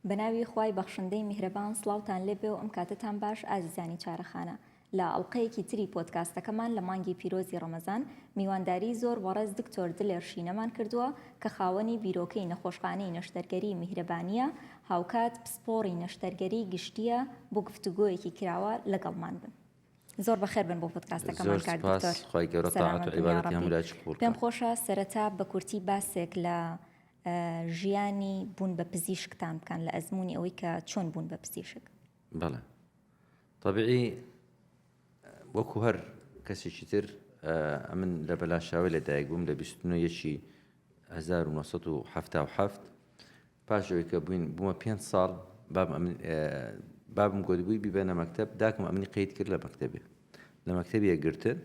بەناوی خوای بەخشندەی میهرەبان سڵاوتان لێبێ و ئەم کاتەتان باش ئازیزانی چارەخانە لە ئەڵقەیەکی تری پۆدکاستەکەمان لە مانگی پیرۆزی ڕەمەزان میوانداری زۆر بەڕێز دکتۆر دلێر شینەمان کردووە کە خاوەنی بیرۆکەی نەخۆشخانەی نەشتەرگەری میهرەبانییە هاوکات پسپۆڕی نەشتەرگەری گشتییە بۆ گفتوگۆیەکی کراوە لەگەڵمان بن. زۆر بەخێر بن بۆ پۆدکاستەکەمان زۆر کاک سوپاس دکتۆر خوای گەورە تاعەت سەلامەت و بن یا عیبادەتی ڕەبی هەموو لایەکی قبوڵ پێم کات. خۆشە سەرەتا بە کورتی باسێک لە ژیانی بوون بە پزیشکتان بکەن لە ئەزموونی ئەوەی کە چۆن بوون بە پزیشک. بەڵێ تەبیعی وەکو هەر کەسێکی تر ئەمن لە بەلاشاوی لە دایک بووم لە 29 یەکی 1970 پاش ئەوەی کە بووین بوومە پێنج ساڵ بابم ئەمن بابم گۆتبووی بیبەنە مەکتەب داکم ئەمنی قەید کرد لە مەکتەبێ لە مەکتەبی یەکگرتن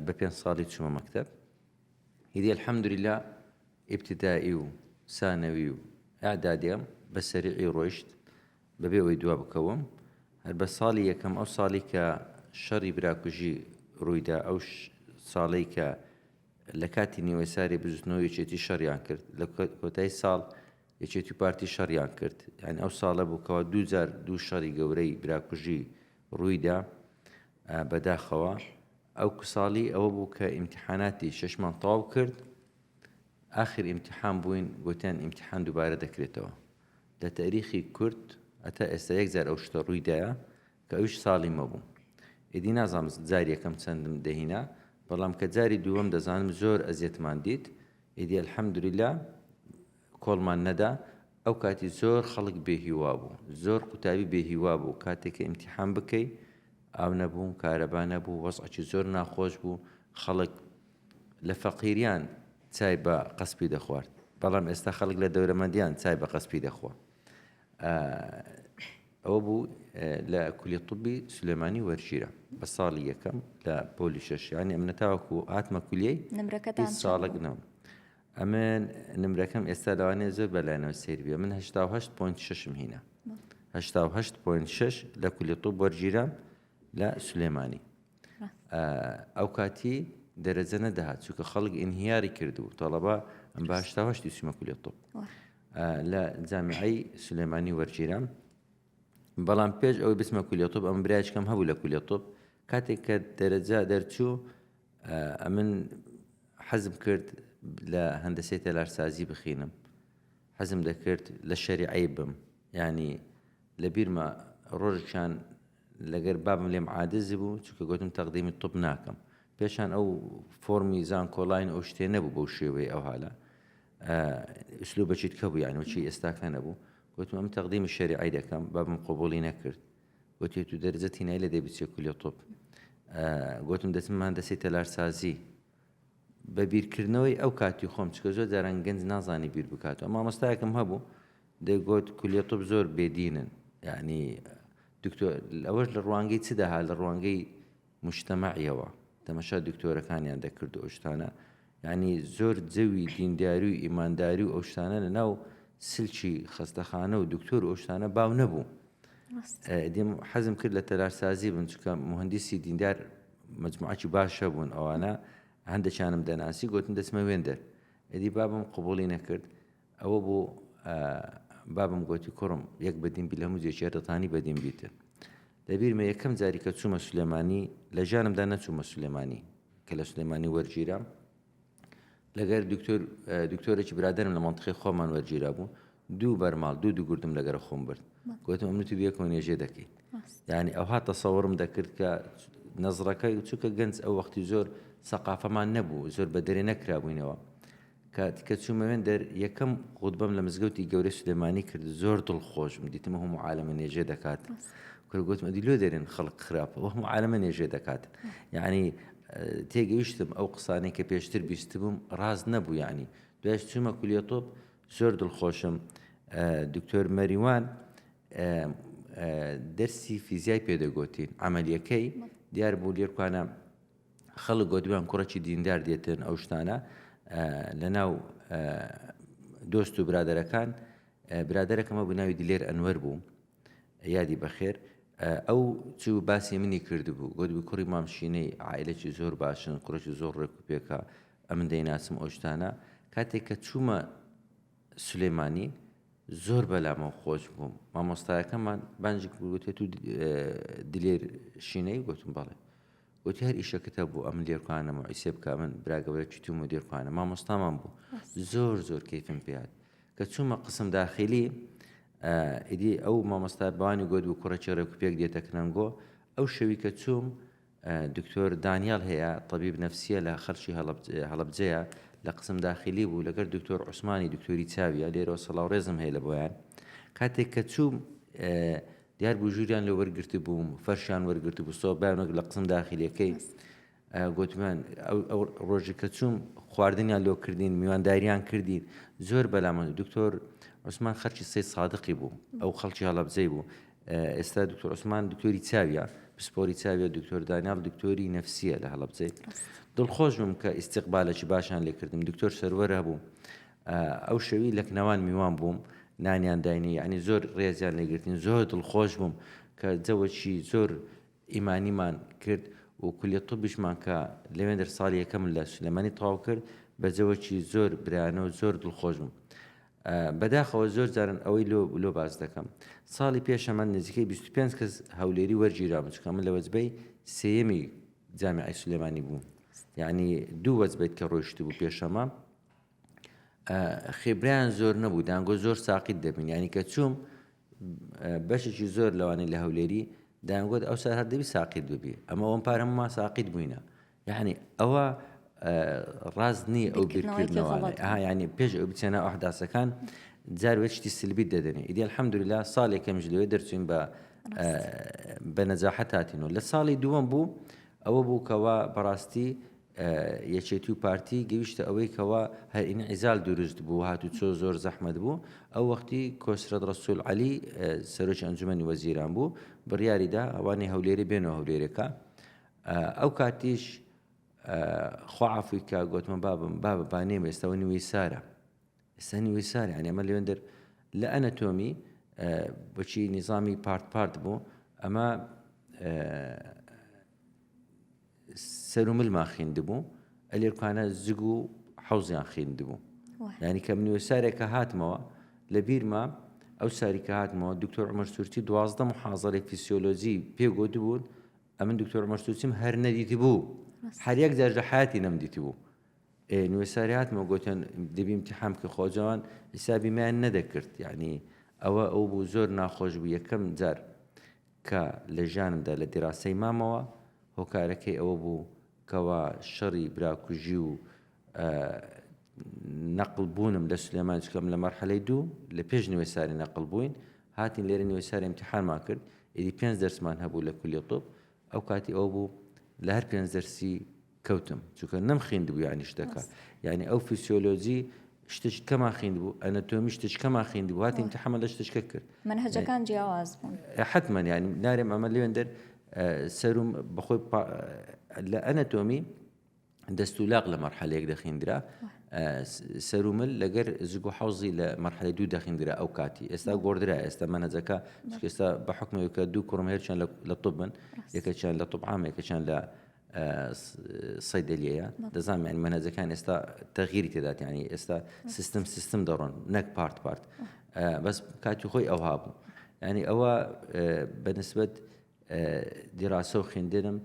بە پێنج ساڵی چوومە مەکتەب هیدی الحەمدللە ئیبتدائی و سانەوی و ئەعدادیم بە سەریعی ڕۆیشت بەبێ ئەوەی دوا بکەوم هەر بە ساڵی یەکەم ئەو ساڵی کە شەڕی براکوژی ڕوویدا ئەو ساڵەی کە لە کاتی نیوەی ساری بزوتنەوەی یەکێتی شەڕیان کرد لە کۆتای ساڵ یەکێتی و پارتی شەڕیان کرد یعنی ئەو ساڵە بوو کەوا دوو جار دوو شەڕی گەورەی براکوژی ڕوویدا بەداخەوە ئەو ساڵی ئەوە بوو کە ئیمتحاناتی شەشمان تەواو کرد ئاخر ئیمتحان بووین گوتیان ئیمتحان دووبارە دەکرێتەوە لە تاریخی کورد هەتا ئێستا یەک جار ئەو شتە ڕوویدایە کە ئەویش ساڵی مەبوو ئیدی نازانم جاری یەکەم چەندم دەهینا بەڵام کە جاری دووەم دەزانم زۆر ئەزیەتمان دیت ئیدی الحمدللە کۆڵمان نەدا ئەو کاتی زۆر خەڵک بێ هیوا بوو زۆر قوتابی بێ هیوا بوو کاتێک کە ئیمتیحان بکەی ئاو نەبوو کارەبا نەبوو وەزعێکی زۆر ناخۆش بوو خەڵک لە فەقیریان چای بە قەسپی دەخوارد بەڵام ئێستا خەڵک لە دەورەمەندیان چای بە قەسپی دەخوا ئەوە بوو لە کولی طبی سلێمانی وەرگیرا بە ساڵی یەکەم لە پۆلی شەش یانی ئەمنە تاوەکو هاتمە کولیەی نمرەکەتان هیچ ساڵێک نەم ئەمن نمرەکەم ئێستا لەوانەیە زۆر بەلایەنەوە سەیر بێ من 88.6م هینا 88.6 لە کولی طب وەرگیرام لە سلێمانی ئەو کاتی دەرەجە نەدەهات چونکە خەڵک ئینهیاری کردبوو تەڵەبە ئەم بە 88 چوومە کولی طب لە جامیعەی سلێمانی وەرگیرام بەڵام پێش ئەوەی بچمە کولیە طب ئەم برایشکەم هەبوو لە کولیە طب کاتێک کە دەرەجە دەرچوو ئەمن حەزم کرد لە هەندەسەی تەلارسازی بخینم حەزم دەکرد لە شەریعەی بم ینی لە بیرمە ڕۆژێکیان لەگەر بابم لێم عادز بوو چونکە گوتم تەقدیمی طب ناکەم پێشان ئەو فۆرمی زانکۆلاین ئەو شتێ نەبوو بەو شێوەی ئەو هالە ئسلوبەکی تکە بوو یانی وەکی ئێستاکە نەبوو گوتم ئەم تەقدیمی شەریعەی دەکەم بابم قبوڵی نەکرد گوتی تو دەرجەتی نای لە دەی بچێ کولیە طب گوتم دەچم مهندسی تەلارسازی بە بیرکردنەوەی ئەو کاتی خۆم چکە زۆر جاران گەنج نازانی بیر بکاتەوە مامۆستایەکم هەبوو دەیگوت کولیە طب زۆر بێدینن یعنی دکتۆر ئەوەش لە ڕوانگەی چ دەها لە ڕوانگەی موجتەمەعیەوە تەمەشا دکتۆرەکانیان دەکرد و ئەو شتانە یعنی زۆر جەوی دینداری و ئیمانداری و ئەو شتانە لە ناو سلکی خەستەخانە و دکتۆر و ئەو شتانە باو نەبوو دیم حەزم کرد لە تەلارسازی بن چونکە مهندسی دیندار مجموعەکی باشە بوون ئەوانە هەندێکیانم دەناسی گوتم دەچمە وێندەر ئەدی بابم قبوڵی نەکرد ئەوە بوو بابم گۆتی کوڕم یەک بەدین بی لە هەموو جێکی دەتانی بەدین بیتن لەبیرمە یەکەم جاری کە چوومە سلێمانی لە ژیانمدا نەچوومە سلێمانی کە لە سلێمانی وەرگیرام لەگەر دکتۆر دکتۆرێکی برادرم لە منطقی خۆمان وەرگیرا بوو دوو بەرماڵ دوو دوو گوردم لەگەرە خۆم برد گوتم ئەمن تو بێکەوە نێژێ دەکەین یعنی ئەوها تەسەوڕم دەکرد کە نەزڕەکە چووکە گەنج ئەو وەختی زۆر سەقافەمان نەبوو زۆر بە دەرێ نەکرابووینەوە کات کە چوومە وێندەر یەکەم خوتبەم لە مزگەوتی گەورەی سولێمانی کرد زۆر دڵ خۆش بووم دیتم هەموو عالەمە نێژێ دەکات کورە گوتم ئەدی لۆ دەرێن خەڵک خراپە وە هەموو عالەمە نێژێ دەکات یعنی تێگەیشتم ئەو قسانەی کە پێشتر بیستبووم ڕاست نەبوو یعنی دوایش چوومە کولیە تۆپ زۆر دڵخۆشم دکتۆر مەریوان دەرسی فیزیای پێدەگوتین عملیەکەی دیار بوو لێرکانە خەڵک گۆتبویان کوڕێکی دیندار دێتن ئەو شتانە لەناو دۆست و برادەرەکان برادەرەکەمە بوو ناوی دلێر ئەنوەر بوو یادی بەخێر ئەو چوو باسی منی کردبوو گوتبوو کوڕی مامشینەی عائلەکی زۆر باشن کوڕێکی زۆر ڕێک و پێکە ئەمن دەیناسم ئەو شتانە کاتێک کە چوومە سلێمانی. زۆر بەلامەوە خۆش بووم مامۆستایەکەمان بانجی گوتێ تو دلێر شینەی گوتم بەڵێ گوتی هەر ئیشەکەت هەبوو ئەمن لێرکانەم و عیسێ بکە من برا گەورە چیتو مدیرخانە مامۆستامان بوو زۆر زۆر کەیفم پێات کە چوومە قسم داخلی ئیدی ئەو مامۆستا بەوانی گوت بوو کوڕێکی ڕێک و پێک دێتە کنەنگۆ ئەو شەوی کە چووم دکتۆر دانیال هەیە طبیب نفسیە لە خەڵکی هەڵەبجەیە لە قسم داخلی بوو لەگەر دکتۆر عوسمانی دکتۆری چاویە لێرەوە سڵاو ڕێزم هەیە لە بۆیان کاتێک کە چووم دیار بوو ژووریان لێ وەرگرتبووم، فەرشیان وەرگرتبوو، سۆبایان وەک لە قسم داخیلەکەی گوتمان ئەو ڕۆژی کە چووم خواردنیان لۆ کردین میوانداریان کردین زۆر بەلامە دکتۆر عوسمان خەرکی سەی سادقی بوو ئەو خەڵکی هەڵەبجەی بوو ئێستا دکتۆر عوسمان دکتۆری چاویە پسپۆری چاویە دکتۆر دانیال دکتۆری نەفسیە لە هەڵەبجەی دڵخۆش بووم کە ئیستیقبالێکی باشیان لێکردم دکتۆر سەروەر هەبوو ئەو شەوی لەکنەوان میوان بووم نانیان داینی یعنی زۆر ڕێزیان لێگرتین زۆر دڵخۆش بووم کە جەوەکی زۆر ئیمانیمان کرد و کولیە طبیشمان کە لەوێندەر ساڵی یەکەم لە سلێمانی تەواو کرد بە جەوەکی زۆر برانە و زۆر دڵخۆش بووم بەداخەوە زۆر جارن ئەوەی لۆ لۆ باس دەکەم ساڵی پێشەمە نزیکەی 25 کەس هەولێری وەرگیرام چکە من لە وەجبەی سێیەمی جامیعەی سلێمانی بووم یعنی دوو وەجبەیت کە ڕۆیشتبوو پێشەمە خێبرایان زۆر نەبوو دانگۆ زۆر ساقیت دەبین ینی کە چوم بەشێکی زۆر لەوانەی لە هەولێری دایانگوت ئەو سەر هەر دەبی ساقیت ببی ئەمە ئەوم پار هەمومان ساقیت بووینە یعنی ئەوە ڕاست نییە ئەو بیرکردنەوە ینی پێش ئەو بچێنە ئەحداسەکان جار وێ شتی سلبیت دەدەنێ ئیدی الحەمدلله ساڵێکەمیش لەوێ دەرچوین بە بە نەجاحەت هاتینەوە لە ساڵی دووەم بوو ئەوە بوو کەوا بەڕاستی یەکێتی و پارتی گەیشتە ئەوەی کەوا هەر ئینعیزال دروست بوو هاتوچۆ زۆر زەحمەت بوو ئەو وەختی کۆسرەت ڕەسول عەلی سەرۆکی ئەنجومەنی وەزیران بوو بڕیاری دا ئەوانەی هەولێری بێنەوە هەولێرەکە ئەو کاتیش خوا عەفوی کە گۆتمە بابم بابە با نێم ئێستاوە نیوەی سارە ئێستا نیوەی سارە یعنی ئەمە لەوێندەر لە ئەنەتۆمی بۆچی نیزامی پارت پارت بوو ئەمە سەر و ملمان خیندبوو ئەلێرکانە زگ و حەوزیان خیندبوو یعنی کە منیوە سارێکە هاتمەوە لە بیرمە ئەو ساری کە هاتمەوە دکتۆر عمر سوورتی دوازدە محازەرەی فیسیۆلۆجی پێ گوتبوون ئەمن دکتۆر عمر سوورتیم هەر نەدیتی بوو هەر یەک جار لە حیاتی نەمدیتی بوو نوێساری هاتمەوە گوتن دەبی امتحان بکە خۆجوان حیسابی میان نەدەکرد یعنی ئەوە ئەو بوو زۆر ناخۆش بوو یەکەم جار کە لە ژیانمدا لە دیراسەی مامەوە، هۆکارەکەی ئەوە بوو کەوا شەڕی براکوژی و نەقڵ بوونم لە سلێمانی چونکە ئەمن لە مەرحەلەی دوو لە پێش نوێساری نەقڵ بووین هاتین لێرە نوێساری ئیمتیحانمان کرد ئیدی پێنج دەرسمان هەبوو لە کولیە طب ئەو کاتی ئەوە بوو لە هەر پێنج دەرسی کەوتم چونکە نەم خیندبوو یعنی شتەکە یعنی ئەو فیسیۆلۆجی شتێکی کەمان خیندبوو ئەنەتۆمی شتێکی کەمان خیندبوو هاتی امتحانمان لە شتێکە کرد مەنهەجەکان جیاواز بوون حتمما یعنی نارێم ئەمە لێندەر سەروم بەخۆی لە ئەنەتۆمی دەست و لاق لە مەرحەلەیەک دەخیندرا سەرومل لەگەر زگ و حوزی لە مەرحەلەی دوو دەخیندرا ئەو کاتی ئێستا گۆڕدرا ئێستا مەنهەجەکە ئێستا بە حکمەوە کە دوو کوڕم هێرچیان لە طب بن یەکەچیان لە طب عام یەکەچیان لە صەیدەلیەیە دەزانم یانی مەنهەجەکان ئێستا تەغیری تێدات یانی ئێستا سیستم سیستم دەڕۆن نەک پارت پارت بەس کاتی خۆی ئەوها بوو ینی ئەوە بەنسبەت دیراسە و خوێندنم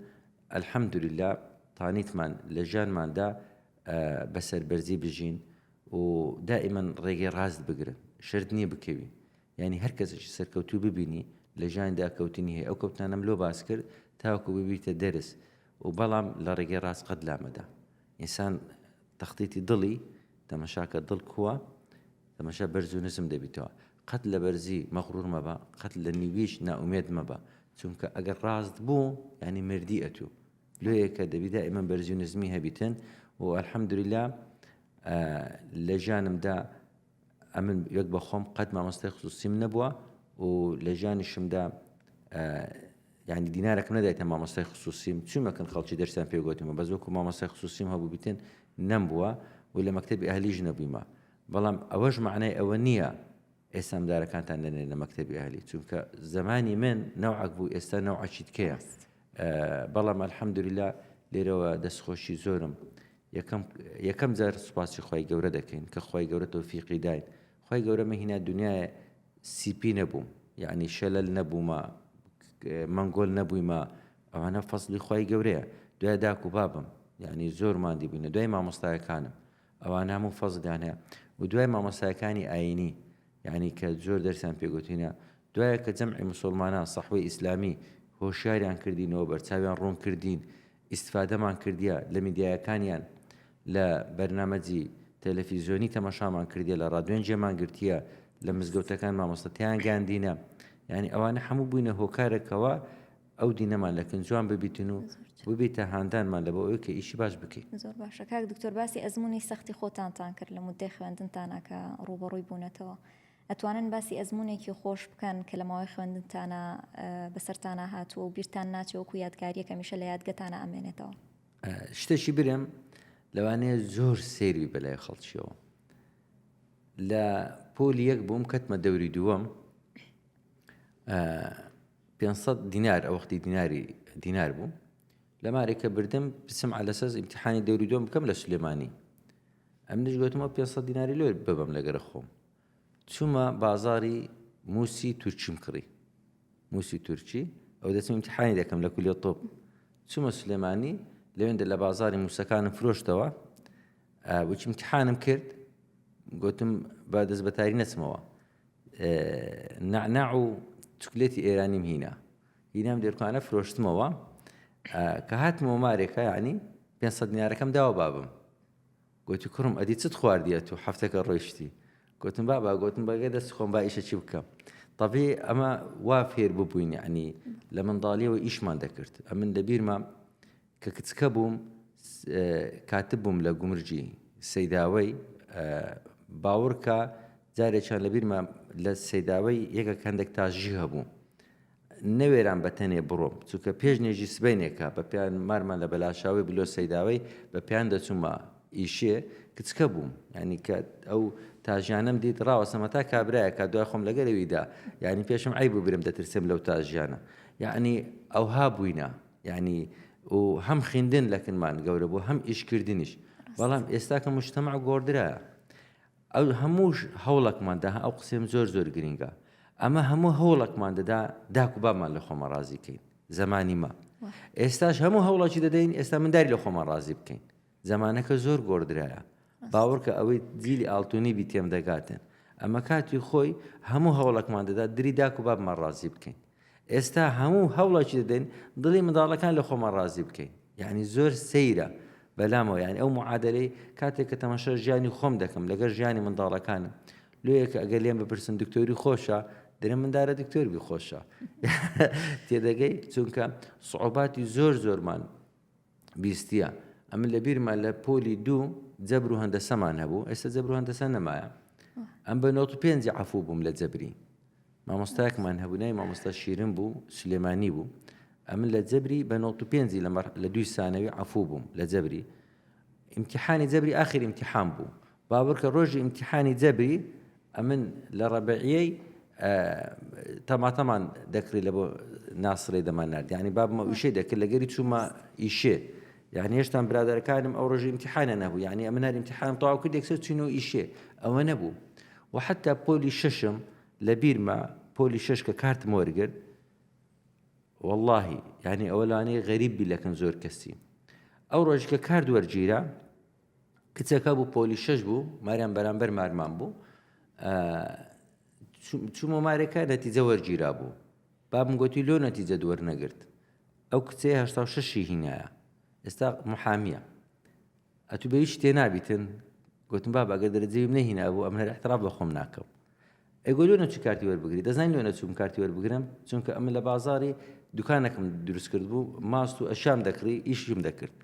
الحەمدللا تانیتمان لە ژیانماندا بە سەربەرزی بژین و دائیمەن ڕێگەی ڕاست بگرن شرت نییە بکەوی یانی هەر کەسێکی سەرکەوتوو ببینی لە ژیانیدا کەوتنی هەیە ئەو کەوتنانەم لۆ باس کرد تاوەکو ببیتە دەرس و بەڵام لە ڕێگەی ڕاست قەت لامەدە ئینسان تەختیتی دڵی تەمەشاکە دڵ کووە تەمەشا بەرز و نزم دەبیتەوە قەت لە بەرزی مەغرور مەبە قەت لە نیویش نائومێد مەبە چونکە ئەگەر ڕاست بوو ینی مردی ئەتوو لۆیە کە دەبی دائیمەن بەرزی و نزمی هەبیتن و الحمدلله لە ژیانمدا ئەمن یەک بە خۆم قەت مامۆستای خصوصیم نەبووە و لە ژیانیشمدا یعنی دینارێکم نەدایتە مامۆستای خصوصیم چوومەکەن خەڵکی دەرسیان پێ گوتمە بەس وەکو مامۆستای خصوصیم هەبوو بیتن نەمبووە و لە مەکتەبی ئەهلیش نەبوویمە بەڵام ئەوەش معنای ئەوە نییە ئێستا مدارەکانتان نەنێنە مەکتەبی ئەهلی چونکە زمانی من نەوعەک بوو ئێستا نەوعەکی دیکەیە بەڵام الحمدلله لێرەوە دەستخۆشی زۆرم یەکەم یەکەم جار سوپاسی خوای گەورە دەکەین کە خوای گەورە تۆفیقی داین. خوای گەورە من هینا دنیایە سیپی نەبووم یعنی شەلەل نەبوومە مەنگۆل نەبوویمە ئەوانە فەزڵی خوای گەورەیە دوای داک و بابم یعنی زۆر ماندی بووینە دوای مامۆستایەکانم ئەوانە هەموو فەزڵیان هەیە و دوای مامۆستایەکانی ئاینی یعنی کە زۆر دەرسیان پێگوتینە دوایە کە جەمعی مسلمانان سەحوەی ئیسلامی هۆشیاریان کردینەوە بەرچاویان ڕوون کردین ئیستفادەمان کردیە لە میدیایەکانیان لە بەرنامەجی تەلەفیزیۆنی تەمەشامان کردیە لە ڕادوێن جێمان گرتیە لە مزگەوتەکان مامۆستا تیان گەیاندینە یعنی ئەوانە هەموو بووینە هۆکارێکەوە ئەو دینەمان لە کنجوان ببیتن و ببیتە هاندانمان لە بۆ ئەوەی کە ئیشی باش بکەین. زۆر باشە کاک دکتۆر باسی ئەزموونی سەختی خۆتانتان کرد لە موددەی خوێندنتانا کە ڕووبەڕووی بوونەتەوە ئەتوانن باسی ئەزموونێکی خۆش بکەن کە لە ماوەی خوێندنتانا بەسەرتانا هاتووە و بیرتان ناچێ وەکو یادگاریەک هەمیشە لە یادگەتانا ئەمێنێتەوە؟ شتێکی برێم لەوانەیە زۆر سەیر بی بەلای خەڵکیەوە لە پۆلی یەک بووم کەتمە دەوری دووەم 500 دینار ئەو وەختی دیناری دینار بوو لە مارێکە بردم بچم عەلەسەس ئیمتحانی دەوری دووەم بکەم لە سلێمانی ئەمنیش گوتمەوە 500 دیناری لۆ ببەم لەگەرە خۆم چوومە بازاری موسی تورکیم کڕی موسی تورکی ئەو دەچم ئیمتحانی دەکەم لە کولیە تۆپ چوومە سلێمانی لەوێندە لە بازاری موسەکانم فرۆشتەوە وچ امتحانم کرد گوتم با دەست بەتاری نەچمەوە نەعناع و چکلێتی ئێرانیم هینا هینام دێرکانە فرۆشتمەوە کە هاتمەوە مارێکە ینی 500 دینارەکەم داوە بابم گوتی کوڕم ئەدی چت خواردیە تو هەفتەکە ڕۆیشتی گوتم بابا گوتم بەگە دەست خۆم با ئیشە چی بکەم طبیعی ئەمە وا فێر ببووین یعنی لە منداڵیەوە ئیشمان دەکرد ئەمن لە بیرمە کە کچکە بووم کاتب بووم لە گومرگی سەیداوەی باوەڕکە جارێکیان لە بیرمە لە سەیداوەی یەکە هەندێک تاژی هەبوو نەوێرام بە تەنێ بڕۆم چونکە پێش نوێژی سبەینێکە بە پێیان مارمان لە بەلاشاوەی بلۆ سەیداوەی بە پێیان دەچوومە ئیشێ کچکە بووم یعنی کە ئەو تاژیانم دیت ڕاوەسەمە تا کابرایەکە دوای خۆم لەگەرەویدا یعنی پێشم عیب بوو برم دەترسم لەو تاژیانە یعنی ئەوها بووینە یعنی و هەم خیندن لەکنمان گەورە بوو هەم ئیشکردنیش بەڵام ئێستا کە مجتەمع گۆڕدرایە ئەو هەموو هەوڵەکمان دا ئەو قسەیەم زۆر زۆر گرینگە ئەمە هەموو هەوڵەکمان دەدا داک و بابمان لە خۆمان ڕازی کەین زمانی ما ئێستاش هەموو هەوڵەکی دەدەین ئێستا منداری لە خۆمان ڕازی بکەین زمانەکە زۆر گۆڕدرایە باوەڕکە ئەوەی جیلی ئاڵتونی بی تێم دەگاتن ئەمە کاتی خۆی هەموو هەوڵەکمان دەدا دری داک و بابمان ڕازی بکەین ئێستا هەموو هەوڵێکی دەدەین دڵی منداڵەکان لە خۆمان ڕازی بکەین یعنی زۆر سەیرە بەلامەوە یعنی ئەو معادلەی کاتێک کە تەماشا ژیانی خۆم دەکەم لەگەر ژیانی منداڵەکانم لۆیەکە ئەگەر لێم بپرسن دکتۆری خۆشە درێ مندارە دکتۆر بی خۆشە تێدەگەی چونکە سعوباتی زۆر زۆرمان بیستیە ئەمن لە بیرمە لە پۆلی دوو جەبر و هەندەسەمان هەبوو ئێستا جەبر و هەندەسە نەمایە ئەم بە نۆت و پێنجی عەفوو بووم لە جەبری مامۆستایەکمان هەبوو ناوی مامۆستا شیرن بوو سلێمانی بوو ئەمن لە جەبری بە نۆت و پێنجی لە مەر لە دووی سانەوی عەفوو بووم لە جەبری ئیمتیحانی جەبری ئاخر ئیمتیحان بوو باوەڕکە ڕۆژی ئیمتیحانی جەبری ئەمن لە ڕەبعیەی تەماتەمان دەکڕی لە بۆ ناسڕێ دەمان نرد یعنی بابمە ئیشەی دەکرد لەگەری چوومە ئیشێ یعنی هێشتان برادەرەکانم ئەو ڕۆژی ئیمتیحانە نەبوو یعنی ئەمن هەر ئیمتیحانم تەواو کرد یەکسەر چوین و ئیشێ ئەوە نەبوو و حتا پۆلی شەشم لە بیرمە پۆلی شەش کە کارتم وەرگرت واللهی یعنی ئەوە لانەیە غەریب بی لەکەن زۆر کەسی ئەو ڕۆژ کە کارت وەرگیرا کچەکە بوو پۆلی شەش بوو ماریان بەرامبەر مارمان بوو چوومە مارێکە نەتیجە وەرگیرا بوو بابم گوتی لۆ نەتیجە دووەر نەگرت ئەو کچەیە هەشتا و شەشی هینایە ئێستا محامیە ئەتو بە هیچ تێ نابیتن گوتم بابا ئەگەر دەرەجەیم نەهینابوو ئەم هەر احتراف بە خۆم ناکەم ئەی گۆ لۆ نەچوو کارتی وەربگری دەزانی لۆ نەچووم کارتی وەربگرم چونکە ئەمن لە بازاری دوکانەکەم دروست کرد بوو ماست و ئەشام دەکڕی ئیشیم دەکرد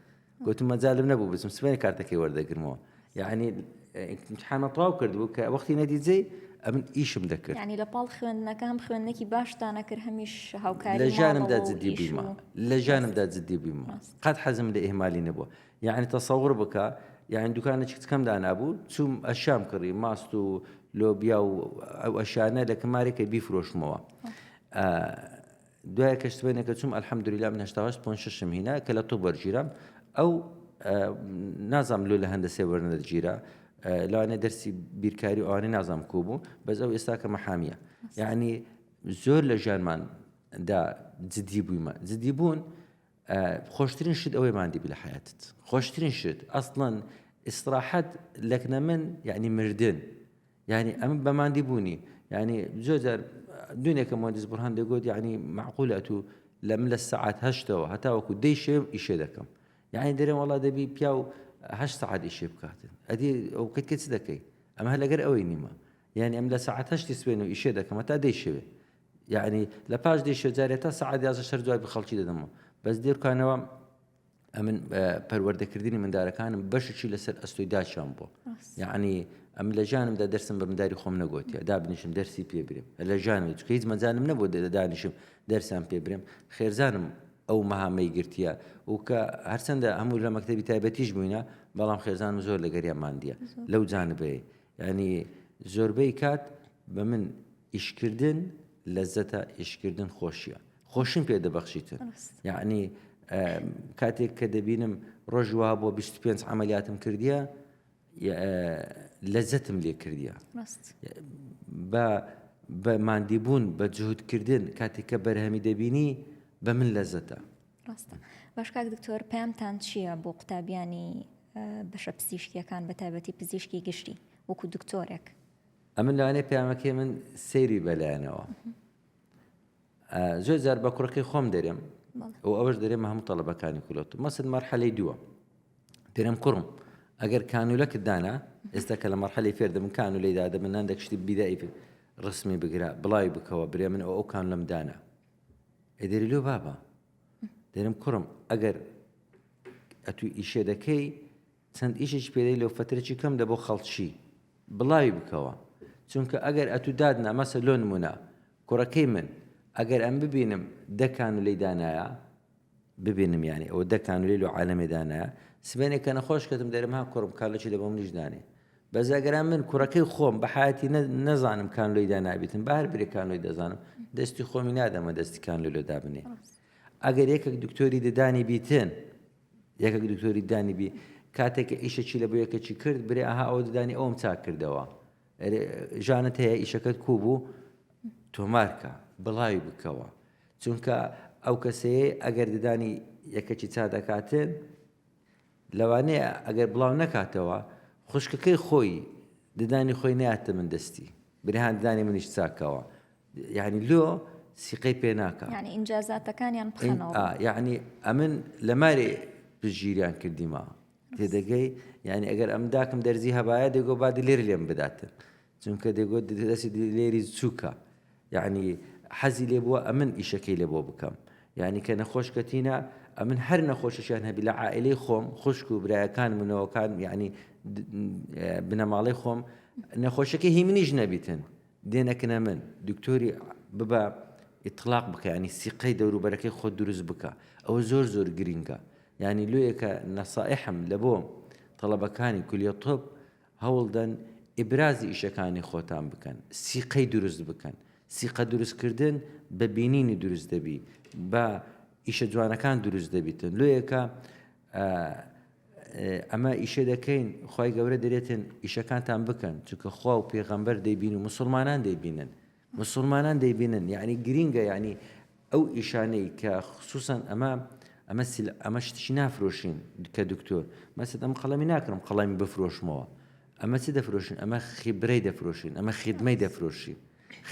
گوتم مەجالم نەبوو بچم سبەینێ کارتەکەی وەردەگرمەوە یعنی امتحانە تەواو کرد بوو کە وەختی نەتیجەی ئەمن ئیشم دەکرد یعنی لە پاڵ خوێندنەکە هەم خوێندنێکی باشتان نەکرد هەمیش هاوکاری لە ژیانمدا ماڵەوە و جدی ئیش بوویمە و لە ژیانمدا جدی بوویمە ڕاست. قەت حەزم لە ئیهمالی نەبووە یەعنی تەسەوڕ بکە یەعنی دوکانێکی کچکەم دانابوو چووم ئەشیام کڕی ماست و لۆبیا و ئەو ئەشیانە لە کەمارێکە بیفرۆشمەوە دوای کە سبەینەکە چووم ئەلحەمدولیلا من هەشتا point شەشم هینا کە لە تۆ وەرگیرام ئەو نازانم لۆ لە هەندەسێ وەرنەدەگیرا. لەوانەیە دەرسی بیرکاری و ئەوانەی نازانم کو بوو بەس ئەو ئێستا کە مەحامیە یعنی زۆر لە ژیانمان دا جدی بوویمە جدی بوون خۆشترین شت ئەوەی مادی بی لە حیاتت خۆشترین شت ئەسڵەن ئیسراحەت لەکنە من یعنی مردن یعنی ئەم بە مادی بوونی یعنی زۆر جار دوێنێکە مهندس بڕهان دەگوت یعنی معقولە ئەتوو لە من لە سەعات هەشتەوە هەتاوەکو دەی شێو ئیشێ دەکەم یعنی دەرێن وەڵا دەبی پیاو هەشت سەعات ئیشێ بکاتن ئەدی ئەو کەت کە چ دەکەی ئەمە هەر لەگەر ئەوەی نیمە یعنی ئەم لە سەعات هەشتی سوێن و ئیشێ دەکەم هەتا دەی شەوێ یعنی لە پاش دەی شەو جارێ تا سەعات 11 شەر جوابی خەڵکی دەدەمەوە بەس دێرکانەوە ئەمن پەروەردەکردنی مندارەکانم بەشێکی لەسەر ئەستۆی داچیان بووە یعنی ئەم لە ژیانمدا دەرسم بە منداری خۆم نەگوتیە دابنیشم دەرسی پێ برێم لە ژیانم چکە هیچ مەجالم نەبوو دانیشم دەرسیان پێ برێم خێرزانم ئەو مەهامەی گرتیە و کە هەرچەندە هەموو لە مەکتەبی تایبەتیش بووینە بەڵام خێزانم زۆر لەگەریان ماندیە لەو جانبەیە یعنی زۆربەی کات بە من ئیشکردن لەزەتە ئیشکردن خۆشیە خۆشیم پێ دەبەخشیتن یعنی کاتێک کە دەبینم ڕۆژ وا بۆ 25 عملیاتم کردیە لەزەتم لێ کردیە بە بە مادیبوون بە جهودکردن کاتێک کە بەرهەمی دەبینی بە من لەزەتە ڕاستە باش کاک دکتۆر پەیامتان چییە بۆ قوتابیانی بەشە پزیشکیەکان بە تایبەتی پزیشکی گشتی وەکو دکتۆرێک ئەمن لەوانەیە پەیامەکەی من سەیری بەلایەنەوە زۆر جار بە کوڕەکەی خۆم دەرێم و ئەوەش دەرێمە هەموو تەڵەبەکانی کولەت مەسن مەرحەلەی دووە دەرێم کوڕم ئەگەر کانولەکت دانا ئێستا کە لە مەرحەلەی فێر دەبن کانولەی دادەبن هەندێک شتی بیدای ڕسمی بگرە بڵاوی بکەوە برێ من ئەو ئەو کانولەم دانا ئێ دەری لۆ بابا دەرم کوڕم ئەگەر ئەتوو ئیشێ دەکەی چەند ئیشێکی پێدەی لەو فەترەکی کەم دە بۆ خەڵکی بڵاوی بکەوە چونکە ئەگەر ئەتوو دادنا مەسە لۆ نمونە کوڕەکەی من ئەگەر ئەم ببینم دە کانولەی دانایە ببینم یانی ئەوە دە کانولەی لۆ عالەمێ دانایە سبێنێ کە نەخۆش کەتم دەرم ها کوڕم کالەکی لە بۆ منیش دانێ بەس ئەگەرا من کوڕەکەی خۆم بە حیاتی نەزانم کانلۆی دانابیتم بە هەر برێ کانلۆی دەزانم دەستی خۆمی نادەمە دەستی کانلۆ لۆ دابنێ ئەگەر یەکێک دکتۆری ددانی بیتن یەکێک دکتۆری ددانی بی کاتێک کە ئیشەکی لە بۆ یەکەکی کرد برێ ئەها ئەوە ددانی ئەوم چاک کردەوە ژانت هەیە ئیشەکەت کو بوو تۆمارکە بڵاوی بکەوە چونکە ئەو کەسەیە ئەگەر ددانی یەکەکی چا دەکاتن لەوانەیە ئەگەر بڵاو نەکاتەوە خوشکەکەی خۆی ددانی خۆی ناتە من دەستی برهان ددانی منیش چاکەوە یعنی لۆ سیقەی پێ ناکا یعنی ئینجازاتەکانیان بخەنەوە یعنی ئەمن لە مارێ پشتگیریان کردیمە تێدەگەی یعنی ئەگەر ئەم داکم دەرزی هەبایە دەگۆ با دلێر لێم بداتن چونکە دەگۆ دەستی دلێری چووکە یعنی حەزی لێ بووە ئەمن ئیشەکەی لێ بۆ بکەم یعنی کە نەخۆش کەتینە ئەمن هەر نەخۆشیان هەبی لە عائلەی خۆم خوشک و برایەکان منەوەکان یعنی بنەماڵەی خۆم نەخۆشەکە هی منیش نەبیتن دێنە کنە من دکتۆری ببە ئیتڵاق بکە ینی سیقەی دەوروبەرەکەی خۆت دروست بکە ئەوە زۆر زۆر گرینگە ینی لۆیەکە نەسائحم لە بۆ تەڵەبەکانی کولیە طب هەوڵدەن ئیبرازی ئیشەکانی خۆتان بکەن سیقەی دروست بکەن سیقە دروستکردن بە بینینی دروست دەبی بە ئیشە جوانەکان دروست دەبیتن لۆیەکە ئەمە ئیشە دەکەین خوای گەورە دەرێتن ئیشەکانتان بکەن چونکە خوا و پێغەمبەر دەیبین و مسلمانان دەیبینن مسلمانان دەیبینن یعنی گرینگە یعنی ئەو ئیشانەی کە خصوصا ئەمە ئەمە سل ئەمە شتیی نافرۆشین کە دکتۆر مەسەد ئەم قەڵەمی ناکرم قەڵەمی بفرۆشمەوە ئەمە چ دەفرۆشین ئەمە خیبرەی دەفرۆشین ئەمە خدمەی دەفرۆشین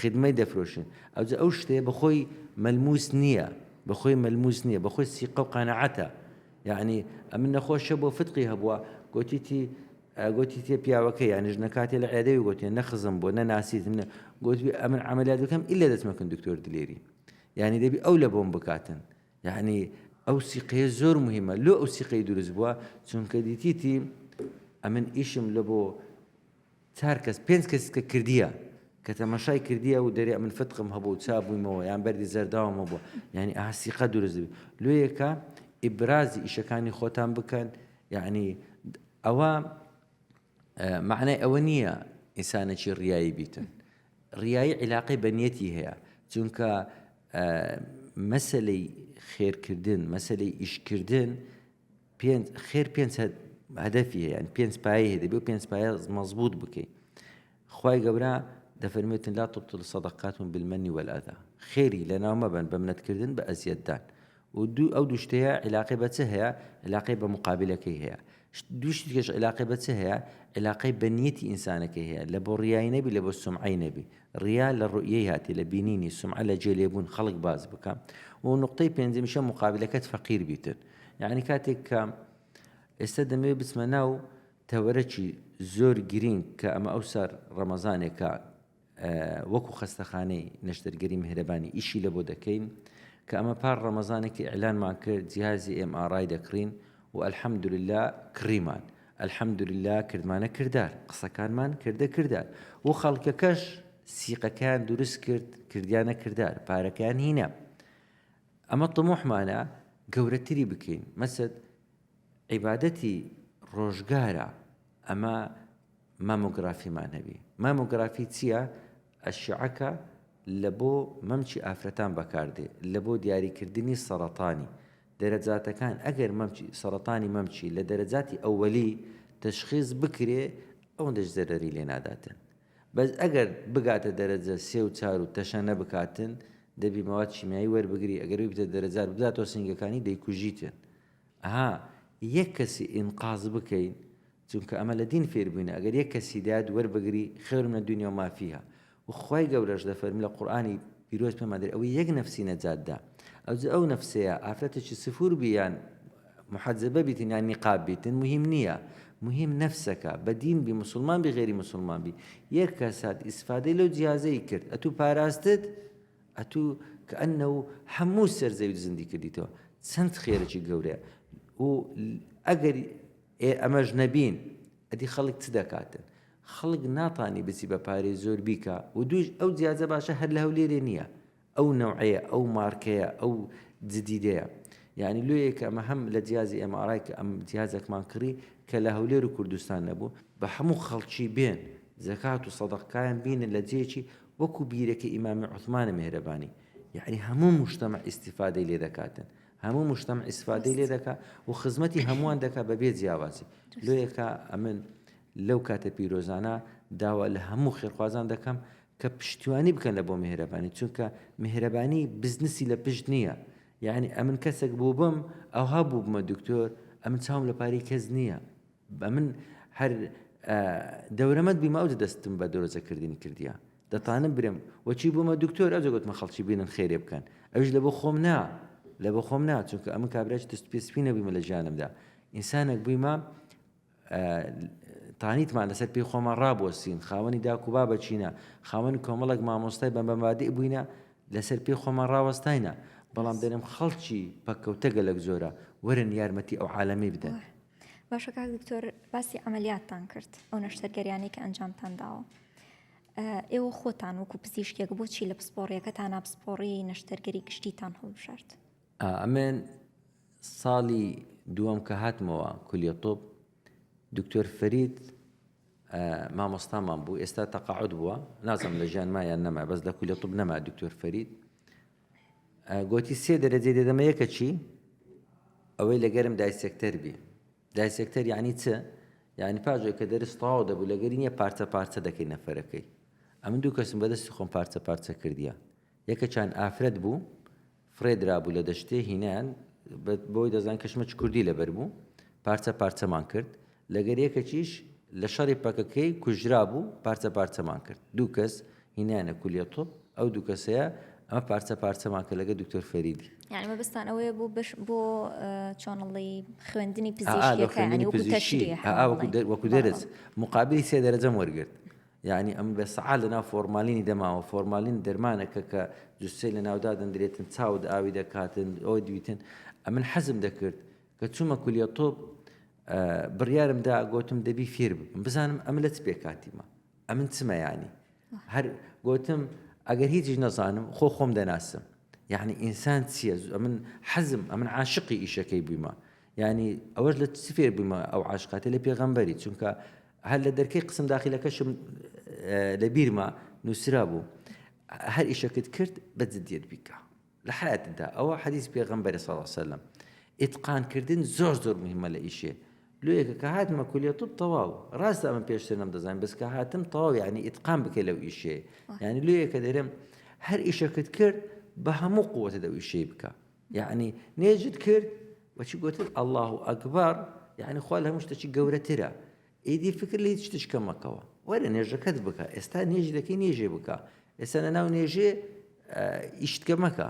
خدمەی دەفرۆشین ئەوجا ئەو شتەیە بەخۆی مەلموس نییە بەخۆی مەلموس نییە بەخۆی سیقە و قەناعەتە یەعنی ئەمن نەخۆشە بۆ فتقی هەبووە گۆتیتی گۆتیتیە پیاوەکە یانی ژنە کاتێ لە عێدەوی گۆتیە نە خزم بۆ نە ناسیتم نە گۆتبی ئەمن عەمەلیات بکەم ئیلا دەچمە کن دکتۆر دلێری یعنی دەبی ئەو لە بۆم بکاتن یعنی ئەو سیقەیە زۆر مهمە لۆ ئەو سیقەی دروست بووە چونکە دیتیتی ئەمن ئیشم لە بۆ چار کەس پێنج کەس کە کردیە کە تەمەشای کردیە و دەرێ ئەمن فتقم هەبوو و چا بوویمەوە یان بەردی زەرداوم هەبوو یعنی ئەها سیقە دروست دەبی لۆیەکە ئیبرازی ئیشەکانی خۆتان بکەن یعنی ئەوە معنای ئەوە نییە ئینسانێکی ڕیایی بیتن ڕیایی عیلاقەی بە نیەتی هەیە چونکە مەسلەی خێرکردن مەسلەی ئیشکردن پێنج خێر پێنج. هەدەفی هەیە یانی پێنج پایەی هەیە دەبێ پێنج پایە مەزبوط بکەی خوای گەورە دەفەرموێتن لا تبطلوا صدقاتکم بالمن والأذى خێری لەناو مەبەن بە منەتکردن بە ئەزیەتدان و دوو ئەو دوو شتەیە عیلاقەی بە چ هەیە عیلاقەی بە مقابلەکەی هەیە دوو شتی کەش عیلاقەی بە چ هەیە عیلاقەی بە نیەتی ئینسانەکەی هەیە لە بۆ ڕیای نەبی لە بۆ سومعەی نەبی ڕیا لە ڕوئیەی هاتی لە بینینی سومعە لە جێ لێبوون خەڵک باس بکە و نقطەی پێنجەمیشە مقابلەکەت فەقیر بیتن یعنی کاتێک کە ئێستا دەمەوێت بچمە ناو تەوەرەکی زۆر گرینگ کە ئەمە ئەو سەر ڕەمەزانێکە وەکو خەستەخانەی نەشتەرگەری میهرەبانی ئیشی لە بۆ دەکەین کە ئەمە پار ڕەمەزانێکی ئیعلانمان کرد جیهازی MRI دەکڕین و الحمدللە کڕیمان الحمدللە کردمانە کردار قسەکانمان کردە کردار و خەڵکەکەش سیقەکەیان دروست کرد کردیانە کردار پارەکەیان هینا ئەمە طموحمانە گەورەتری بکەین مەسەد عیبادەتی ڕۆژگارە ئەمە مامۆگرافیمان هەبی مامۆگرافی چییە؟ ئەشعەکە لە بۆ مەمکی ئافرەتان بەکاردێ لە بۆ دیاریکردنی سەڕەتانی دەرەجاتەکان ئەگەر مەمکی سەڕەتانی مەمکی لە دەرەجاتی ئەوەلی تەشخیس بکرێ ئەوەندەش زەرەری لێ ناداتن بەس ئەگەر بگاتە دەرەجە سێ و چار و تەشەنە بکاتن دەبی مەواد شیمیایی وەربگری ئەگەر ببیتە دەرەجات بداتەوە سینگەکانی دەیکوژیتن ئەها یەک کەسی ئینقاز بکەین چونکە ئەمە لە دین فێر بووینە ئەگەر یەک کەس هیدایەت وەربگری خیر من الدنیا و ما فیها و خوای گەورەش دەفەرمی لە قورئانی پیرۆز پێمان دەرێ ئەوەی یەک نەفسی نەجات دا ئەوجا ئەو نەفسەیە ئافرەتێکی سفور بی یان محەجەبە بیتن یان نیقاب بیتن مهم نییە مهم نەفسەکە بە دین بی مسلمان بی غێری مسلمان بی یەک کەس هات ئیسفادەی لەو جیازەی کرد ئەتوو پاراستت ئەتوو کەئەنەو هەموو سەر زەویت زیندی کردیتەوە چەند خێرێکی گەورەیە و ئەگەر ئێ ئەمەش نەبین ئەدی خەڵک چ دەکاتن خەڵک ناتانی بچی بە پارەی زۆر بیکا و دووش ئەو جیازە باشە هەر لە هەولێرێ نییە ئەو نەوعەیە ئەو مارکەیە ئەو جدیدەیە یعنی لۆیە کە ئەمە هەم لە جیازی MRI کە ئەم جیازێکمان کڕی کە لە هەولێر و کوردستان نەبوو بە هەموو خەڵکی بێن زەکات و سەدەقکایان بینن لە جێیەکی وەکو بیرەکەی ئیمامی عوثمانە میهرەبانی یعنی هەموو مجتمع ئیستیفادەی لێ دەکاتن هەموو مجتمع ئیستیفادەی لێ دەکا و خزمەتی هەمووان دەکا بەبێ جیاوازی لۆیەکە ئەمن لەو کاتە پیرۆزانە داوا لە هەموو خێرخوازان دەکەم کە پشتیوانی بکەن لە بۆ میهرەبانی چونکە میهرەبانی بزنسی لە پشت نییە یعنی ئەمن کەسێک بوو بم ئەوها بوو بمە دکتۆر ئەمن چاوم لە پارەی کەس نییە ئەمن هەر دەورەمەند بیمە ئەوجە دەستم بە دەرەجەکردنی کردیە دەتانم برێم وەچی بوومە دکتۆر ئەوجە گوتمە خەڵکی بینن خێرێ بکەن ئەویش لە بۆ خۆم نا لە بۆ خۆم نا چونکە ئەمن کابراکی دەست پێ سپی نەبوویمە لە ژیانمدا ئینسانێک بوویمە تانیتمان لەسەر پێی خۆمان ڕابوەستین خاوەنی داک و بابە چینە خاوەنی کۆمەڵێک مامۆستای بە مەبادئ بووینە لەسەر پێی خۆمان ڕاوەستاینە بەڵام دەرێم خەڵکی پەککەوتە گەلەک زۆرە وەرن یارمەتی ئەو عالەمەی بدەن. باشە کاک دکتۆر باسی عەمەلیاتتان کرد ئەو نەشتەرگەریانەی کە ئەنجامتان داوە ئێوە خۆتان وەکو پزیشکێک بۆچی لە پسپۆڕیەکەتانا پسپۆڕی نەشتەرگەری گشتیتان هەڵبژارد؟ ئەمن ساڵی دووەم کە هاتمەوە کولیە طب دکتۆر فەرید مامۆستامان بوو ئێستا تەقاعد بووە نازم لە ژیان ما یان نەما بەس لە کولیە طب نەما دکتۆر فەرید گوتی سێ دەرەجەی دەدەمە یەکە چی ئەوەی لەگەرم dissector بی dissector یعنی چ یعنی پاژێک کە دەرس تەواو دەبوو لەگەری نییە پارچە پارچە دەکەی نەفەرەکەی ئەمن دوو کەسم بەدەستی خۆم پارچە پارچە کردیە یەکەکیان ئافرەت بوو فڕێ درابوو لە دەشتێ هینایان بۆی دەزان کەشمە چ کوردی لەبەر بوو پارچە پارچەمان کرد لەگەر یەکەکیش لە شەڕی پەکەکەی کوژرابوو پارچە پارچەمان کرد دوو کەس هینایانە کولیە طب ئەو دوو کەسەیە ئەمە پارچە پارچەمان کرد لەگە دکتۆر فەریدی. یانی مەبەستان ئەوەیە بۆ بەش بۆ چۆنڵی خوێندنی پزیشکیەکە یانی وەکو تەشریح وەکو دەرس مقابلی سێ دەرەجەم وەرگرت یعنی ئەم بە سەعات لەناو فۆرمالینی دەماوە فۆرمالین دەرمانەکە کە جوسەی لە ناودا دەندرێتن چاوت ئاوی دەکاتن ئەوە دویتن ئەمن حەزم دەکرد کە چوومە کولیە طب بڕیارم دا گۆتم دەبی فێر ببم بزانم ئەمە لە چ پێکاتیمە ئەمن چمە یانی هەر گۆتم ئەگەر هیچیش نەزانم خۆ خۆم دەناسم یعنی ئینسان چییە ئەمن حەزم ئەمن عاشقی ئیشەکەی بوویمە یعنی ئەوەش لە چ فێر بوویمە ئەو عاشقاتە لە پێغەمبەری چونکە هەر لە دەرکەی قسم داخیلەکەشم لە بیرمە نووسرا بوو هەر ئیشەکت کرد بە جدیت بیکە لە حەیاتتدا ئەوە حەدیث پێغەمبەرە صلی اللە علیە وسلم ئیتقان کردن زۆر زۆر مهمە لە ئیشێ. لۆیەکە کە هاتمە کولیە طب تەواو ڕاستە ئەمە پێشتر نەمدەزانین بەس کە هاتم تەواو یعنی ئیتقان بکە لەو ئیشێ یعنی لۆیەکە دەرێم هەر ئیشەکەت کرد بە هەموو قوتت ئەو ئیشەی بکە یعنی نێژت کرد وەچی گوتت الله ئەکبەر یعنی خوا لە هەموو شتێکی گەورەترە ئیدی فکر لە هیچ شتێک مەکەوە وەرە نێژەکەت بکە ئێستا نێژ دەکەی نێژێ بکە ئێستا لە ناو نێژێ ئیشتکە مەکە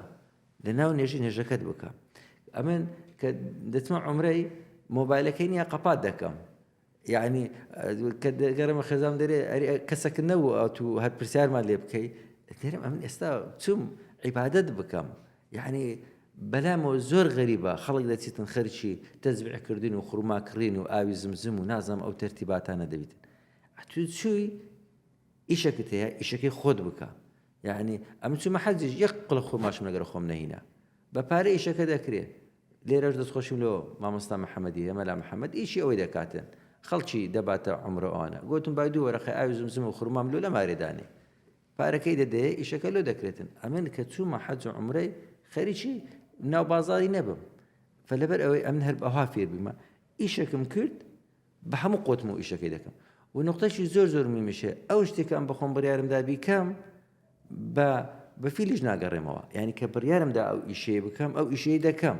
لە ناو نێژی نێژەکەت بکە ئەمن کە دەچمە عمرەی مۆبایلەکەی نیە قەپات دەکەم یعنی کە دەگەڕمە خێزان دەرێ کەسەکە نەبوو ئەو هەر پرسیارمان لێ بکەی دەرم ئەمن ئێستا چوم عیبادەت بکەم یعنی بەلامەوە زۆر غەریبە خەڵک دەچیتن خەرکی تەزبیع کردن و خورما کڕین و ئاوی زمزم و نازانم ئەو تەرتیباتانە دەبیتن ئەتوو چووی ئیشەکت هەیە ئیشەکەی خۆت بکە یعنی ئەمن چوومە حەجیش یەک قڵە خورماشم لەگەر خۆم نەهینا بە پارە ئیشەکە دەکرێ لێرەش دەستخۆشیم لۆ مامۆستا محەممەدی هەیە مەلا محەممەد ئیشی ئەوەی دەکاتن خەڵکی دەباتە عمرە ئەوانە گوتم بای دوو وەرەقەی ئاوی زمزم و خورمام لۆ لە مارێ دانێ پارەکەی دەدەیە ئیشەکە لۆ دەکرێتن ئەمن کە چوومە حەج و عومرەی خەریکی ناو بازاری نەبم فلەبەر ئەوەی ئەمن هەر ئەوها فێر بوومە ئیشەکم کرد بە هەموو قوتم و ئیشەکەی دەکەم و نقطەشی زۆر زۆر میمیشێ ئەو شتێکە ئەم بەخۆم بڕیارمدا بیکەم بە بە فیلیش ناگەڕێمەوە یعنی کە بڕیارمدا ئەو ئیشەیە بکەم ئەو ئیشەی دەکەم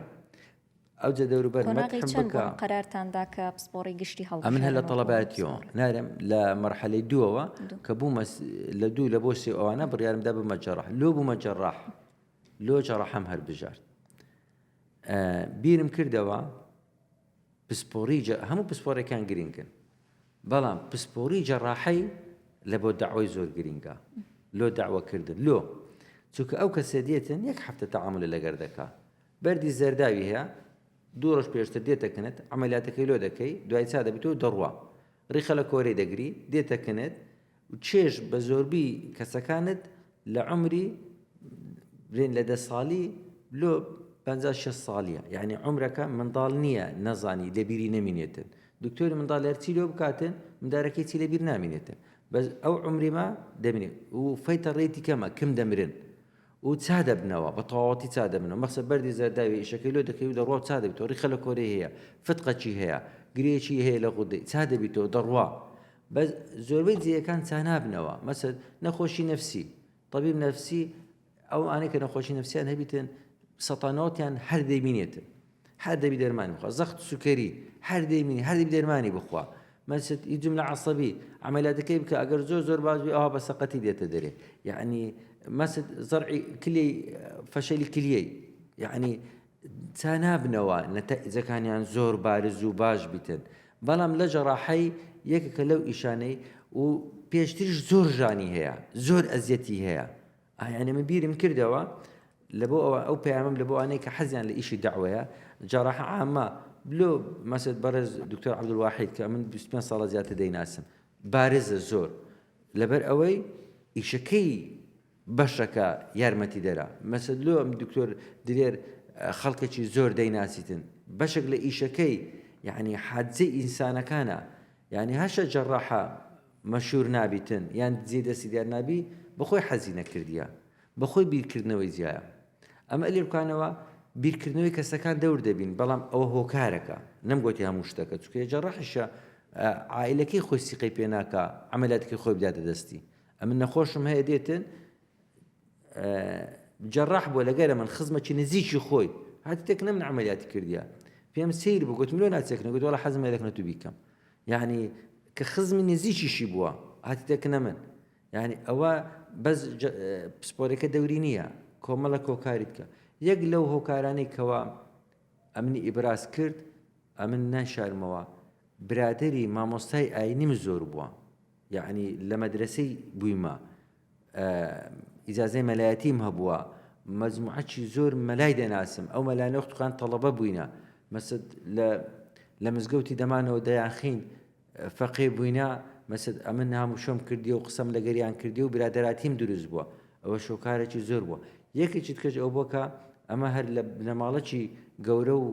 ئەوجا دەوروبەر قۆناغی مەدحم چەند بکە. بوون قەرارتان دا کە پسپۆڕی گشتی ئەمن هەر لە هەڵبژێرن وەکو تەڵەبایەتیەوە پسپۆڕی؟ نارم لە مەرحەلەی دووەوە دوو. کە بوومە لە دوو لە بۆ سێ ئەوانە بڕیارم دا ببمە جەڕاح لۆ بوومە جەڕاح لۆ جەڕاحم هەربژارد بیرم کردەوە پسپۆڕی هەموو پسپۆڕێکان گرنگن بەڵام پسپۆڕی جەڕاحەی لە بۆ داوای زۆر گرنگە لۆ داواکردن لۆ چونکە ئەو کەسە دێتن یەک هەفتە تەعامل لەگەر دەکا بەردی زەرداوی هەیە دوو ڕۆژ پێشتر دێتە کنت عەمەلیاتەکەی لۆ دەکەی دوای چا دەبیتەوە دەڕوا ڕیخە لە کۆرەی دەگری دێتە کنت و چێژ بە زۆربی کەسەکانت لە عمری بلێن لە دە ساڵی لۆ 50 شەست ساڵیە یعنی عمرەکە منداڵ نییە نەزانی لەبیری نەمینێتن دکتۆری منداڵ هەرچی لۆ بکاتن مندارەکەی چی لەبیر نامینێتن بەس ئەو عمریمە دەمینێت و فەیتە ڕێتی کەمە کم دەمرن و چا دەبنەوە بە تەواوەتی چا دەبنەوە مەخسە بەردی زەرداوی ئیشەکەی لۆ دەکەی و دەڕوا و چا دەبیتەوە ڕیخە لە کۆرەی هەیە فتقەکی هەیە گرێکی هەیە لە غودەی چا دەبیتەوە دەڕوا بەس زۆربەی جێیەکان چا نابنەوە مەسە نەخۆشی نەفسی طبیب نەفسی ئەو ئانەی کە نەخۆشی نەفسیان هەبیتن سەتانەوەتیان هەر دەبینێتن هەر دەبی دەرمانی بخوا زەخت سوکەری هەر دەیمینی هەر دەبی دەرمانی بخوا مەسد ئی جملە عەسەبی عەمەلیاتەکەی بکە ئەگەر زۆر زۆر باش بی ئەوها بە سەقەتی دێتە دەرێ یعنی مەسد زەرعی کلی فەشەلی کلیەی یعنی چا نابنەوە نەتەئیجەکانیان زۆر بارز و باش بیتن بەڵام لە جەڕاحەی یەکێکە لەو ئیشانەی و پێشتریش زۆر ژانی هەیە زۆر ئەزیەتی هەیە یانی من بیرم کردەوە لە بۆ ئەوە ئەو پەیامەم لە بۆ ئەوانەی کە حەزیان لە ئیشی دەعوەیە جەراحە عامە لۆ مەسەد بەڕێز دکتۆر عەبدولواحید کە من 25 ساڵە زیاتر دەیناسم بارزە زۆر لەبەر ئەوەی ئیشەکەی بەشەکە یارمەتی دەرە مەسەد لۆ ئەم دکتۆر دلێر خەڵکێکی زۆر دەیناسیتن بەشێک لە ئیشەکەی یعنی حادزەی ئینسانەکانە یعنی هەشە جەراحە مەشهور نابیتن یان جێ دەستی دیار نابی بەخۆی حەزی نەکردیە بەخۆی بیرکردنەوەی جیایە ئەمە لێ بکانەوە بیرکردنەوەی کەسەکان دەور دەبین بەڵام ئەوە هۆکارەکە نەمگوتی هەموو شتەکە چونکە جەڕاحیشە عائلەکەی خۆی سیقەی پێ ناکا عملیاتەکەی خۆی بداتە دەستی ئەمن نەخۆشم هەیە دێتن جەڕاح بووە لەگەرە من خزمەکی نزیکی خۆی هاتی تێکنە من عملیاتی کردیە پێم سیر بوو گوتم لۆ ناچێکنە گوت وەڵا حەزم لە لەکنە تو بیکەم یعنی کە خزمی نزیکیشی بووە هاتی تێکنە من یعنی ئەوە بەس پسپۆرەکە دەوری نییە کۆمەڵە کۆکاری بکە یەک لەو هۆکارانەی کەوا ئەمنی ئیبراز کرد ئەمن ناشارمەوە برادری مامۆستای ئاینیم زۆر بووە یعنی لە مەدرسەی بوویمە ئیجازەی مەلایەتیم هەبووە مەجموعەکی زۆر مەلای دەناسم ئەو مەلانە وەختخان تەڵەبە بووینە مەسد لە لە مزگەوتی دەمانەوە دەیانخین فەقێ بووینە مەسد ئەمن هاموشۆم کردی و قسەم لەگەریان کردی و برادەراتیم دروست بووە ئەوە شۆکارێکی زۆر بووە یەکێکی تکەش ئەو بۆ کە ئەمە هەر لە بنەماڵەکی گەورە و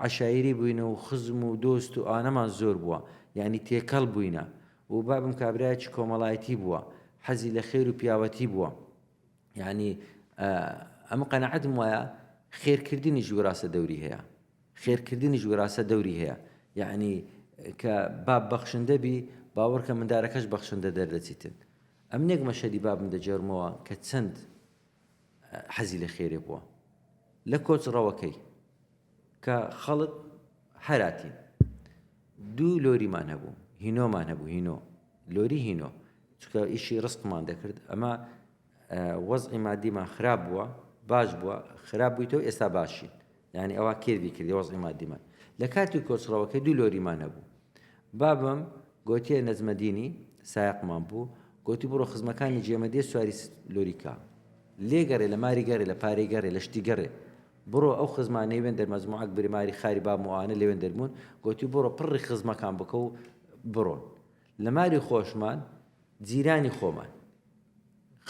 عشایری بووینە و خزم و دۆست و ئانەمان زۆر بووە یعنی تێکەڵ بووینە و بابم کابرایەکی کۆمەڵایەتی بووە حەزی لە خێر و پیاوەتی بووە یعنی ئەمە قەنەعەتم وایە خێرکردنیش وراثە دەوری هەیە خێرکردنیش وراثە دەوری هەیە یعنی. کە باب بەخشندە بی باوەڕکە مندارەکەش بەخشندە دەردەچیتن. ئەمنێک مەشهەدی بابم دەگێڕمەوە کە چەند حەزی لە خێرێ بووە لە کۆچڕەوەکەی کە خەڵک هەراتین دوو لۆریمان هەبوو هینۆمان هەبوو هینۆ لۆری هینۆ چکە ئیشی ڕستمان دەکرد ئەمە وەزعی مادیمان خراپ بووە باش بووە خراپ بوویتەوە ئێستا باشین یانی ئەوا کێرڤی کردی وەزعی مادیمان لە کاتی کۆچڕەوەکەی دوو لۆریمان هەبوو بابم گۆتیە نەجمەدینی سایەقمان بوو گۆتی بڕۆ خزمەکانی جێمەدێ سواری لۆریکا لێ گەڕێ لە ماری گەڕێ لە پارەی گەڕێ لە شتی گەڕێ بڕۆ ئەو خزمانەی وێن دەرمەزموعەک بریماری خاری بام و ئەوانە لەوێن دەربوون گۆتی بڕۆ پڕی خزمەکان بکە و بڕۆن لە ماری خۆشمان جیرانی خۆمان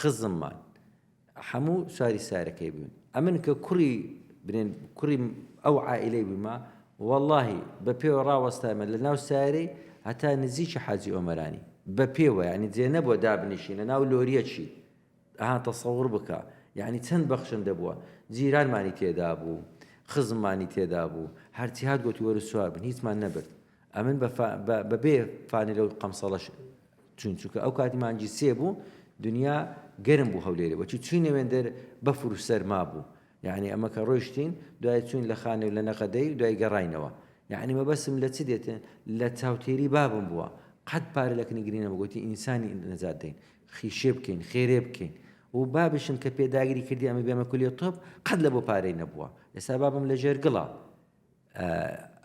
خزممان هەموو سواری سارەکەی بووین ئەمن کە کوڕی برێن کوڕی ئەو عائیلەی بوومە وەڵاهی بە پێوە ڕاوەستایمە لە ناو سارەی هەتا نزیکی حاجی ئۆمەرانی بە پێوە یعنی جێ نەبووە دابنیشین لە ناو لۆریەکی ئەها تەسەوڕ بکە یعنی چەند بەخشندە بووە جیرانمانی تێدا بوو خزممانی تێدا بوو هەرچی هات گۆتی وەرە سوار بن هیچمان نەبرد ئەمن بە بە بێ فانیلە و قەمسەڵەش چوین چونکە ئەو کاتی مانگی سێ بوو دنیا گەرم بوو هەولێرێ وەچی چوینە وێندەر بەفر و سەرما بوو یعنی ئەمە کە ڕۆیشتین دوای چوین لە خانێ و لە نەغەدەی و دوای گەڕاینەوە یعنی مەبەسم لە چ دێتن لە چاوتێری بابم بووە قەت پارە لە کنی گرینە بگوتی ئینسانی نەجات دەین خیشێ بکەین خێرێ بکەین و بابشم کە پێداگری کردی ئەمە بێمە کولیە تۆپ قەت لە بۆ پارەی نەبووە ئێستا بابم لە ژێر گڵە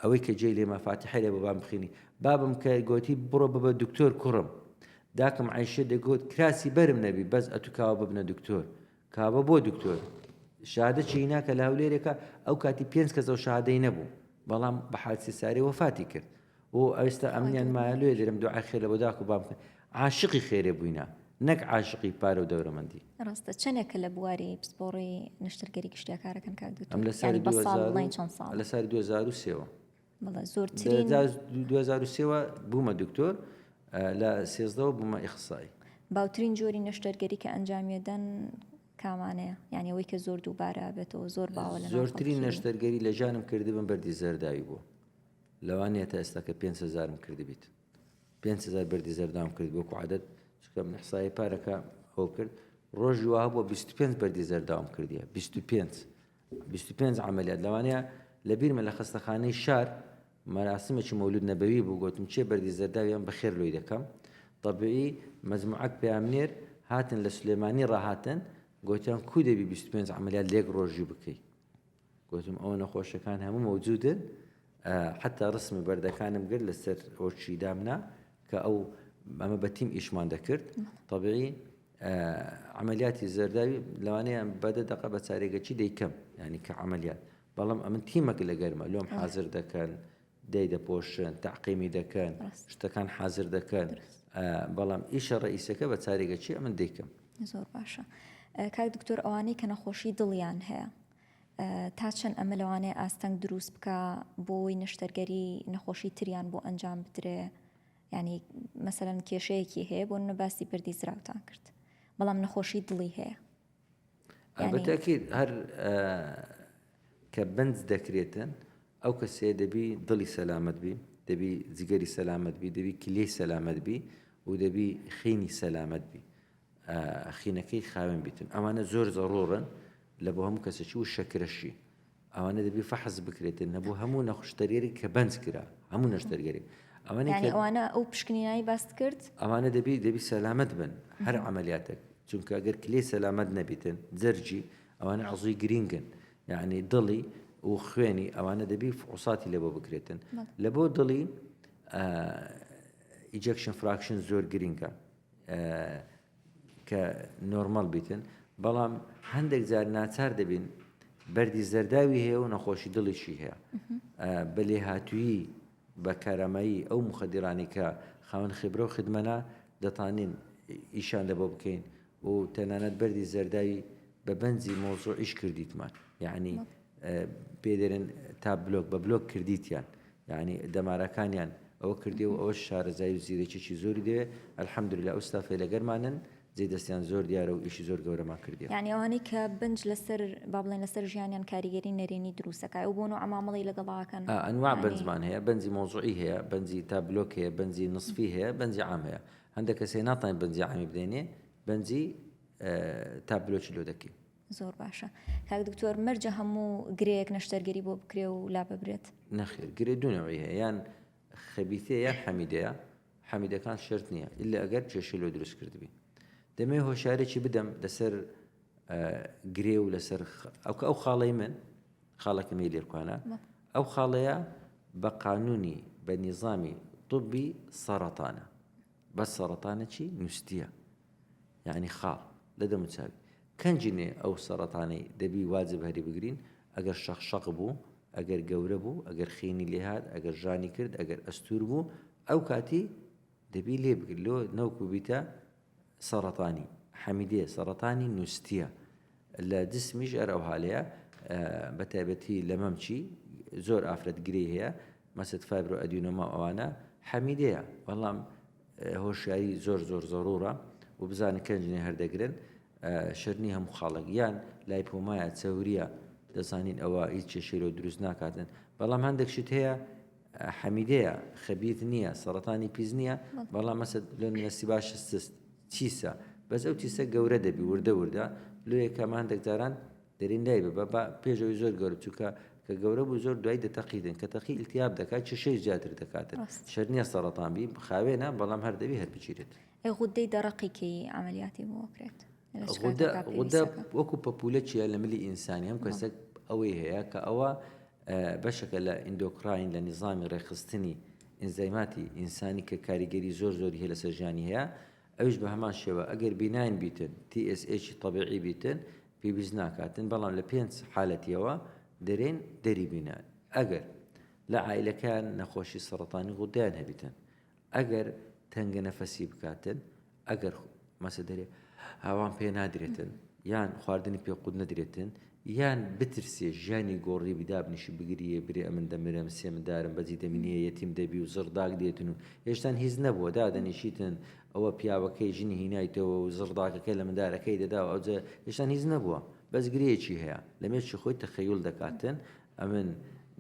ئەوەی کە جێی لێما فاتیحەی لێ بۆ بام بخینی بابم کە گۆتی بڕۆ ببە دکتۆر کوڕم داکم عیشە دەگوت کراسی بەرم نەبی بەس ئەتو کاوە ببنە دکتۆر کاوە بۆ دکتۆر شادە چی ناکە لە هەولێرێکە ئەو کاتی پێنج کەس ئەو شادەی نەبوو بەڵام بە حادسی ساری وەفاتی کرد و ئەوستا ئەمنیان مایە لێ دەرم دوعای خێر لە بۆ داک و بام بکەن عاشقی خێرێ بووینە نەک عاشقی پارە و دەورەمەندی. ڕاستە چەنێکە لە بواری پسپۆڕی نەشتەرگەری گشتیا کارەکەن کاک دکتۆر؟ ئەم لە سالی یانی بە دوو ساڵ هەزار و بڵێین چەند ساڵە؟ لە سالی 2003 وە. بەڵێ زۆرترین لە 2003 وە بوومە دکتۆر لە سێزدەوە بوومە ئیخسایی. باوترین جۆری نەشتەرگەری کە ئەنجامیەدەن کامانەیە؟ یانی ئەوەی کە زۆر دووبارە ئەبێتەوە زۆر باوە لە ناو زۆرترین خەڵکی؟ نەشتەرگەری لە ژیانم کردبم بەردی زەرداوی بووە. لەوانەیە تا ئێستا کە 5 هەزارم کردبیت. 5000 بەردی زەرداوم کرد وەکو عادەت چونکە من ئیحسایی پارەکە ئەو کرد ڕۆژی وا هەبووە 25 بەردی زەرداوم کردیە 25 25 عملیات لەوانەیە لە بیرمە لە خەستەخانەی شار مەراسمێکی مەولود نەبەوی بوو گوتم چێ بەردی زەرداویان بەخێر لۆی دەکەم طبیعی مەجموعەک پەیامنێر هاتن لە سلێمانی ڕاهاتن گوتیان کو دەبی 25 عملیات لێک ڕۆژی بکەی گوتم ئەوە نەخۆشەکان هەموو مەوجودن حتا ڕسمی بەردەکانم گرت لەسەر ئۆچی دامنا کە ئەو ئەمە بە تیم ئیشمان دەکرد طبیعی عملیاتی زەرداوی لەوانەیە بەدە دقە بە چارێگەچی دەیکەم ینی کە عملیات بەڵام ئەمن تیمەک لە گەرمە لۆم حاضر دەکەن دای دەپۆشن تەعقیمی دەکەن شتەکان حاضر دەکەن بەڵام ئیشە ڕئیسەکە بە چارێگەچی ئەمن دەیکەم زۆر باشە کاک دکتۆر ئەوانەی کە نەخۆشی دڵیان هەیە تا چەند ئەمە لەوانەیە ئاستەنگ دروست بکا بۆی نەشتەرگەری نەخۆشی تریان بۆ ئەنجام بدرێ ینی مەسەرەن کێشەیەکی هەیە بۆ نە باسی بردی زراوتان کرد بەڵام نەخۆشی دڵی هەیە بەتەکید هەر کە بەنج دەکرێتن ئەو کەسەیە دەبی دڵی سەلامەت بی دەبی جگەری سەلامەت بی دەبی کلیەی سەلامەت بی و دەبی خینی سەلامەت بی خینەکەی خاوێن بیتن ئەوانە زۆر زەڕۆڕن لە بۆ هەموو کەسێکی و شەکرەشی ئەوانە دەبی فەحس بکرێتن نەبوو هەموو نەخشتەرگەری کە بەنج کرا هەموو نەشتەرگەری ئەوانە ئەوانە ئەو پشکنینایی باست کرد ئەوانە دەبی دەبی سەلامەت بن هەر عملیاتێک چونکە ئەگەر کلی سەلامەت نەبیتن جەرجی ئەوانە عزوی گرینگن یعنی دڵی و خوێنی ئەوانە دەبی فحوساتی لەبۆ بکرێتن لە بۆ دڵی ejection fraction زۆر گرینگە کە نۆرمەڵ بیتن بەڵام هەندێک جار ناچار دەبین بەردی زەرداوی هەیە و نەخۆشی دڵیشی هەیە بە لێهاتوویی بە کارامایی ئەو مخدرانی کە خاوەن خبرە و خدمەە دەتانین ئیشان لە بۆ بکەین و تەنانەت بەردی زەرداوی بە بەنجی مۆزوعیش کردیتمان یعنی پێ دەرێن تا بلۆک بە بلۆک کردیتیان یعنی دەمارەکانیان ئەوە کردی و ئەوە شارەزای و زیرەکیی زۆری دەوێ الحەمدللە ئەو ستافەی لەگەرمانن. جێ دەستیان زۆر دیارە و ئیشی زۆر گەورەمان کردیە. یانی ئەوانەی کە بەنج لەسەر با بڵێن لەسەر ژیانیان کاریگەری نەرێنی دروست ئەکا ئەو بۆ نوعە مامەڵەی لەگەڵا ئەکەن؟ ئا ئەنواع بەنجمان هەیە بەنجی مەوزوعی هەیە بەنجی تابلۆک هەیە بەنجی نسفی هەیە بەنجی عام هەیە هەندێک کەس هەیە ناتوانین بەنجی عامی بدەینێ بەنجی تابلۆکی لۆ دەکەین. زۆر باشە کاک دکتۆر مەرجە هەموو گرێیەک نەشتەرگەری بۆ بکرێ و لاببرێت؟ نەخێر گرێ دوو نەوعی هەیە یان خەبیثەیە یان حەمیدەیە حەمیدەکان شەرت نییە ئیلا ئەگەر کێشەی لۆ دروست کردبی دەمەوێت هۆشیارێکی بدەم لەسەر گرێ و لەسەر ئەو کە ئەو خاڵەی من خاڵەکەم یە لێرکوانە ئەو خاڵەیە بە قانونی بە نیزامی طبی سەڕەتانە بەس سەڕەتانە چی نووسە یعنی خاڵ لە دەموچاوی کەنجینێ ئەو سەڕەتانەی دەبی واجب هەری بگرین ئەگەر شەق شەق بوو ئەگەر گەورە بوو ئەگەر خینی لێهات ئەگەر ژانی کرد ئەگەر ئەستور بوو ئەو کاتی دەبی لێ بگری لۆ نەوکو بیتە سەڕەتانی حەمیدێ سەڕەتانی نوستیە لە جسمیش ئەر ئەو هالەیە بە تایبەتی لە مەمچی زۆر ئافرەت گرێی هەیە مەسەد فایبرۆ ئەدینۆما ئەوانە حەمیدەیە بەڵام هۆشیاری زۆر زۆر زەڕوڕە و بزانن کەنجنێ هەردەگرن شەرنی هەموو خاڵێک یان لای پۆمایە چەوریە دەزانین ئەوە هیچ کێشەی لۆ دروست ناکاتن بەڵام هەندێک شت هەیە حەمیدەیە خەبیت نییە سەرەتانی پیس نییە بەڵام مەسە لۆ نەسی باش سست چیسە بەس ئەو چیسە گەورە دەبی وردە وردە لۆ یەکەم هەندێک جاران دەرین لای ببە بە پێشەوەی زۆر گەورە چووکە کە گەورە بوو زۆر دوای دەتەقیدن کە تەقی التیاب دەکات کێشەی زیاتر دەکاتن شەر نییە سەرەتان بی خاوێنە بەڵام هەر دەبی هەر بگیرێت. ئەی غودەی دەڕەقی کەی عەمەلیاتی بۆ ئەکرێت؟ لە چ غودە کاتێکا غودە پێویستەکە؟ وەکو پەپولە چیە لە ملی ئینسانی هەم کەسێک ئەوەی هەیە کە ئەوە بەشەکە لە ئیندۆکراین لە نیزامی ڕێکخستنی ئینزایماتی ئینسانی کە کاریگەری زۆر زۆری هەیە لەسەر ژیانی هەیە ئەویش بە هەمان شێوە ئەگەر بیناین بیتن TSH تەبیعی بیتن پێویست ناکاتن بەڵام لە پێنج حالەتیەوە دەرێن دەری بینە ئەگەر لە عائلەکەیان نەخۆشی سەڕەتانی غودەیان هەبیتن ئەگەر تەنگە نەفەسی بکاتن ئەگەر مەسە دەرێ هاوان پێ نادرێتن یان خواردنی پێ قوت نەدرێتن یان بترسێ ژیانی گۆڕی بدابنیشی بگریە برێ ئەمن دەمرم سێ مندارم بەجی دەمینیە یەتیم دەبی و زڕداک دێتن و هێشتان هیچ نەبووە دادەنیشیتن ئەوە پیاوەکەی ژنی هینایتەوە و زڕداکەکەی لە مندارەکەی دەدا و ئەوجە هێشتان هیچ نەبووە بەس گرێیەکی هەیە لە مێشکی خۆی تەخەیول دەکاتن ئەمن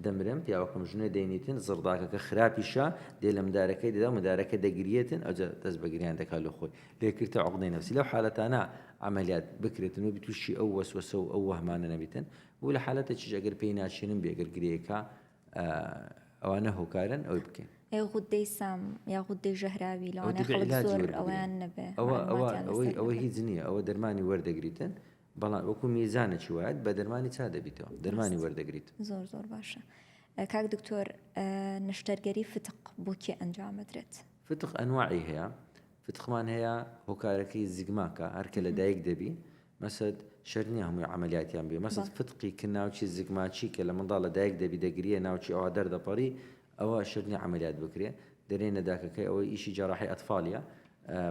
دەمرم پیاوەکەم ژنێ دەینیتن زڕداکەکە خراپیشە دێ لە مندارەکەی دەدا و مندارەکە دەگریێتن ئەوجا دەست بە گریان دەکات لۆ خۆی لێکردتە عوقدەی نەفسی لەو حالەتانە عەمەلیات بکرێتن و تووشی ئەو وەسوەسە و ئەو وەهمانە نەبیتن و لە حالەتێکیش ئەگەر پێی ناچێنن بێ گەر گرێیەکە ئەوانە هۆکارن ئەوەی بکەین. ئەی غودەی سام یا غودەی ژەهراوی لەوانەیە خەڵک زۆر ئەوەیان نەبێ ئەوە ئەوە ئەوەی ئەوە هیچ نییە ئەوە دەرمانی وەردەگریتن بەڵام وەکو میزانێکی وایت بە دەرمانی چا دەبیتەوە دەرمانی وەردەگریت. زۆر زۆر باشە کاک دکتۆر نەشتەرگەری فتق بۆ کێ ئەنجامەدرێت؟ فتق ئەنواعی هەیە فتقمان هەیە هۆکارەکەی زگماکە هەرکە لە دایک دەبی مەسەد شەر نییە هەمووی عملیاتیان بێ مەسەد فتقی کە ناوچی زگماچی کە لە منداڵ لە دایک دەبی دەگریە ناوچی ئەوە دەردەپەڕی ئەوە شەرت نیە عەمەلیات بکرێ دەرێنە داکەکەی ئەوەی ئیشی جەراحی ئەتفالیە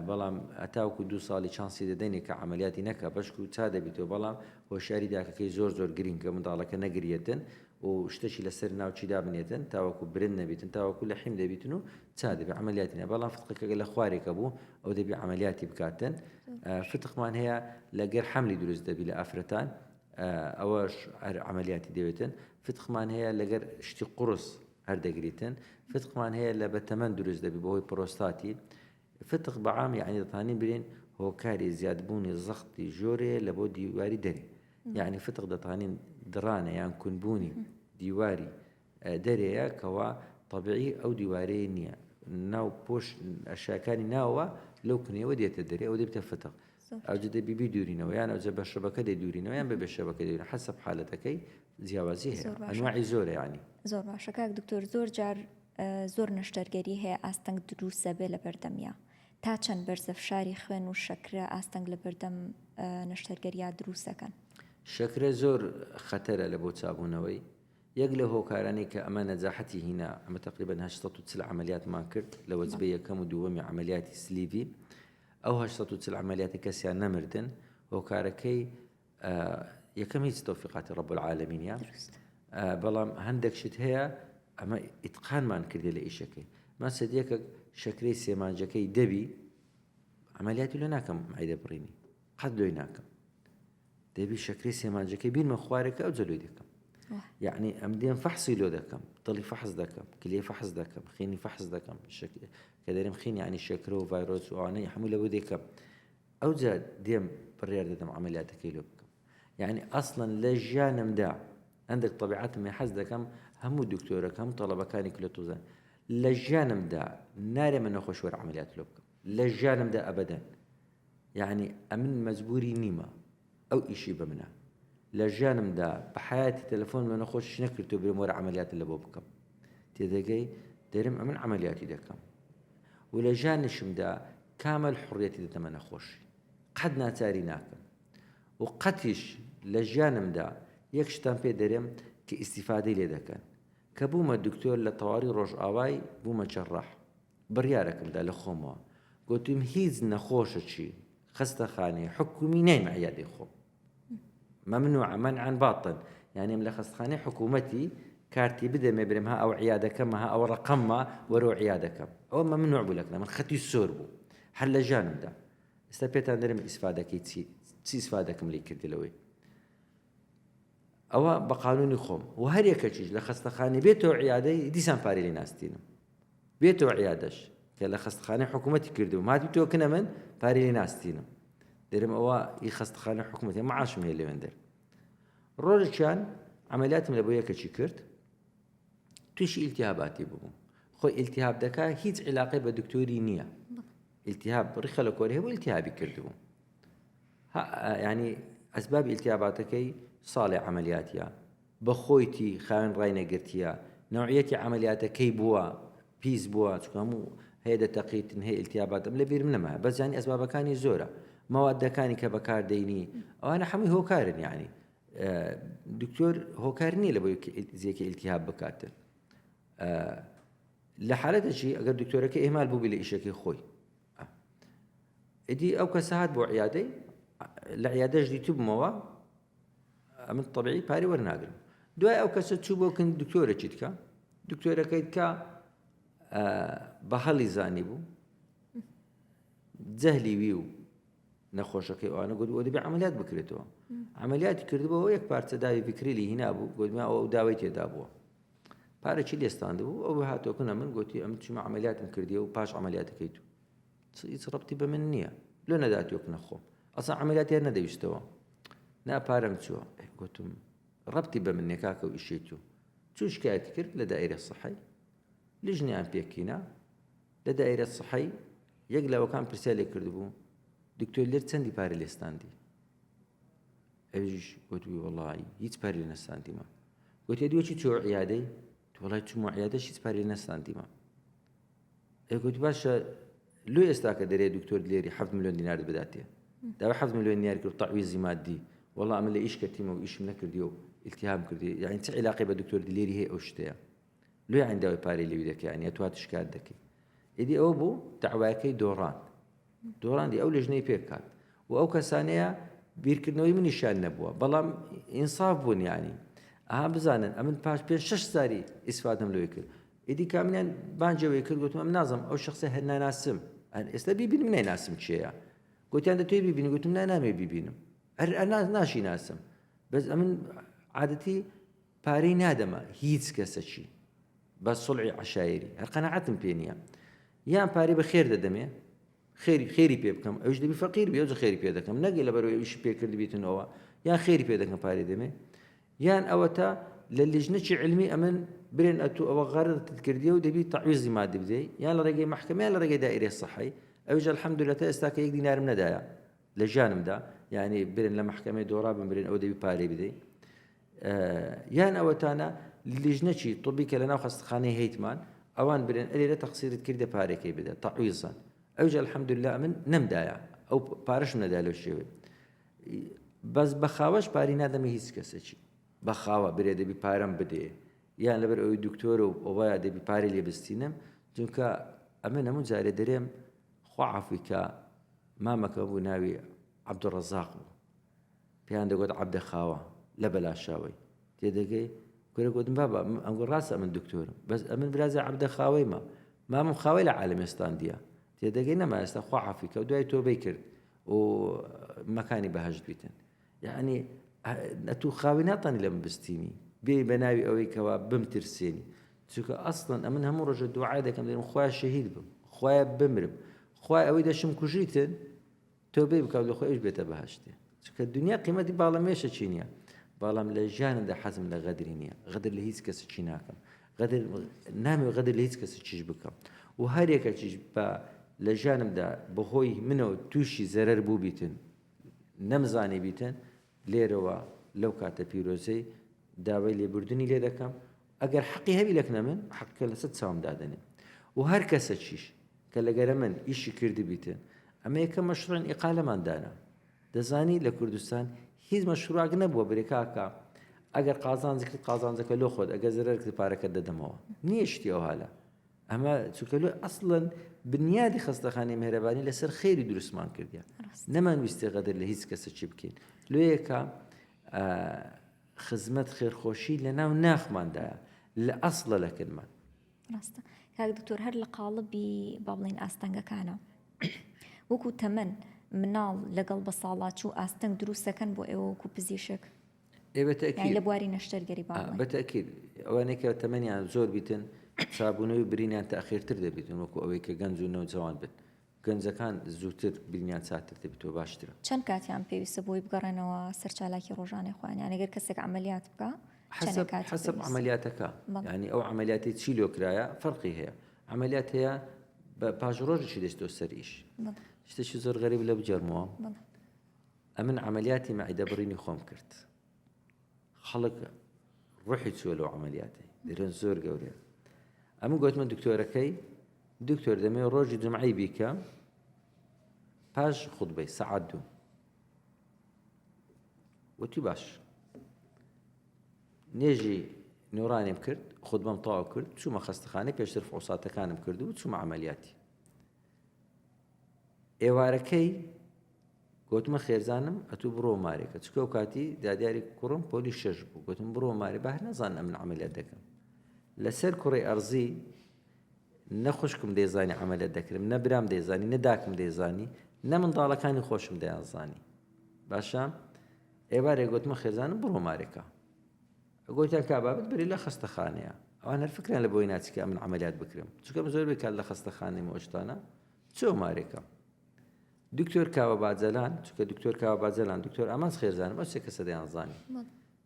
بەڵام هەتاوەکو دوو ساڵی چانسی دەدەینێ کە عەمەلیاتی نەکا بەشکو چا دەبیتەوە بەڵام هۆشیاری داکەکەی زۆر زۆر گرینگە منداڵەکە نەگریەتن و شتەکی لەسەر ناوچی دابنێتن تاوەکو برند نەبیتن تاوەکو لە حیم دەبیتن و چا دەبی عەمەلیاتی نە بەڵام فتقەکە لە خوارێکە بوو ئەو دەبی عەمەلیاتی بکاتن فتقمان هەیە لەگەر حەملی دروست دەبی لە ئافرەتان ئەوەش هەر عەمەلیاتی دەوێتن فتقمان هەیە لەگەر شتی قوڕس هەر دەگریتن فتقمان هەیە لە بە تەمەن دروست دەبی بەهۆی پرۆستاتی فتق بە عام یعنی دەتوانین برێن هۆکاری زیادبوونی زەختی ژۆرێ لە بۆ دیواری دەرێ یعنی فتق دەتوانین دڕانە یان کونبوونی دیواری دەرێیە کەوا تەبیعی ئەو دیوارەیە نییە ناو پۆش ئەشیاکانی ناوە لەو کنەوە دێتە دەرێ ئەو دەبێتە فتق ئەوجە دەبی بیدورینەوە یان ئەوجە بە شەبەکە دەیدورینەوە یان بەبێ شەبەکە دەیدورین حەسەب حالەتەکەی جیاوازی هەیە زۆر باشە. ئەنواعی زۆرە یانی. زۆر باشە کاک دکتۆر زۆر جار زۆر نەشتەرگەری هەیە ئاستەنگ دروسە بێ لە بەردەمیا تا چەند بەرزە فشاری خوێن و شەکرە ئاستەنگ لە بەردەم نەشتەرگەریا دروسەکەن؟ شەکرە زۆر خەتەرە لە بۆ چابوونەوەی یەک لەو هۆکارانەی کە ئەمە نەجاحەتی هینا ئەمە تەقریبەن 840 عەمەلیاتمان کرد لە وەجبەی یەکەم و دووەمی عەمەلیاتی سلیڤی ئەو 840 عەمەلیاتە کەسیان نەمردن هۆکارەکەی یەکەم هیچ تەوفیقاتی ڕب العالمینە بەڵام هەندێک شت هەیە ئەمە ئیتقانمان کردی لە ئیشەکەی مەسەد یەکە شەکرەی سێمانجەکەی دەبی. عملیاتی لۆ ناکەم عیدە بڕینی قەت لۆی ناکەم دەبی شەکری سێمانجەکەی بیرمە خوارەکە ئەو جەلۆی دەکەم یعنی ئەم دێم فەحسی لۆ دەکەم دڵی فەحس دەکەم کلیە فەحس دەکەم خینی فەحس دەکەم کە دەرم خین یعنی شەکرە و ڤایرۆس و ئەوانەی هەموو لەبۆ دەکەم ئەوجا دێم بڕیار دەدەم عملیاتەکەی لۆ بکەم یعنی ئەسڵەن لە ژیانمدا هەندێک طبیعەتم حەز دەکەم هەموو دکتۆرەکەم تەڵەبەکانی کلە تۆزان لە ژیانمدا نارێمە نەخۆش وەر عملیات لۆ بکەم لە ژیانمدا ئەبەدەن یەعنی ئەمن مەجبوری نیمە ئەو ئیشی بە منە لە ژیانمدا بە حیاتی تەلەفۆن لە نەخۆشیش نەکردو برێم وەرە عەمەلیاتت لە بۆ بکەم تێدەگەی دەرم ئەمن عەمەلیاتی دەکەم و لە ژیانیشمدا کامل حڕیەتی دەدەمە نەخۆشی قەت ناچاری ناکەم و قەتیش لە ژیانمدا یەک شتان پێ دەرێم کە ئیسیفادەی لێ دەکەن کە بوومە دکتۆر لە تەواری ڕۆژئاوای بوومە جەڕاح بڕیارەکم دا لە خۆمەوە گۆتم هیچ نەخۆشەکی خەستەخانەی حکومی نایمە عیادەی خۆم مەمنوعە مەنعەن باتن یعنی ئەم لە خەستخانەی حکوومەتی کارتی بدەمێ برێم ها ئەو عیادەکەمە ها ئەوە ڕقەممە وەرەوە عیادەکەم ئەوە مەمنوع بوو لەکنە من خەتی سۆر بوو هەر لە ژیانمدا ئێستا پێتان دەرم ئیسفادەکەی چی چی ئیسفادەکەم لی کردی لەوەی ئەوە بە قانونی خۆم و هەر یەکەکیش لە خەستەخانەی بێتەوە عیادەی دیسان پارەی لێ ناستینم بێتەوە عیادەش کە لە خەستخانەی حکوومەتی کردوم هاتی تۆ کنە من پارەی لێ ناستینم دەرم ئەوە ئی خەستخانە حکوومەتی معاشم هەیە لەوێندەر ڕۆژێکیان عملیاتم لە بۆ یەکەکی کرد تووشی ئیلتیهاباتی ببوو خۆی ئیلتیهاب دەکا هیچ عیلاقەی بە دکتۆری نییە ئیلتیهاب ڕیخە لە کۆری هەبوو ئیلتیهابی کردبوو یانی ئەسبابی ئیلتیاباتەکەی ساڵێ عەمەلیاتیە بەخۆیتی خاوێن ڕای نەگرتیە نەوعیەتی عەمەلیاتەکەی بووە پیس بووە چونکە هەموو هەیە دەتەقیتن هەیە ئیلتیابات ئەم لە بیرم نەمایە بەس یانی ئەسبابەکانی زۆرە مەوادەکانی کە بەکار دەینی ئەوانە هەمووی هۆکارن یانی دکتۆر هۆکار نییە لە بۆی زیەکە ئیلتیهاب بکاتن لە حالەتەکی ئەگەر دکتۆرەکە ئێمال بووبی لە ئیشەکەی خۆی ئیدی ئەو کەسە هات بۆ عیادەی لە عیادەش دیتبمەوە ئەمن طبیعی پارەی وەرناگرم دوای ئەو کەسە چوو بۆ کن دکتۆرەکی تکە دکتۆرەکەی تکە بە هەڵی زانی بوو جەهلی وی و نەخۆشەکەی ئەوانە گوت بۆ دەبێ عملیات بکرێتەوە عملیاتی کردبەوە یەک پارچە داوی بکریلی هینا بوو گوتما ئەو داوای تێدا بووە پارەکی لێستاندبوو ئەو هاتۆکنە من گوتی ئەم چوومە عملیاتم کردی و پاش عملیاتەکەی تو هیچ ڕەبتی بە من نییە لۆ نەداتۆکنە خۆم ئەسا عملیاتیان نەدەویستەوە نا پارەم چووە گوتم ڕەبتی بە من نییە کاکە و ئیشەی تو چوو شکایەتی کرد لە دایرە سەحەی لیژنەیان پێکینا لە دایرە سەحەی یەک لاوەکان پرسیار لێ کردبوو دکتۆر لێر چەندی پارە لێستاندی ئەویش گوتبووی وەڵی هیچ پارەی لێ نەستاندیمە گوتی دووەکی چۆ عیادەی وڵای چوومە عیادەش هیچ پارەی نەستاندیمە ئەی گوتی باشە لۆ ئێستا کە دەرێ دکتۆر دلێری 7 میلیۆن دینار بداتێ داوا 7 میلیۆن دینار کرد تەعویزی مادی وەڵا ئەمە لە ئیش کەتیمە و ئیشم نەکردی و التهاب کردی یعنی چ علاقەی بە دکتۆر دلێری هەیە ئەو شتەیە لۆ یعنی داوای پارەی لەوی دەکەی یعنی ئەتوات شکات دەکەی ئیدی ئەوە بوو داوایەکەی دۆڕاند دۆڕاندی ئەو لژنەی پێکهات و ئەو کەسانەیە بیرکردنەوەی منیشیان نەبووە بەڵام ئینساف بوون یعنی ئەها بزانن ئەمن پاش پێ شش ساری ئیسفادەم لەوەی کرد ئیدی کاملیان بانجەوەی کرد گوتم ئەم نازم ئەو شخصە هەر ناناسم ئەن ئێستا بیبینم نایناسم کێیە گوتیان دەتوێ بیبینی گوتم نا نامێ بیبینم هەر ناشی ناسم بەس ئەمن عادەتی پارەی نادەمە هیچ کەسەکی بە سوڵعی عەشایری هەر قەناعەتم پێ نییە یان پارەی بە خێر دەدەمێ خێری خێری پێ بکەم ئەوش دەبی فەقیر بێ ئەوجە خێری پێ دەکەم نەگەی لەبەرەوەی ئەویشی پێ کردبیتنەوە یان خێری پێ دەکەم پارەی دەمێ یان ئەوەتا لە لیژنەکی علمی ئەمن برێن ئەتوو ئەوە غەرەتت کردیە و دەبی تەعویزی مادی بدەی یان لە ڕێگەی مەحکەمە یان لە ڕێگەی دائیرەی سەحەی ئەویش الحمدلله تا ئێستا کە یەک دینارم نەدایە لە ژیانمدا یعنی برێن لە مەحکەمەی دۆڕا بمرێن ئەو دەبی پارەی بدەی یان ئەوەتانە لیژنەکی طبی کە لەناو خەستەخانەی هەیتمان ئەوان برێن ئەرێ تەقسیرت کردە پارێکەی بدە تەعویزەن ئەویش الحمدلله من نەمدایە ئەو پارەشم نەدا لەو شێوەی بەس بە خاوەش پاری نادەمە هیچ کەسێکی بە خاوە برێ دەبی پارەم بدێ یان لەبەر ئەوەی دکتۆرە و ئەوە دەبی پارەی لێ بستینم چونکە ئەمە نەموو جارێ دەرێم خوا عەفوی کە مامەکە بوو ناوی عەبدوڕەزاق بوو پێیان دەگوت عەبدە خاوە لە بەلاشاوەی تێدەگەی کورە گوتم بابا ئەمگو ڕاستە ئەمن دکتۆرم بەس ئەمن برازای عەبدە خاوەیمە مامم خاوەی لە عالەمێستان دیە. تێدەگەی نەما ئێستا خوا عەفوی کە دوای تۆبەی کرد و مەکانی بەهەشت بیتن یعنی ئەتوو خاوی ناتانی لە من بستینی بێ بە ناوی ئەوەی کەوا بمترسێنی چونکە ئەسڵەن ئەمن هەموو ڕۆژە دوعای دەکەم دەرم خوایە شەهید بم خوایە بمرم خوای ئەوەی دەشم کوژیتن تۆبەی بکە و لە خۆی ئەویش بێتە بەهەشتێ چونکە دنیا قیمەتی باڵە مێشە چی نییە بەڵام لە ژیانمدا حەزم لە غەدری نییە غەدر لە هیچ کەسێکی ناکەم غەدر نامەوێ غەدر لە هیچ کەسێکیش بکەم و هەرێکەکیش بە لە ژیانمدا بەهۆی منەوە تووشی زەرەر بووبیتن نەمزانی بیتن لێرەوە لەو کاتە پیرۆزەی داوای لێبوردنی لێ دەکەم ئەگەر حەقی هەبی لەکنە من حەقەکە لەسەر چاوم دادەنێم و هەر کەسەکیش کە لەگەرە من ئیشی کردبیتن ئەمە یەکەم مەشروعین ئیقالەمان دانا دەزانی لە کوردستان هیچ مەشروعێک نەبووە برێ کاکە ئەگەر قازانج کرد قازانجەکە لۆ خۆت ئەگەر زەرەر کرد پارەکەت دەدەمەوە نییە شتی ئەوها لە ئەمە چونکە لۆ ئەسڵەن بنیادی خەستەخانەی مهرەبانی لەسەر خێری دروستمان کردیە نەمان ویستی غەدر لە هیچ کەسەکی بکەین لۆیەکە خزمەت خێرخۆشی لە ناو ناخماندایە لە ئەسڵە لە کنمان. ڕاستە کاک دکتۆر هەر لە قاڵبی با بڵێین ئاستەنگەکانە وەکو تەمەن مناڵ لەگەڵ بە ساڵاچوو ئاستەنگ دروستەکەن بۆ ئێوە وەکو پزیشک لە بواری نەشتەرگەری با بڵێین. بەتەکید ئەوانەی کە تەمەنیان زۆر بیتن چابوونەوەی برینیان تاخیرتر دەبیتن وەکو ئەوەی کە گەنج و نەوجەوان بن گەنجەکان زووتر برینیان چاکتر دەبێتەوە باشترە. چەند کاتیان پێویستە بۆی بگەڕێنەوە سەر چالاکی ڕۆژانەی خۆیان یان گەر کەسێک عەمەلیات بکا چەندێک کاتی حەسەب پێویستە؟ عەمەلیاتەکە بەڵێ. یانی ئەو عەمەلیاتی چی لۆ کرایە فەرقی هەیە عەمەلیات هەیە بە پاش ڕۆژێکی دەچتەوە سەر ئیش بەڵێ. شتێکی زۆر غەریب لە بگێڕمەوە بەڵێ. ئەمن عەمەلیاتی مەعیدە بڕینی خۆم کرد خەڵک ڕحی چووە لەو عملیاتەی دەرێن زۆر گەورەیە ئەمن گوتمە دکتۆرەکەی دکتۆر دەمێ ڕۆژی جمعەی بیکە پاش خودبەی سەعات دوو وتی باش نێژی نۆرانیم کرد خودبەم تەواو کرد چوومە خەستەخانەی پێشتر فحوساتەکانم کرد و چوومە عملیاتی ئێوارەکەی گۆتمە خێزانم ئەتوو بڕۆ مارێکە چکە و کاتی دادیاری کوڕم پۆلی شەش بوو گوتم بڕۆ مارێ بە هەر نەزان ئەمن عملیات دەکەم لەسەر کوڕی ئەرزی نە خوشکم دەیزانی عملیات دەکرم نە برام دەیزانی نە داکم دەیزانی نە منداڵەکانی خۆشم دەیانزانی باشە ئێوارێ گوتمە خێزانم بڕۆ مارێکە گوتیان کابابت بری لە خەستەخانەیە ئەوان هەر فکریان لە بۆی ناچکە من عملیات بکرم چونکە من زۆربەی کات لە خەستەخانەی مۆشتانە چۆ مارێکە دکتۆر کاوە باجەلان چونکە دکتۆر کاوە باجەلان دکتۆر ئامانج خێزانم ئەو سێ کەسە دەیانزانی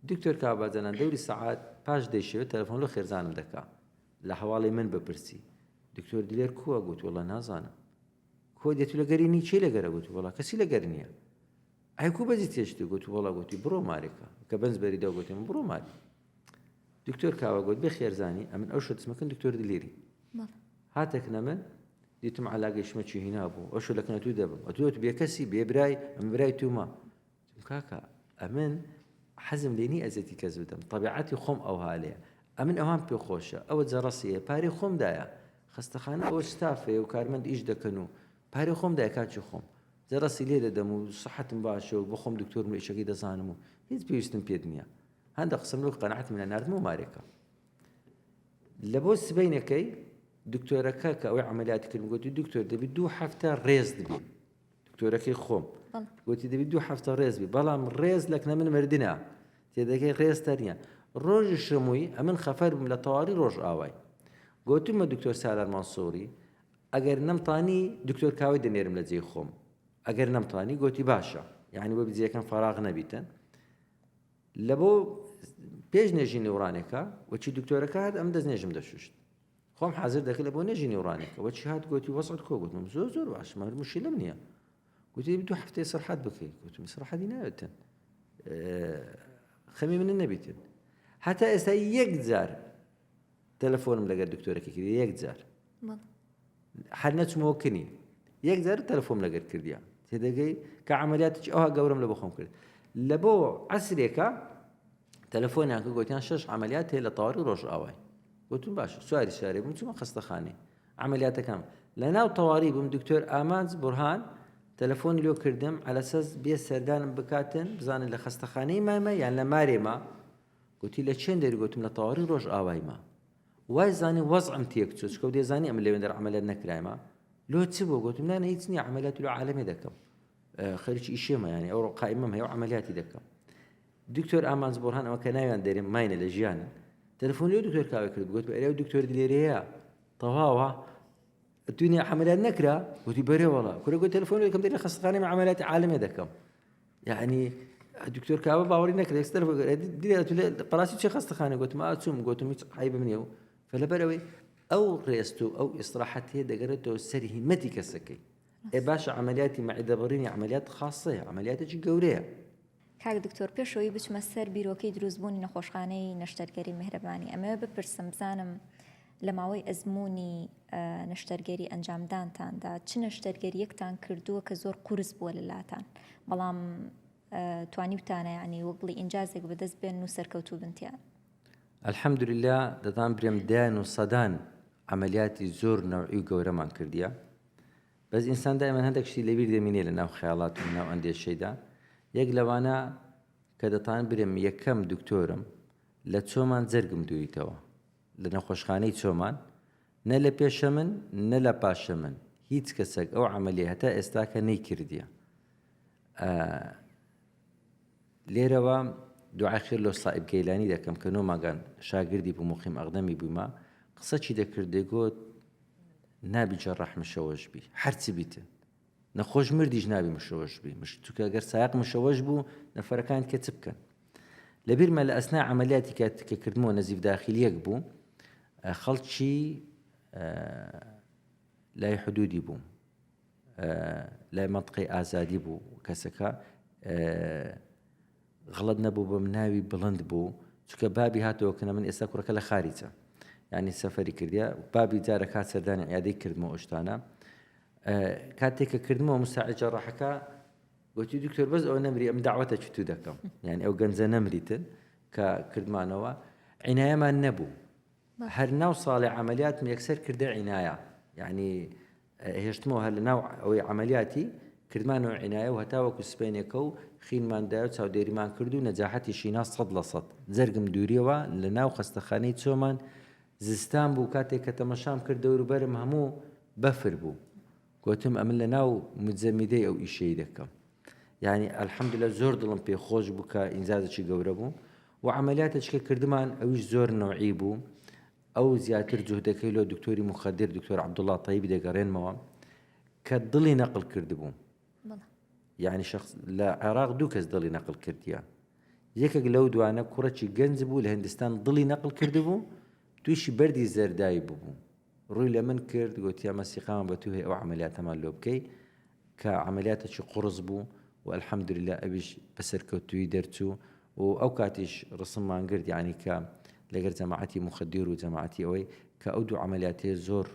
دکتۆر کاوە باجەلان دەوری سەعات پاش دەی شەوێ تەلەفۆن لۆ خێزانم دەکا لە هەواڵی من بپرسی دکتۆر دلێر کووە گوت وەڵا نازانم کۆ دێت لە گەری نی چی لەگەرە گوت وەڵا کەسی لەگەر نییە ئەی کو بەجی تێشتی گوت وەڵا گوتی بڕۆ مارێکە کە بەنج بەری دا گوتی من بڕۆ ماری دکتۆر کاوە گوت بێ خێرزانی ئەمن ئەو شتمەکەن دکتۆر دلیری هاتەکنە من دیتم عەلاگەی شمەکی هینابوو ئەوشۆ لە کنە توو دەبم ئەتوو ئەتوو بێکەسی بێ برای ئەمن برای توومە وتم کاکە ئەمن حەزم لێ نی ئەزێتی کەس بدەم تەبیعەتی خۆم ئەوها لێ ئەمن ئەوان پێ خۆشە ئەوە جەڕەسیە پارەی خۆم دایە خەستەخانە ئەوە ستافەیە و کارمەند ئیش دەکەن و پارەی خۆم دایە کاکی خۆم جەڕەسی لێ دەدەم و سەحەتم باشە و بەخۆم دکتۆرم و ئیشەکەی دەزانم و هیچ پێویستم پێت نییە هەندە قسەم لەو قەناعەتم لە ناردمەوە مارێکە لە بۆ سبەینەکەی دکتۆرەکە کە ئەوەی عملیاتی کردم گوتی دکتۆر دەبی دوو هەفتە ڕێز دەبی دکتۆرەکەی خۆم گوتی دەبی دوو هەفتە ڕێز بی بەڵام ڕێز لەکنە من مردە تێدەکەی ڕێز تەنیا ڕۆژی شەمووی ئەمن خەفەر بووم لە تەواری ڕۆژ ئاوای گوتمە دکتۆر سالار مەنسووری ئەگەر نەمتانی دکتۆر کاوەی دەنێرم لە جێی خۆم ئەگەر نەمتانی گوتی باشە یعنی بۆ بجێەکەم فراغ نەبیتن لە بۆ پێش نێژی نێوڕانێکە وەچی دکتۆرەکە هات ئەم دەست نێژم دەشوشت خۆم حاضر دەکرد لە بۆ نێژی نێوڕانێکە وەچی هات گوتی وەسعت کۆ گوتم زۆر زۆر باش مەر مشیلم نییە گوتی دوو هەفتەی سەرحەت بکەیت گوتم سەرحەتی ناوێتن خەمی من نەبیتن هەتا ئێستا یەک جار تەلەفۆنم لەگەر دکتۆرەکە کرد یەک جار هەر نەچمەوە کنی یەک جار تەلەفۆم لەگەر کردیا تێدەگەی کە عملیاتێکی ئەوها گەورەم لە بۆ خۆم کرد لە بۆ عسرێکە تەلەفۆنیان کە گوتیان شش عملیات هەیە لە تەواری ڕۆژئاوای گوتم باش سواری سوارێ بووم چوومە خەستەخانەی عملیاتەکەم لە ناو تەواری بووم دکتۆر ئامانج بورهان تەلەفۆنی لۆ کردم عەلەسەس بێ سەردانم بکاتن بزانن لە خەستەخانەی مامە یان لە مارێما گوتی لە چێن دەری گوتم لە تەواری ڕۆژئاوای ما وای زانی وەزعم تێک چوو چکە دێزانی ئەمن لەوێندەر عملیات نەکرایمە. لۆ چ بۆ گوتم نانە هیچ نییە عملیات لۆ عالەمێ دەکەم خەریکی ئیشێمە یانی ئەوڕۆ قائیمەم هەیە و عملیاتی دەکەم دکتۆر ئامانج بۆرهان ئەوە کە ناویان دەرێم ماینە لە ژیانن تەلەفۆن لێ دکتۆر کاوێ کرد گوت ئەرێ دکتۆر دلێرەیە تەواوە دنیا عملیات نەکرا وتی بەرێ وەڵا کورە گوت تەلەفۆن لێکم دەرێ خەستەخانەی عملیاتی عالەمێ دەکەم یعنی دکتۆر کاوە باوەڕی نەکرد ئێستا پڕاستی چه خەستەخانە گوتم ئاچوم گوتم هیچ عیبم نییە و فلەبەرەوەی ئەو ڕێست و ئەو ئیسراحەتەیە دەگەرێتەوە سەر هیمەتی کەسەکەی ئێ باشە عەمەلیاتی مەعیدە بڕینی عەمەلیات خاصەیە عەمەلیاتێکی گەورەیە. کاک دکتۆر پێش ئەوەی بچمە سەر بیرۆکەی دروستبوونی نەخۆشخانەی نەشتەرگەری میهرەبانی ئەمەوێ بپرسم بزانم لە ماوەی ئەزموونی نەشتەرگەری ئەنجامدانتاندا چ نەشتەرگەریەکتان کردووە کە زۆر قورس بووە لەلاتان بەڵام توانیوتانە یعنی وەک بڵی ئینجازێک بەدەست بێن و سەرکەوتوو بن تیان؟ الحمدللە دەتان برێم دەیان و سەدان عەمەلیاتی زۆر نەوعی و گەورەمان کردیە بەس ئینسان دائیمەن هەندێک شتی لەبیر دەمینێ لە ناو خەیاڵات و ناو ئەندێشەیدا یەک لەوانە کە دەتان برێم یەکەم دکتۆرم لە چۆمان جەرگم دووریتەوە لە نەخۆشخانەی چۆمان نە لە پێشە من نە لە پاشە من هیچ کەسێک ئەو عملی هەتا ئێستاکە نەیکردیە لێرەوە دوعای خێر لۆ سائیب گەیلانی دەکەم کە نۆ مانگان شاگردی بوو موقیم ئەقدەمی بوویمە قسەکی دەکرد دەیگۆت نابی جەڕاح مشەوەش بی هەرچی بیتن نەخۆش مردیش نابی مشەوەش بی مش چونکە گەر سایەق مشەوەش بوو نەفەرەکان کە چ بکەن لەبیرمە لە ئەسنا عملیاتی کە کە کردمەوە نەزیف داخلیەک بوو خەڵکی لای حدودی بوو لای مەنتقەی ئازادی بوو کەسەکە غڵت نەبوو بم ناوی بڵند بوو چکە بابی هاتەوە کنە من ئێستا کوڕەکە لە خاریجە ینی سەفەری کردە بابی جارەکات سەردانی عیادەی کردمەوە ئەو شتانە کاتێک کە کردمەوە مساعد جەڕاحەکە گوتی دکتۆر بەس ئەوە نەمری ئەم داوەتە چتو دەکەم یعنی ئەو گەنجە نەمریتن کە کردمانەوە عینایەمان نەبوو هەر ناو ساڵێ عەمەلیاتم یەکسەر کردە عینایە یعنی هێشتمەوە هەر لە ناو ئەوەی عەمەلیاتی کردمانەوە عینایە و هەتاوەکو سپێنێکە و خینمان دای و چاودێریمان کرد و نەجاحەتی شینا 100% جەرگم دووریەوە لە ناو خەستەخانەی چۆمان زستان بوو کاتێک کە تەمەشام کرد دەوروبەرم هەموو بەفر بوو گوتم ئەمن لە ناو مجەمیدەی ئەو ئیشەی دەکەم یعنی الحمدلله زۆر دڵم پێ خۆش بوو کە ئینجازێکی گەورە بوو و عملیاتێک کە کردمان ئەویش زۆر نەوعی بوو ئەو زیاتر جوهدەکەی لۆ دکتۆری مخدر دکتۆر عەبدوڵڵا تەیب دەگەڕێنمەوە کە دڵی نەقل کردبوو یعنی شخص لە عێراق دوو کەس دڵی نەقل کردیە یەکێک لەو دوانە کوڕێکی گەنج بوو لە هندستان دڵی نەقل کردبوو تووشی بەردی زەردایی ببوو ڕووی لە من کرد گوتی ئەمە سیقامان بە تو هەیە ئەو عملیاتەمان لۆ بکەی کە عملیاتێکی قوڕس بوو و الحمدللە ئەویش بە سەرکەوتوویی دەرچوو و ئەو کاتیش ڕسممان گرت یعنی کە لەگەر جەماعەتی مخدر و جەماعەتی ئەوەی کە ئەو دوو عملیاتەیە زۆر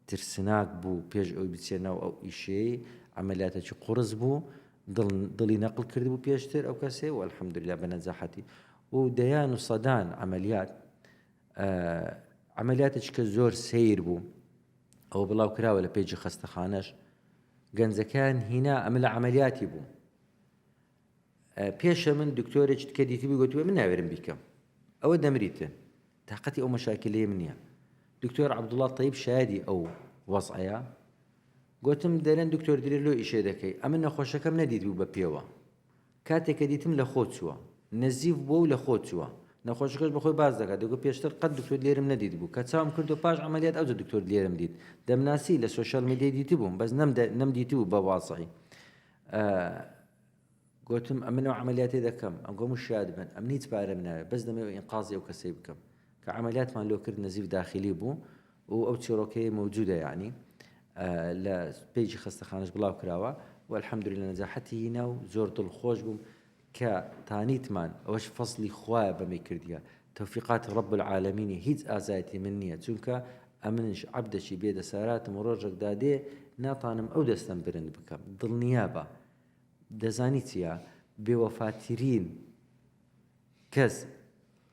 ترسناک بوو پێش ئەوی بچێ ناو ئەو ئیشەی عملیاتێکی قوڕس بوو دڵ دڵی نەقل کردبوو پێشتر ئەو کەسێ و الحمدللە بە نەجاحەتی و دەیان و سەدان عملیات عملیاتێکی کە زۆر سەیر بوو ئەوە بڵاو کراوە لە page ی خەستەخانەش گەنجەکەیان هینا ئەمە لە عملیاتی بوو پێشە من دکتۆرێکی کە دیتبی گوتووە من ناوێرم بیکەم ئەوە دەمریتن تاقەتی ئەو مەشاکلەیە من نییە دکتۆر عەبدوڵڵا تەیب شایدی ئەو وەزعەیە گوتم دەرێن دکتۆر درێ لۆ ئیشێ دەکەی ئەمن نەخۆشەکەم نەدیت بوو بە پێوە کاتێک کە دیتم لە خۆ چووە. نەزیف بووە و لە خۆ چووە. نەخۆشەکەش بە خۆی باس دەکات، دەگوت پێشتر قەت دکتۆر دلێرم نەدیتبوو. کە چاوم کردەوە پاش عەمەلیات ئەوجە دکتۆر دلێرم دیت. دەمناسی، لە social media ی دیتبووم، بەس نەمدیتبوو بە وازعی. گوتم ئەمن ئەو عەمەلیاتەی دەکەم. ئەم گۆم شاد بن. ئەمن هیچ پارەم ناوێ. بەس دەمەوێ ئینقازی ئەو کەسەی بکەم. کە عەمەلیاتمان لۆ کرد نەزیف داخیلی بوو. و ئەو چیڕۆکەی مەوجودە یەعنی لە page ی خەستەخانەش بڵاو کراوە و الحمدللە نەجاحەتی هینا و زۆر دڵ خۆش بووم کە تانیتمان ئەوەش فەزڵی خوایە بەمەی کردیە تەوفیقاتی رب العالمینی هیچ ئازایەتی من نییە چونکە ئەمنش عەبدەکی بێ دەساراتم و ڕۆژێک دادێ ناتانم ئەو دەستەم برند بکەم دڵنیابە دەزانی چییە بێوەفاترین کەس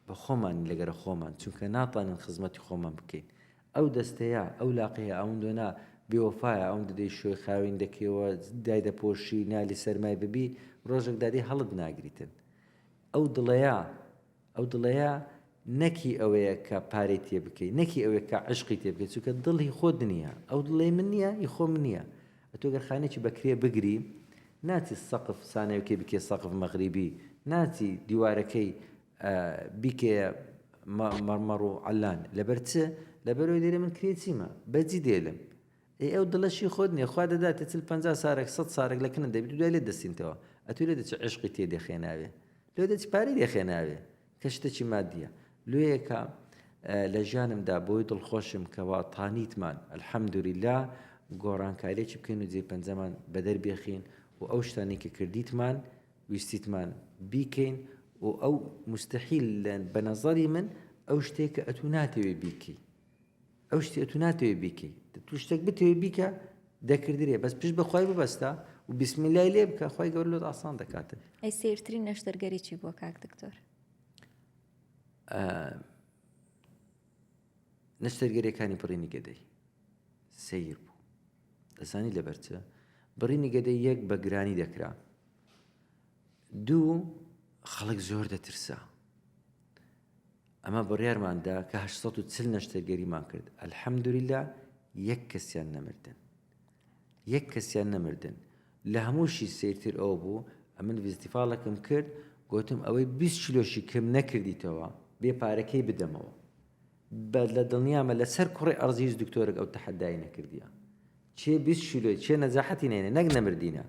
بە خۆمانین لەگەرە خۆمان چونکە ناتوانین خزمەتی خۆمان بکەین ئەو دەستەیە ئەو لاقەیە ئەوەندۆ نا بێوەفایە ئەوەندە دەیشۆی خاوێن دەکەیەوە دایدەپۆشی نالی سەرمای ببی ڕۆژێک دادێ هەڵت ناگریتن ئەو دڵەیە ئەو دڵەیە. نەک هی ئەوەیە کە پارەی تێ بکەی، نەک هی ئەوەیە کە عەشقی تێ بکەی، چونکە دڵ هی خۆت نییە، ئەو دڵەی من نییە، هی خۆم نییە. ئەتۆ گەر خانێکی بە کرێ بگری، ناچی سەقف سانەوەکەی بکەی سەقف مەغریبی، ناچی دیوارەکەی بیکەیە مەڕمەڕ و عەلان. لەبەر چ؟ لەبەرئەوەی دەرێ من کرێچیمە، بەجی دێلم. ئەی ئەو دڵەش هی خۆت نییە، خوا دەداتێ چل 50 سارەک سەد سارەک لە کنت دەبیت و دوای لێت دەسینتەوە. ئەتۆ لێ دەچی عیشقی تێ دێخێناوێ، لۆ دەچی پارەی دێخێناوێ. کە شتێکی مادیە لۆیەکە لە ژیانمدا بۆی دڵخۆشم کەوا تانیتمان الحمدللە گۆڕانکاریەکی بکەین و جێ پەنجەمان بەدەر بێخین و ئەو شتانەی کە کردیتمان ویستیتمان بیکەین و ئەو مستحیل بە نەزەری من ئەو شتێک کە ئەتوو ناتەوێ بیکەی ئەو شتی ئەتوو ناتەوێ بیکەی تو شتێک بتەوێ بیکە دەکردرێ بەس پشت بە خوای ببەستە و بیسمیلای لێ بکە خوای گەورە لۆت ئاسان دەکاتن. ئەی سەیرترین نەشتەرگەری چی بووە کاک دکتۆر؟ نەشتەرگەریەکانی بڕینی گەدەی سەیر بوو دەزانی لەبەر چ بڕینی گەدەی یەک بە گرانی دەکرا دوو خەڵک زۆر دەترسا ئەمە بڕیارمان دا کە 840 نەشتەرگەریمان کرد الحمدللە یەک کەسیان نەمردن یەک کەسیان نەمردن لە هەمووشی سەیرتر ئەوە بوو ئەمن ڤیستیفاڵێکم کرد گوتم ئەوەی 20 کیلۆشی کەم نەکردیتەوە بێ پارەکەی بدەمەوە بە لە دڵنیامە لەسەر کوڕی ئەرزی هیچ دکتۆرێک ئەو تەحەدای نەکردیە چێ 20 کیلۆی چێ نەجاحەتی نەینە نەک نەمردینە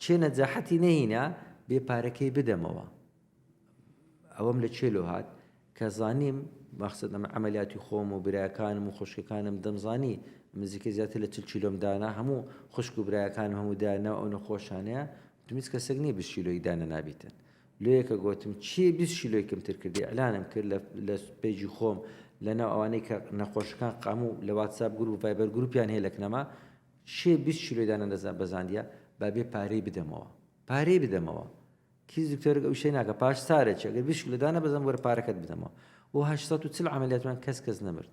چێ نەجاحەتی نەهینا بێ پارەکەی بدەمەوە ئەوەم لە کوێ لۆ هات کە زانیم مەخسەد ئەمە عەمەلیاتی خۆم و براکانم و خوشکەکانم دەمزانی نزیکەی زیاتر لە 40 کیلۆم دانا هەموو خوشک و برایەکانم هەموو دانا ئەو نەخۆشانەیە وتم هیچ کەسێک نییە 20 کیلۆی دانە نابیتن لۆیەکە گوتم چی 20 کیلۆی کەمتر کردی ئەلانم کرد لە page ی خۆم لە ناو ئەوانەی کە نەخۆشەکان قاموو لە واتساپ گروپ ڤایبەر گروپیان هەیە لە کنەما چێ 20 کیلۆی دانە بەزاندیە با بێ پارەی بدەمەوە پارەی بدەمەوە کیس دکتۆرەک ئەو شەی ناکە پاش سارێکی ئەگەر بیست کیلۆ دانە بەزم وەرە پارەکەت بدەمەوە و 840 عملیاتمان کەس کەس نەمرد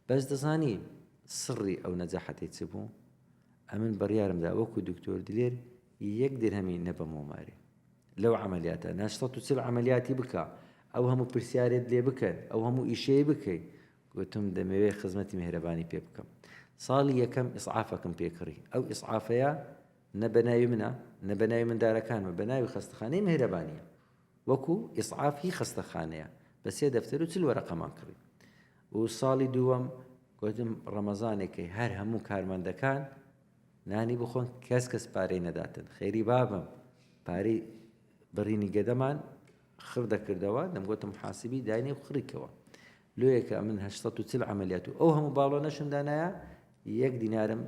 بەس دەزانی سڕی ئەو نەجاحەتەی چ بوو ئەمن بڕیارمدا وەکو دکتۆر دلێر یەک درهەمی نەبەمەوە مارێ لەو عملیاتە 840 عملیاتی بکە ئەو هەموو پرسیارێت لێ بکەن ئەو هەموو ئیشەی بکەی گوتم دەمەوێ خزمەتی میهرەبانی پێ بکەم ساڵی یەکەم ئیسعافەکەم پێکڕی ئەو ئیسعافەیە نە بە ناوی منە نە بە ناوی مندارەکانمە بە ناوی خەستەخانەی مهرەبانیە وەکو ئیسعاف هی خەستەخانەیە بە سێ دەفتەر و چل وەرەقەمان کڕی و ساڵی دووەم گوتم ڕەمەزانێکی هەر هەموو کارمەندەکان نانی بخۆن کەس کەس پارەی نەداتن خێری بابم پارەی بڕینی گەدەمان خڕ دەکردەوە دەمگوتم حاسبی داینێ و خڕیکەوە لۆیەکە ئەمن 840 عملیات و ئەو هەموو باڵۆنەشم دانایە یەک دینارم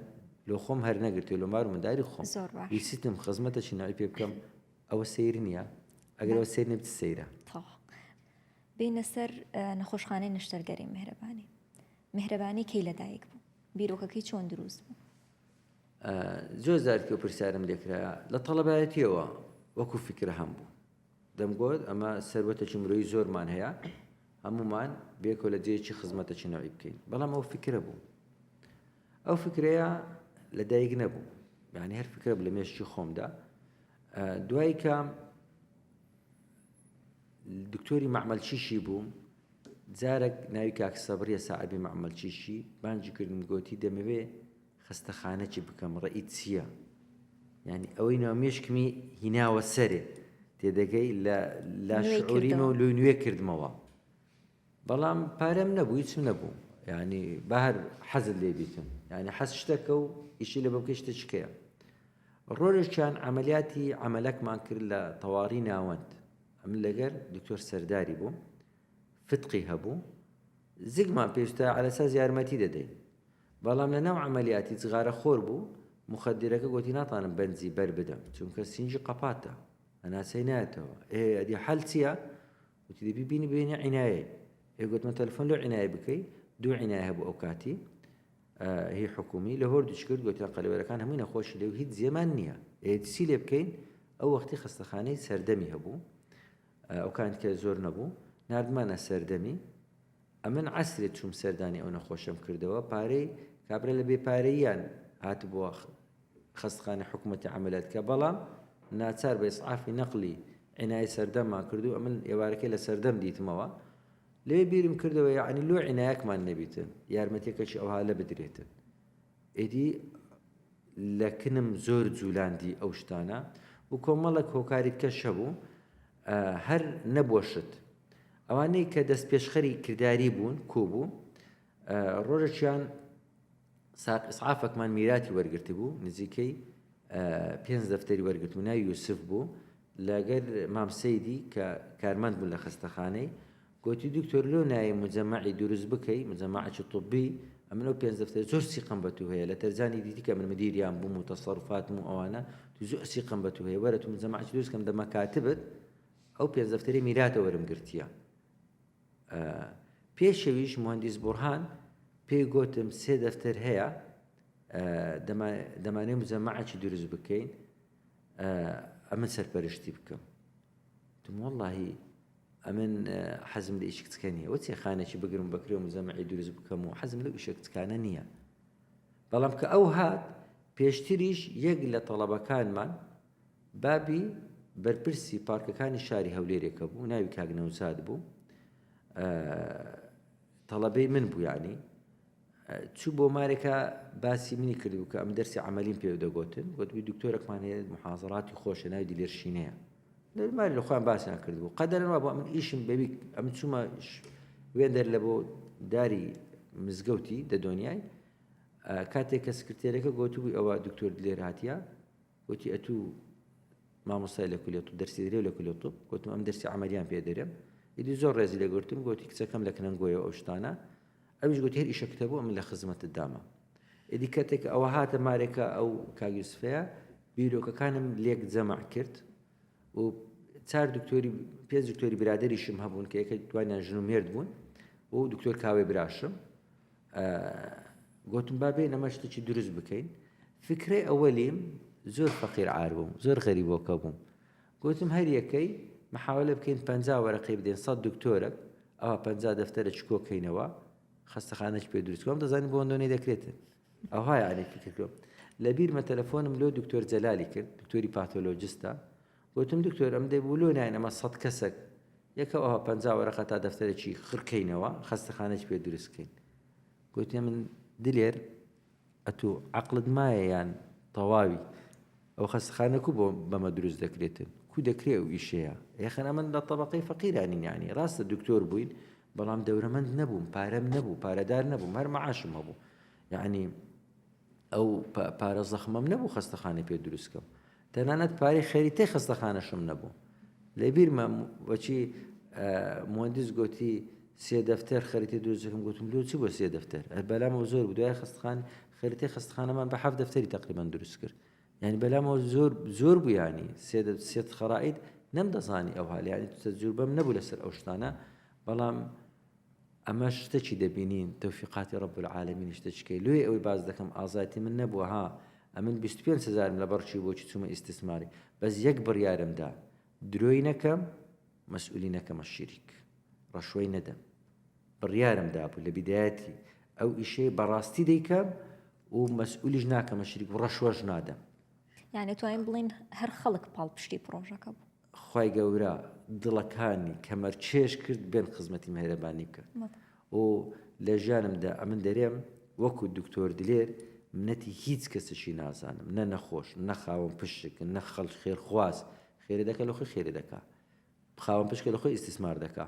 لۆ خۆم هەر نەگرتوێ لۆ مار و منداری خۆم زۆر باش ویستم خزمەتەکی نەوعی پێ بکەم ئەوە سەیر نییە ئەگەر ئەوە سەیر نەبێت سەیرە تەواو بینە سەر نەخۆشخانەی نەشتەرگەری میهرەبانی میهرەبانی کەی لەدایک بوو بیرۆکەکەی چۆن دروست بوو زۆر جار کە پرسیارم لێکرا لە تەڵەبایەتیەوە وەکو فکرە هەم بوو دەمگۆت ئەمە سەروەتێکی مرۆیی زۆرمان هەیە هەمومان بێکۆ لە جێیەکی خزمەتەکی نەوعی بکەین بەڵام ئەو فکرە بوو ئەو فکرەیە لە دایک نەبوو یعنی هەر فکرە لە مێشکی خۆمدا دوای کە دکتۆری معمەلچیشی بووم جارێک ناوی کاک سەبریە ساعبی معمەلچیشی بانجی کردم گوتی دەمەوێ خەستەخانەکی بکەم ڕێی چییە؟ یانی ئەوەی ناو مێشکمی هیناوە سەرێ تێدەگەی لە لا شعوریمەوە لۆی نوێ کردمەوە بەڵام پارەم نەبوو هیچم نەبوو ینی بە هەر حەزت لێ بیتم ینی حەز شتەکە و ئیشی لە بەکەی شتە چکەیە ڕۆژێکیان عملیاتی عملەکمان کرد لە تەواری ناوەند ئەمن لەگەر دکتۆر سەرداری بووم فتقی هەبوو زگمان پێویستە عەلەساس یارمەتی دەدەین بەڵام لە ناو عەمەلیاتی جغارە خۆر بوو موخەدیرەکە گۆتی ناتانم بەنجی بەر بدەم چونکە سینگی قەپاتە هەناسەی نایەتەوە ئێ ئەدی حەل چییە وتی دەبی بینی بێنی عینایەی ئێ گوتمە تەلەفۆن لۆ عینایە بکەی دوو عینایە هەبوو ئەو کاتی هی حکومی لە هۆردوچ کرد گوتیان قەلەوەرەکان هەمووی نەخۆشی لێ و هیچ زێمان نییە ئێ چی لێ بکەین ئەو وەختی خەستەخانەی سەردەمی هەبوو ئەو کات کە زۆر نەبوو ناردمانە سەردەمی ئەمن عەسرێ چووم سەردانی ئەو نەخۆشەم کردەوە پارەی کابرا لە بێ پارەییان هاتبووە خەستخانەی حکوومەتی عەمەلیات کە بەڵام ناچار بە ئیسعافی نەقلی عینای سەردەممان کرد و ئەمن ئێوارەکەی لە سەردەم دیتمەوە. لەوێ بیرم کردەوە یەعنی لۆ عینایەکمان نەبیتن یارمەتیەکەشی ئەوها لە بدرێتن ئیدی لە کنم زۆر جولاندی ئەو شتانە و کۆمەڵێک هۆکاری کەش هەبوو هەر نەبووە شت ئەوانەی کە دەست پێشخەری کرداری بوون کۆ بوو ڕۆژێکیان ساق ئیسعافەکمان میراتی وەرگرتبوو نزیکەی پێنج دەفتەری وەرگرتبوو ناوی یوسف بوو لەگەر مام سەیدی کە کارمەند بوون لە خەستەخانەی گۆتی دکتۆر لۆ نایەی مجەمەعی دروست بکەی مجەمەعەکی طبی ئەمن ئەو پێنج دەفتەرە زۆر سیقەم بە تو هەیە لە تەرجانی دیتی کە من مدیریان بووم و تەسەروفاتم و ئەوانە تو زۆر سیقەم بە تو هەیە وەرە تو مجەمەعەکی دروست کەم دە مەکاتبت ئەو پێنج دەفتەری میراتە وەرم گرتیە پێشەویش مهندس بورهان پێی گۆتم سێ دەفتەر هەیە دەمانێ مجەمەعەکی دروست بکەین ئەمن سەرپەرشتی بکەم تم واللهی ئەمن حەزم لە ئیشی کچکە نییە وەچێ خانێکی بگرم بەکرێ و مزەمەعی دروست بکەم و حەزم لەو ئیشە کچکانە نییە بەڵام کە ئەو هات پێشتریش یەک لە تەڵەبەکانمان بابی بەرپرسی پارکەکانی شاری هەولێرێکە بوو ناوی کاک نەوزاد بوو تەڵەبەی من بوو یعنی چوو بۆ مارێکە باسی منی کردبوو کە ئەم دەرسی عملیم پێ دەگوتن گوتبووی دکتۆرەکمان هەیە محازڕاتی خۆشە ناوی دلێرشینەیە ماری لە خۆیان باسیان کردبوو قەدەرن وا بۆ من ئیشم بەوی ئەم چوومە وێندەر لە بۆ داری مزگەوتی دە دۆنیای کاتێک کە سکرتێرەکە گوتبووی ئەوە دکتۆر دلێر هاتیە گوتی ئەتوو مامۆستای لە کولیە طب دەرسی دەرێ لە کولیە طب گوتم ئەم دەرسی عملیان پێ دەرێم ئیدی زۆر ڕێزی لێگرتم گوتی کچەکەم لە کنەنگۆیە ئەو شتانە ئەویش گوتی هەر ئیشەکتە بوو ئەمن لە خزمەتت دامە. ئیدی کەتێک ئەوە هاتە مارێکە ئەو کاک یوسفەیە بیرۆکەکانم لێک جەمع کرد و چار دکتۆری پێنج دکتۆری برادەریشم هەبوون کە یەکە دوانیان ژن و مێرد بوون و دکتۆر کاوێ براشم گوتم با بێین ئەمە شتێکی دروست بکەین فکرەی ئەوەلیم زۆر فەقیر عار بووم زۆر غەریبۆکە بووم گوتم هەر یەکەی محاولە بکەین 50 وەرەقەی بدەین 100 دکتۆرەک ئەوە 50 دەفتەرە چکۆ کەینەوە خەستەخانەش پێ دروست کەم دەزانی بۆ ئەندۆنی دەکرێتن ئەوها یعنی فکر کردم لە بیرمە تەلەفۆنم لۆ دکتۆر جەلالی کرد دکتۆری پاتۆلۆجستە گوتم دکتۆر ئەم دەبوو لۆ ناین ئەمە سەد کەسێک یەکە ئەوها 50 وەرەقە تا دەفتەرێکی خڕکەینەوە خەستەخانەش پێ دروست کەین گوتی من دلێر ئەتوو عەقڵت مایە یان تەواوی؟ ئەو خەستەخانە کو بۆ بەمە دروست دەکرێتن؟ کو دەکرێ ئەو ئیشەیە؟ یەخەن ئەمن لە تەبەقەی فەقیرانین یانی ڕاستە دکتۆر بووین بەڵام دەورەمەند نەبووم پارەم نەبوو پارەدار نەبووم هەر معاشم هەبوو یعنی ئەو پارە زەخمەم نەبوو خەستەخانەی پێ دروست کەم تەنانەت پارەی خەریتەی خەستەخانەشم نەبوو. لە بیرمە وەچی موەندیس گۆتی سێ دەفتەر خەریتەی دروست دەکەم گوتم لۆ چی بۆ سێ دەفتەر هەر بەلامەوە زۆر بوو دوای خەستخان خەریتەی خەستخانەمان بە حەفت دەفتەری تقریبا دروست کرد یعنی بەلامەوە زۆر زۆر بوو ینی سێ سێ خەرائید نەمدەزانی ئەو حال یعنی تەجروبەم نەبوو لەسەر ئەو شتانە بەڵام ئەمە شتەکی دەبینین تەوفیقاتی رب العالمین شتەچکەی لۆیە ئەوەی باس دەکەم ئازایەتی من نەبووە ها ئەمن 25 هەزارم لەبەر چی بۆچی چوومە ئیستیسماری بەس یەک بڕیارم دا درۆی نەکەم مەسئولی نەکەمە شیریک ڕەشوەی نەدەم بڕیارم دابوو لە بیدایەتی ئەو ئیشەی بەڕاستی دەیکەم و مەسئولیش ناکەمە شریک و ڕەشوەش نادەم. یانی توانین بڵێین هەر خەڵک پاڵپشتی پڕۆژەکە بوو. خوای گەورە دڵەکانی کەمەر چێژ کرد بێن خزمەتی مێهرەبانی بکەن و لە ژیانمدا ئەمن دەرێم وەکو دکتۆر دلێر منەتی هیچ کەسێکی نازانم نە نەخۆش نە خاوەن پشک نە خەڵک خێرخواز خێرێ دەکا لە خۆی خێرێ دەکا خاوەن پشکە لە خۆی ئیستیسمار دەکا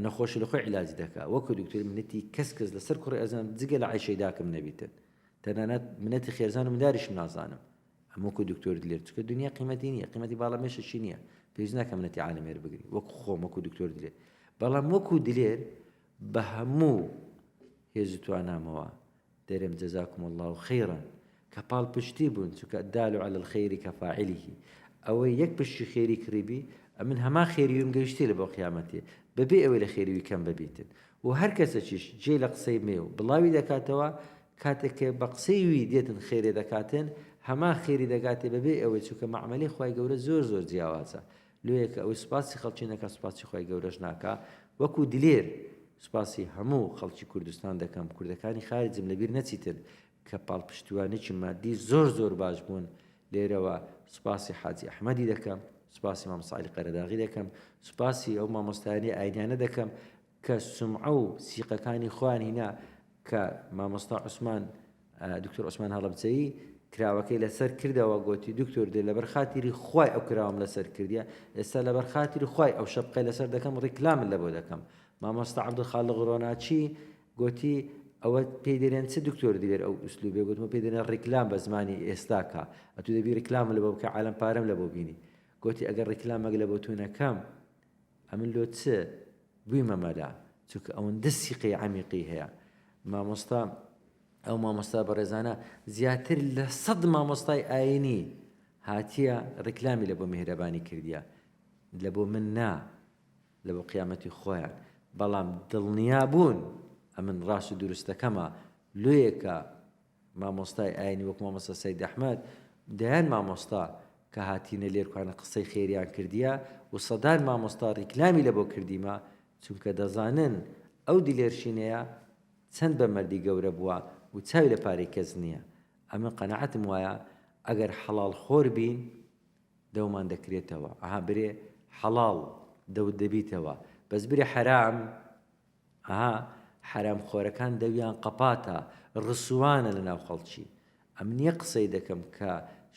نەخۆشی لە خۆی عیلاج دەکا وەکو دکتۆر منەتی کەس کەس لەسەر کوڕی ئەزانم جگە لە عیشەی داکم نەبیتن تەنانەت منەتی خێزان و منداریشم نازانم ئەم وەکو دکتۆر دلێر چونکە دنیا قیمەتی نییە قیمەتی باڵا مێشەکی نییە پێویست ناکە منەتی عالەمێر بگری وەکو خۆم وەکو دکتۆر دلێر بەڵام وەکو دلێر بە هەموو هێز و توانامەوە دەرێم جزاکم الله خیرا کە پاڵپشتی بوون چونکە الدال علی الخیر کفاعله ئەوەی یەک پشتی خێری کڕیبی ئەمن هەمان خێری ویم گەیشتێ لە بۆ قیامەتێ بەبێ ئەوەی لە خێری وی کەم ببیتن و هەر کەسەکیش جێی لە قسەی مێ و بڵاوی دەکاتەوە کاتێک کە بە قسەی وی دێتن خێرێ دەکاتن هەمان خێری دەگاتێ بەبێ ئەوەی چونکە مەعمەلەی خوای گەورە زۆر زۆر جیاوازە لۆیە کە ئەوەی سوپاسی خەڵکی نەکا سوپاسی خوای گەورەش ناکا وەکو دلێر سوپاسی هەموو خەڵکی کوردستان دەکەم کوردەکانی خارجم لەبیر نەچیتن کە پاڵپشتیوانێکی مادی زۆر زۆر باش بوون لێرەوە سوپاسی حاجی ئەحمەدی دەکەم سوپاسی مامۆستا عەلی قەرەداغی دەکەم سوپاسی ئەو مامۆستایانی ئاینیانە دەکەم. کە سومعە و سیقەکانی خۆیان هینا کە مامۆستا عوسمان دکتۆر عوسمان هەڵەبجەیی کراوەکەی لەسەر کردەوە گۆتی دکتۆر دێ لەبەر خاتری خوای ئەو کراوەم لەسەر کردیە ئێستا لەبەر خاتری خوای ئەو شەپقەی لەسەر دەکەم ڕیکلامت لەبۆ دەکەم مامۆستا عەبدولخالق ڕۆناچی گۆتی ئەوە پێی دەرێن چ دکتۆر دلێر ئەو ئوسلوبێ گوتمە پێی دەرێن ڕیکلام بە زمانی ئێستاکە ئەتو دەبی ڕیکلام لەبۆ بکە عالەم پارەم لەبۆ بینی گۆتی ئەگەر ڕیکلامەک لەبۆ تو نەکەم ئەمن لۆ چ بویمە مەلا چونکە ئەوەندە سیقەی عەمیقی هەیە مامۆستا ئەو مامۆستا بەڕێزانە زیاتر لە سەد مامۆستای ئاینی هاتیە ڕیکلامی لە بۆ میهرەبانی کردیە لە بۆ من نا لە بۆ قیامەتی خۆیان بەڵام دڵنیا بوون ئەمن ڕاست و دروستەکەمە لۆیەکە مامۆستای ئاینی وەک مامۆستا سەید ئەحمەد، دەیان مامۆستا کە هاتینە لێرکانە قسەی خێریان کردیە و سەدان مامۆستا ڕیکلامی لەبۆ کردیمە، چونکە دەزانن ئەو دلێرشینەیە چەند بە مەردی گەورە بووە و چاوی لە پارەی کەس نییە. ئەمن قەناعەتم وایە ئەگەر حەڵاڵ خۆر بین دەومان دەکرێتەوە، ئەها برێ حەڵاڵ دەوت دەبیتەوە، بەس برێ حەرام ئەها حەرام خۆرەکان دەویان قەپاتە ڕسوانە لەناو خەڵکی ئەمن یەک قسەی دەکەم کە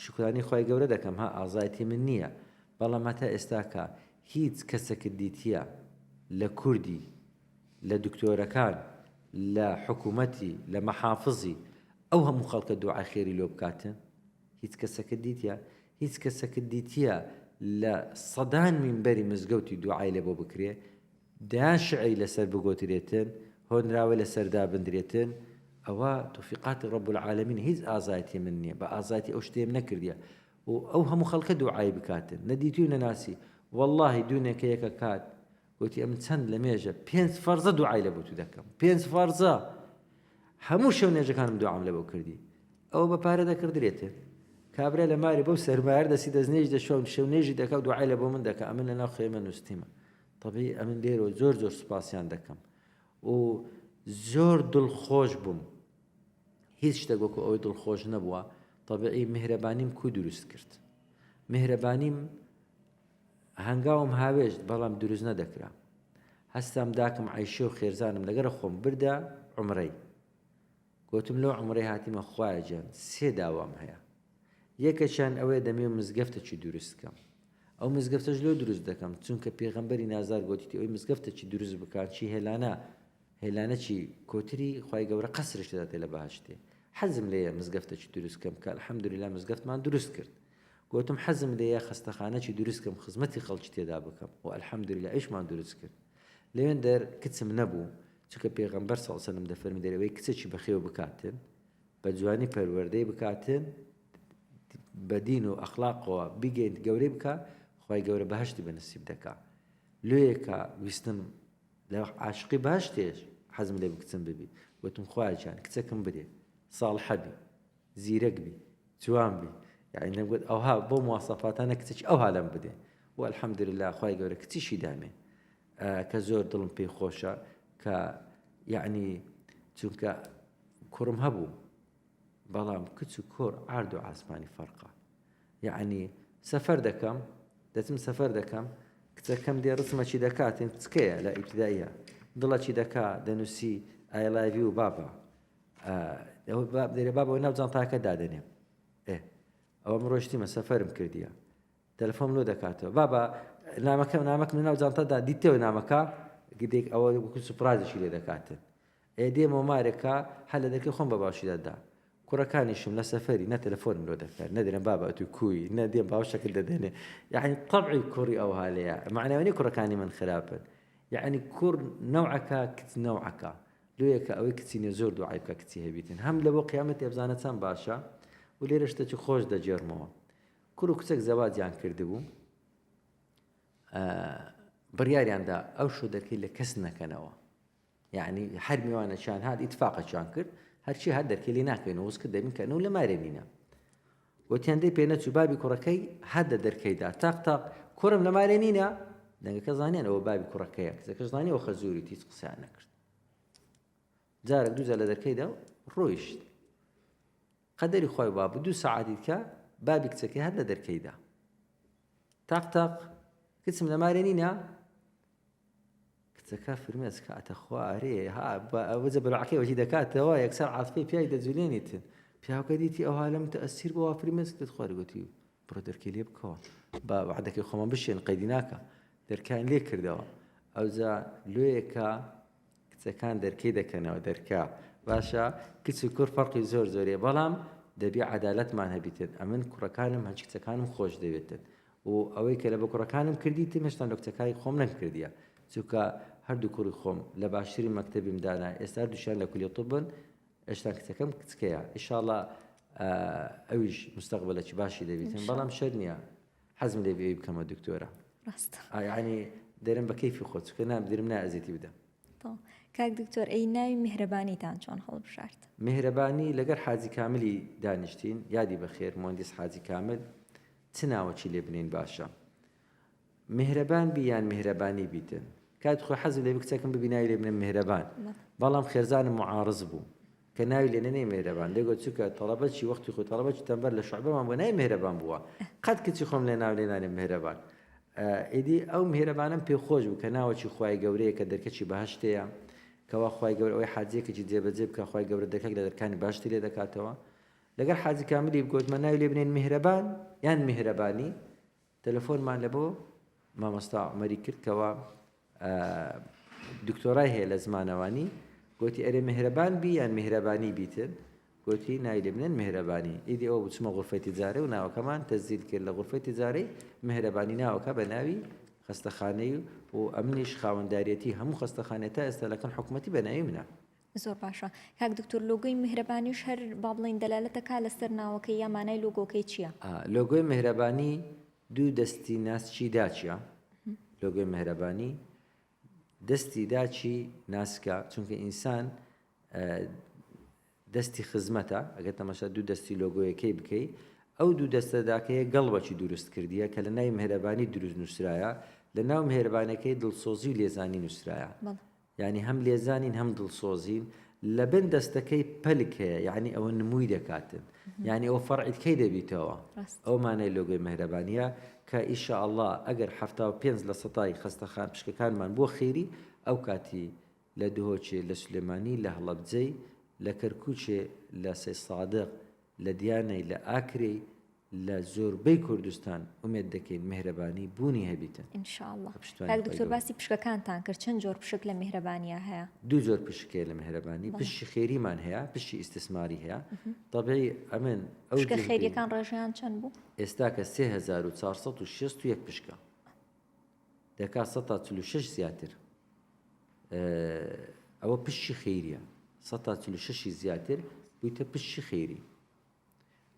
شوکرانی خوای گەورە دەکەم ها ئازایەتی من نییە بەڵام هەتا ئێستاکە هیچ کەسەکت دیتیە لە کوردی لە دکتۆرەکان لە حکومەتی لە مەحافزی ئەو هەموو خەڵکە دوعای خێری لۆ بکاتن هیچ کەسەکت دیتیە هیچ کەسەکت دیتیە لە سەدان مینبەری مزگەوتی دوعای لێ بۆ بکرێ دەیان شیعری لەسەر بگۆترێتن، هۆنراوەی لەسەر دابندرێتن، ئەوە تۆفیقاتی رب العالمین هیچ ئازایەتی من نیە، بە ئازایەتی ئەو شتەیم نەکردیە و ئەو هەموو خەڵکە دوعای بکاتن، نە دیتوی و نە ناسی، وەڵاهی دوونێ کە یەکە کات گۆتی ئەمن چەند لە مێژە پێنج فەرزە دوعای لە بۆ تو دەکەم، پێنج فەرزە هەموو شەو نوێژەکانم دوعام لە بۆ کردی، ئەوە بە پارە دەکڕدرێتن، کابرا لە ماری بەو سەرمایە دەستی دەست نوێژ دەشوا و شەو نوێژی دەکا و دوعای لە بۆ من دەکا، ئەمن لە ناو خێمە نووستیمە. تەبعی ئەمن لێرەوە زۆر زۆر سوپاسیان دەکەم و زۆر دڵخۆش بووم هیچ شتێک وەکو ئەوەی دڵخۆش نەبووە تەبعی میهرەبانیم کو دروست کرد میهرەبانیم هەنگاوم هاوێشت بەڵام دروست نەدەکرا هەستام داکم عیشە و خێرزانم لەگەرە خۆم بردە عمرەی گوتم لەو عمرەی هاتیمە خوایە گیان سێ داوام هەیە یەکەکیان ئەوەیە دەمەوێ مزگەفتەکی دروست کەم ئەو مزگەفتەش لۆ دروست دەکەم چونکە پێغەمبەری نازدار گۆتیتی ئەوی مزگەفتەکی دروست بکات چی هێلانە هێلانەکی کۆتری خوای گەورە قەسرش دەداتێ لە بەهەشتێ حەزم لێیە مزگەفتەکی دروست کەم کە الحمدلله مزگەفتمان دروست کرد گۆتم حەزم لێیە خەستەخانەکی دروست کەم خزمەتی خەڵکی تێدا بکەم و الحمدلله ئیشمان دروست کرد لەوێندەر کچم نەبوو چونکە پێغەمبەر صلی الله علیه و سلم دەفەرمی دەرەوەی کچێکی بەخێو بکاتن بە جوانی پەروەردەی بکاتن بە دین و ئەخلاقەوە بیگەینت گەورەی بکە خوای گەورە بەهەشتی بە نسیب دەکا لۆیەکە ویستم لە عاشقی بەهەشتێش حەزم لێ بکچم ببی وتم خوایە گیان کچەکەم بدێ ساڵحە بی زیرەک بی جوان بی یعنی نەگوت ئەوها بۆ مواسەفاتانە کچێکی ئەوها لەم بدێ و الحمدلله خوای گەورە کچیشی دامێ کە زۆر دڵم پێی خۆشە کە یعنی چونکە کوڕم هەبوو بەڵام کچ و کوڕ عارد و عاسمانی فەرقە یعنی سەفەر دەکەم دەچم سەفەر دەکەم کچەکەم دێ ڕسمەکی دەکاتن کچکەیە لە ئیبتداییە دڵەکی دەکا دەنووسی ئایلاوی و بابا دەرێ بابەوە ناو جانتاکە دادەنێم ئێ ئەوە من ڕۆشتیمە سەفەرم کردیە تەلەفۆم لۆ دەکاتەوە بابا نامەکە نامەکم لە ناو جانتادا دیتەوە نامەکە گدێک ئەوە وەکو سوپرازێکی لێ دەکاتن ئێ دێمەوە مارێکا هەر لە دەرکەی خۆم بە باوشیدا دا کوڕەکانیشم لە سەفەری نە تەلەفۆنم لۆ دەکات نە دەرێن بابا ئەتوو کوی نە دێم باوشەکت دەدەنێ یعنی طبعی کوڕی ئەوها لێیە معناوە نیە کوڕەکانی من خراپن یعنی کوڕ نەوعەکە کچ نەوعەکە لۆیەکە ئەوەی کچی نیە زۆر دوعای بکە کچی هەبیتن هەم لە بۆ قیامەت ئێبزانە چەند باشە و لێرە شتێکی خۆش دەگێڕمەوە کوڕ و کچێک زەواجیان کردبوو بڕیاریاندا ئەو شۆ دەرکەی لە کەس نەکەنەوە یعنی هەر میوانەکیان هات ئیتفاقەکیان کرد هەرچی هەر دەرکەی لێ ناکەین وز کرد دەبین کە نەو لە مارێ نینە وتیان دەی پێ نەچوو بابی کوڕەکەی هەر لە دەرکەیدا تاق تاق کوڕم لە مارێ نینە دەنگەکە زانیان ئەوە بابی کوڕەکەیە کچەکەش زانیەوە خەزوری هیچ قسەیان نەکرد جارێک دووجار لە دەرکەیدا و ڕۆیشت قەدەری خۆی بابوو دوو سەعاتی کە بابی کچەکەی هەر لە دەرکەیدا تاق تاق کچم لە مارێ نینە. کچەکە فرمێسک هاتە خوارێ ها ئەوجە بەلعەکەی وەکی دەکاتەوە یەکسەر عاتفەی پیاوی دەجولێنیتن پیاوکە دیتی ئەوها لەم تەئسیر بۆ فرمێسک دێت خوارێ گوتی بڕۆ دەرکەی لێ بکەوە با وعدەکەی خۆمان بشێن قەیدی ناکە دەرکان لێ کردەوە ئەوجا لۆیەکە کچەکان دەرکەی دەکەنەوە دەرکە باشە کچ و کوڕ فەرقی زۆر زۆریە بەڵام دەبی عەدالەتمان هەبیتن ئەمن کوڕەکانم هەچ کچەکانم خۆش دەوێتن و ئەوەی کە لە بە کوڕەکانم کردیتم هێشتان لە کچەکانی خۆم نەمکردیە چونکە هەردوو کوڕی خۆم لە باشترین مەکتەبیم دانا ئێستا هەردووشیان لە کولیە طبن هێشتا کچەکەم کچکەیە ئیشاڵا ئەویش مستەقبلێکی باشی دەبیتن بەڵام شەر نییە حەزم لێ بێ بکەمە دکتۆرە ڕاستە یعنی دەرم بە کەیفی خۆ چونکە نام درم نا ئەزێتی بدەم کاک دکتۆر ئەی ناوی میهرەبانیتان چۆن هەڵبژارد؟ میهرەبانی لەگەر حاجی کاملی دانیشتین یادی بەخێر مهندس حاجی کامل چ ناوەکی لێ بنێین باشە میهرەبان بی یان میهرەبانی بیتن کات خۆی حەزم لێ کچەکەم ببی ناوی لێ بنێم میهرەبان بەڵام خێزانم معارز بوو کە ناوی لێ نەنێی میهرەبان دەگۆ چونکە تەڵەبەکی وەختی خۆی تەڵەبەکی تەنبەر لە شعبەمان بووە ناوی میهرەبان بووە قەت کچی خۆم لێ ناو لێ نانێم میهرەبان ئیدی ئەو میهرەبانم پێ خۆش بوو کە ناوەکی خوای گەورەیە کە دەرکەکی بەهەشتەیە کەوا خوای گەورە ئەوەی حاجیەکێکی جێبەجێ بکە خوای گەورە دەرکەک لە دەرکانی بەهەشتی لێ دەکاتەوە لەگەر حاجی کاملی گۆتمە ناوی لێ بنێن میهرەبان یان میهرەبانی تەلەفۆنمان لە بۆ مامۆستا عومەری کرد کەوا دکتۆرای هەیە لە زمانەوانی گوتی ئەرێ میهرەبان بی یان میهرەبانی بیتن گوتی ناوی لێ بنێن میهرەبانی ئیدی ئەوە بچمە غرفەی تجارە و ناوەکەمان تەسجیل کرد لە غرفەی تجارەی میهرەبانی ناوەکە بە ناوی خەستەخانەی و ئەمنیش خاوەنداریەتی هەموو خەستەخانەی تا ئێستا لەکەن حکوومەتی بە ناوی منە. زۆر باشە کاک دکتۆر لۆگۆی میهرەبانیش هەر با بڵێین دەلالەتەکا لەسەر ناوەکەی یا مانای لۆگۆکەی چییە؟ لۆگۆی میهرەبانی دوو دەستی ناسکی داچیە لۆگۆی میهرەبانی دەستی داچی ناسکە چونکە ئینسان دەستی خزمەتە ئەگەر تەماشا دوو دەستی لۆگۆیەکەی بکەی ئەو دوو دەستە داکەیە گەڵبەکی دروست کردیە کە لە ناوی مهرەبانی دروست نووسرایە لە ناو مهرەبانەکەی دڵسۆزی و لێزانی نووسرایە یانی هەم لێزانین هەم دڵسۆزین لەبن دەستەکەی پەلک هەیە یانی ئەوە نمووی دەکاتن یانی ئەوە فەرعیت کەی دەبیتەوە ئەو مانای لۆگۆی مهرەبانیە کە ئیشاءاللە ئەگەر 75 لە سەتای خەستەخان پشکەکانمان بۆ خێری ئەو کاتی لە دهۆکێ لە سلێمانی لە هەڵەبجەی لە کەرکوچێ لە سەیدسادق لە دیانەی لە ئاکرێی لە زۆربەی کوردستان ئومێد دەکەین میهرەبانی بوونی هەبیتن. ان شاء اللە. کاک دکتۆر باسی پشکەکانتان کرد چەند جۆر پشک لە میهرەبانیا هەیە؟ دوو جۆر پشک هەیە لە میهرەبانی پشکی خێریمان هەیە پشکی ئیستسماری هەیە تەبعی ئەمن ئەو پشکە خێریەکان ڕێژەیان چەند بوو؟ ئێستاکە 3461 پشکە دەکا 46 زیاتر ئەوە پشکی خێریە 46 زیاتر بوویتە پشکی خێری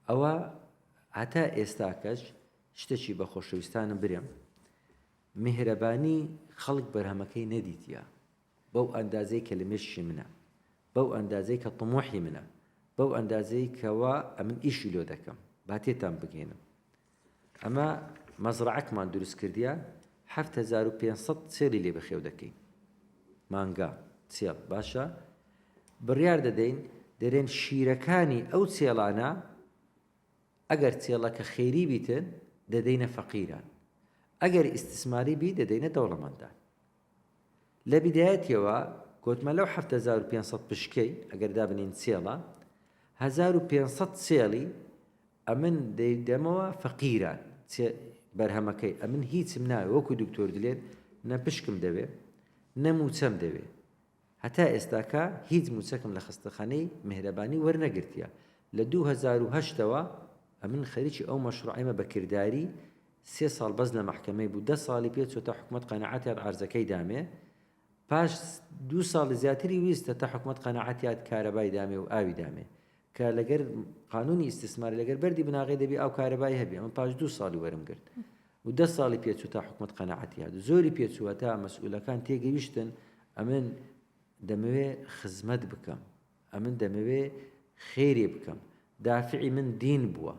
ئەوە هەتا ئێستاکەش شتەکی بە خۆشەویستانم برێم میهرەبانی خەڵک بەرهەمەکەی نەدیتە بەو ئەندازەی کە لە مێشکی منە بەو ئەندازەی کە طموحی منە بەو ئەندازەی کەوا ئەمن ئیشی لۆ دەکەم با تێتان بگەینم ئەمە مەزرەعەکمان دروست کردیە 7500 چێلی لێ بەخێو دەکەین مانگا چێڵ باشە بڕیار دەدەین دەرێن شیرەکانی ئەو چێڵانە ئەگەر چێڵەکە خێری بیتن دەدەینە فەقیران ئەگەر ئیستسماری بی دەدەینە دەوڵەمەندان لە بیدایەتیەوە گۆتمە لەو 7500 پشکەی ئەگەر دابنین چێڵە 1500 چێڵی ئەمن دەیدەمەوە فەقیران چێ بەرهەمەکەی ئەمن هیچم ناوێ وەکو دکتۆر دلێر نە پشکم دەوێ نە موچەم دەوێ هەتا ئێستاکە هیچ موچەکم لە خەستەخانەی میهرەبانی وەرنەگرتیە لە 2008 ەوە ئەمن خەریکی ئەو مەشروعەیمە بە کرداری سێ ساڵ بەس لە مەحکەمەی بوو دە ساڵی پێ چۆ تا حکومەت قەناعەتیات عەرزەکەی دامێ پاش دوو ساڵی زیاتری ویست تا حکومەت قەناعەتیات کارەبای دامێ و ئاوی دامێ کە لەگەر قانونی ئیستسماری لەگەر بەردی بناغەی دەبی ئاو کارەبای هەبی ئەمە پاش دوو ساڵی وەرم گرت و دە ساڵی پێچوو تا حکومەت قەناعەتی هات زۆری پێچووە تا مەسئولەکان تێگەیشتن ئەمن دەمەوێ خزمەت بکەم ئەمن دەمەوێ خێری بکەم دافعی من دین بووە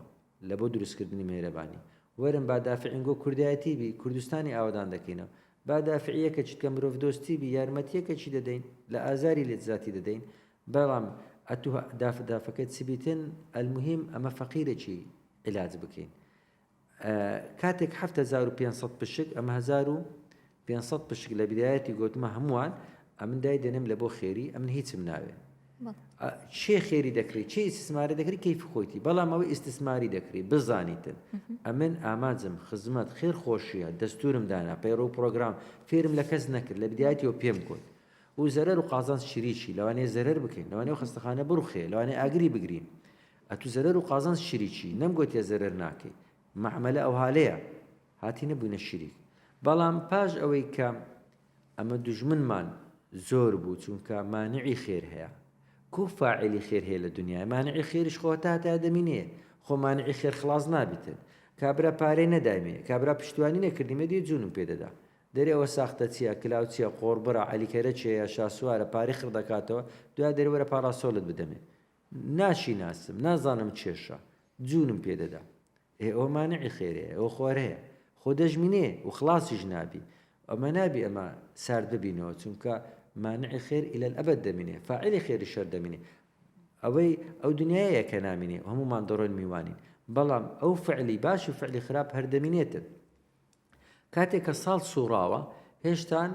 لە بۆ دروستکردنی مێرەبانی وەرن با دافعین گۆ کوردایەتی بی کوردستانی ئاوەدان دەکەینەوە با دافعیەکە چیتکە مرۆڤ دۆستی بی یارمەتیەکە چی دەدەین لە ئازاری لێتزاتی دەدەین بەڵام ئەتو داف دافەکەت چ بیتن المهم ئەمە فەقیرەکی عیلاج بکەین کاتێک 7500 پشک ئەمە 1500 500 پشک لە بدایەتی گۆتمە هەمووان ئەمن دای دەنێم لە بۆ خێری ئەمن هیچم ناوێ. چێ خێری دەکری چێ ئیستسماری دەکری کەیفی خۆیتی بەڵام ئەوەی ئیستسماری دەکری بزانیتن ئەمن ئامانجم خزمەت خێر خۆشیە دەستورم دانا پەیڕەو پرۆگرام فێرم لە کەس نەکرد لە بدایەتیەوە پێم گوت و زەرەر و قازانج شریکی لەوانەیە زەرەر بکەین لەوانەیە خەستەخانە بڕوخێ لەوانەیە ئاگری بگرین ئەتو زەرەر و قازانج شریکی نەمگوتیە زەرەر ناکەی مەعمەلە ئەوهالەیە هاتی نەبووینە شریک بەڵام پاش ئەوەی کە ئەمە دوژمنمان زۆر بوو چونکە مانعی خێر هەیە کو فاعلی خێر هەیە لە دنیای مانعی خێریش خۆ هەتا هەتایە دەمینێ خۆ مانعی خێر خلاص نابیتن کابرا پارەی نەدایمێ کابرا پشتیوانی نەکردیمێ دێ جوونم پێ دەدا دەرێ ئەوە ساختە چییە کلاو چییە قۆڕبڕە عەلیکەرە چێیە شاسوارە پارەی خڕ دەکاتەوە دوای دەرێ وەرە پاڕاسۆلت بدەمێ ناشیناسم نازانم چێشە جوونم پێ دەدا ئێ ئەوە مانعی خێرەیە ئەوە خۆرەیە خۆ دەژمینێ و خڵاسیش نابی ئەمە نابی ئەمە سارد ببینەوە چونکە مانعی خێر إلى الأبد دەمینێ فاعلی خێری شەر دەمینێ ئەوەی ئەو دنیایە کە نامینێ هەمومان دەڕۆین میوانین بەڵام ئەو فعلی باش و فعلی خراپ هەر دەمینێتن کاتێک کە ساڵ سوڕاوە هێشتان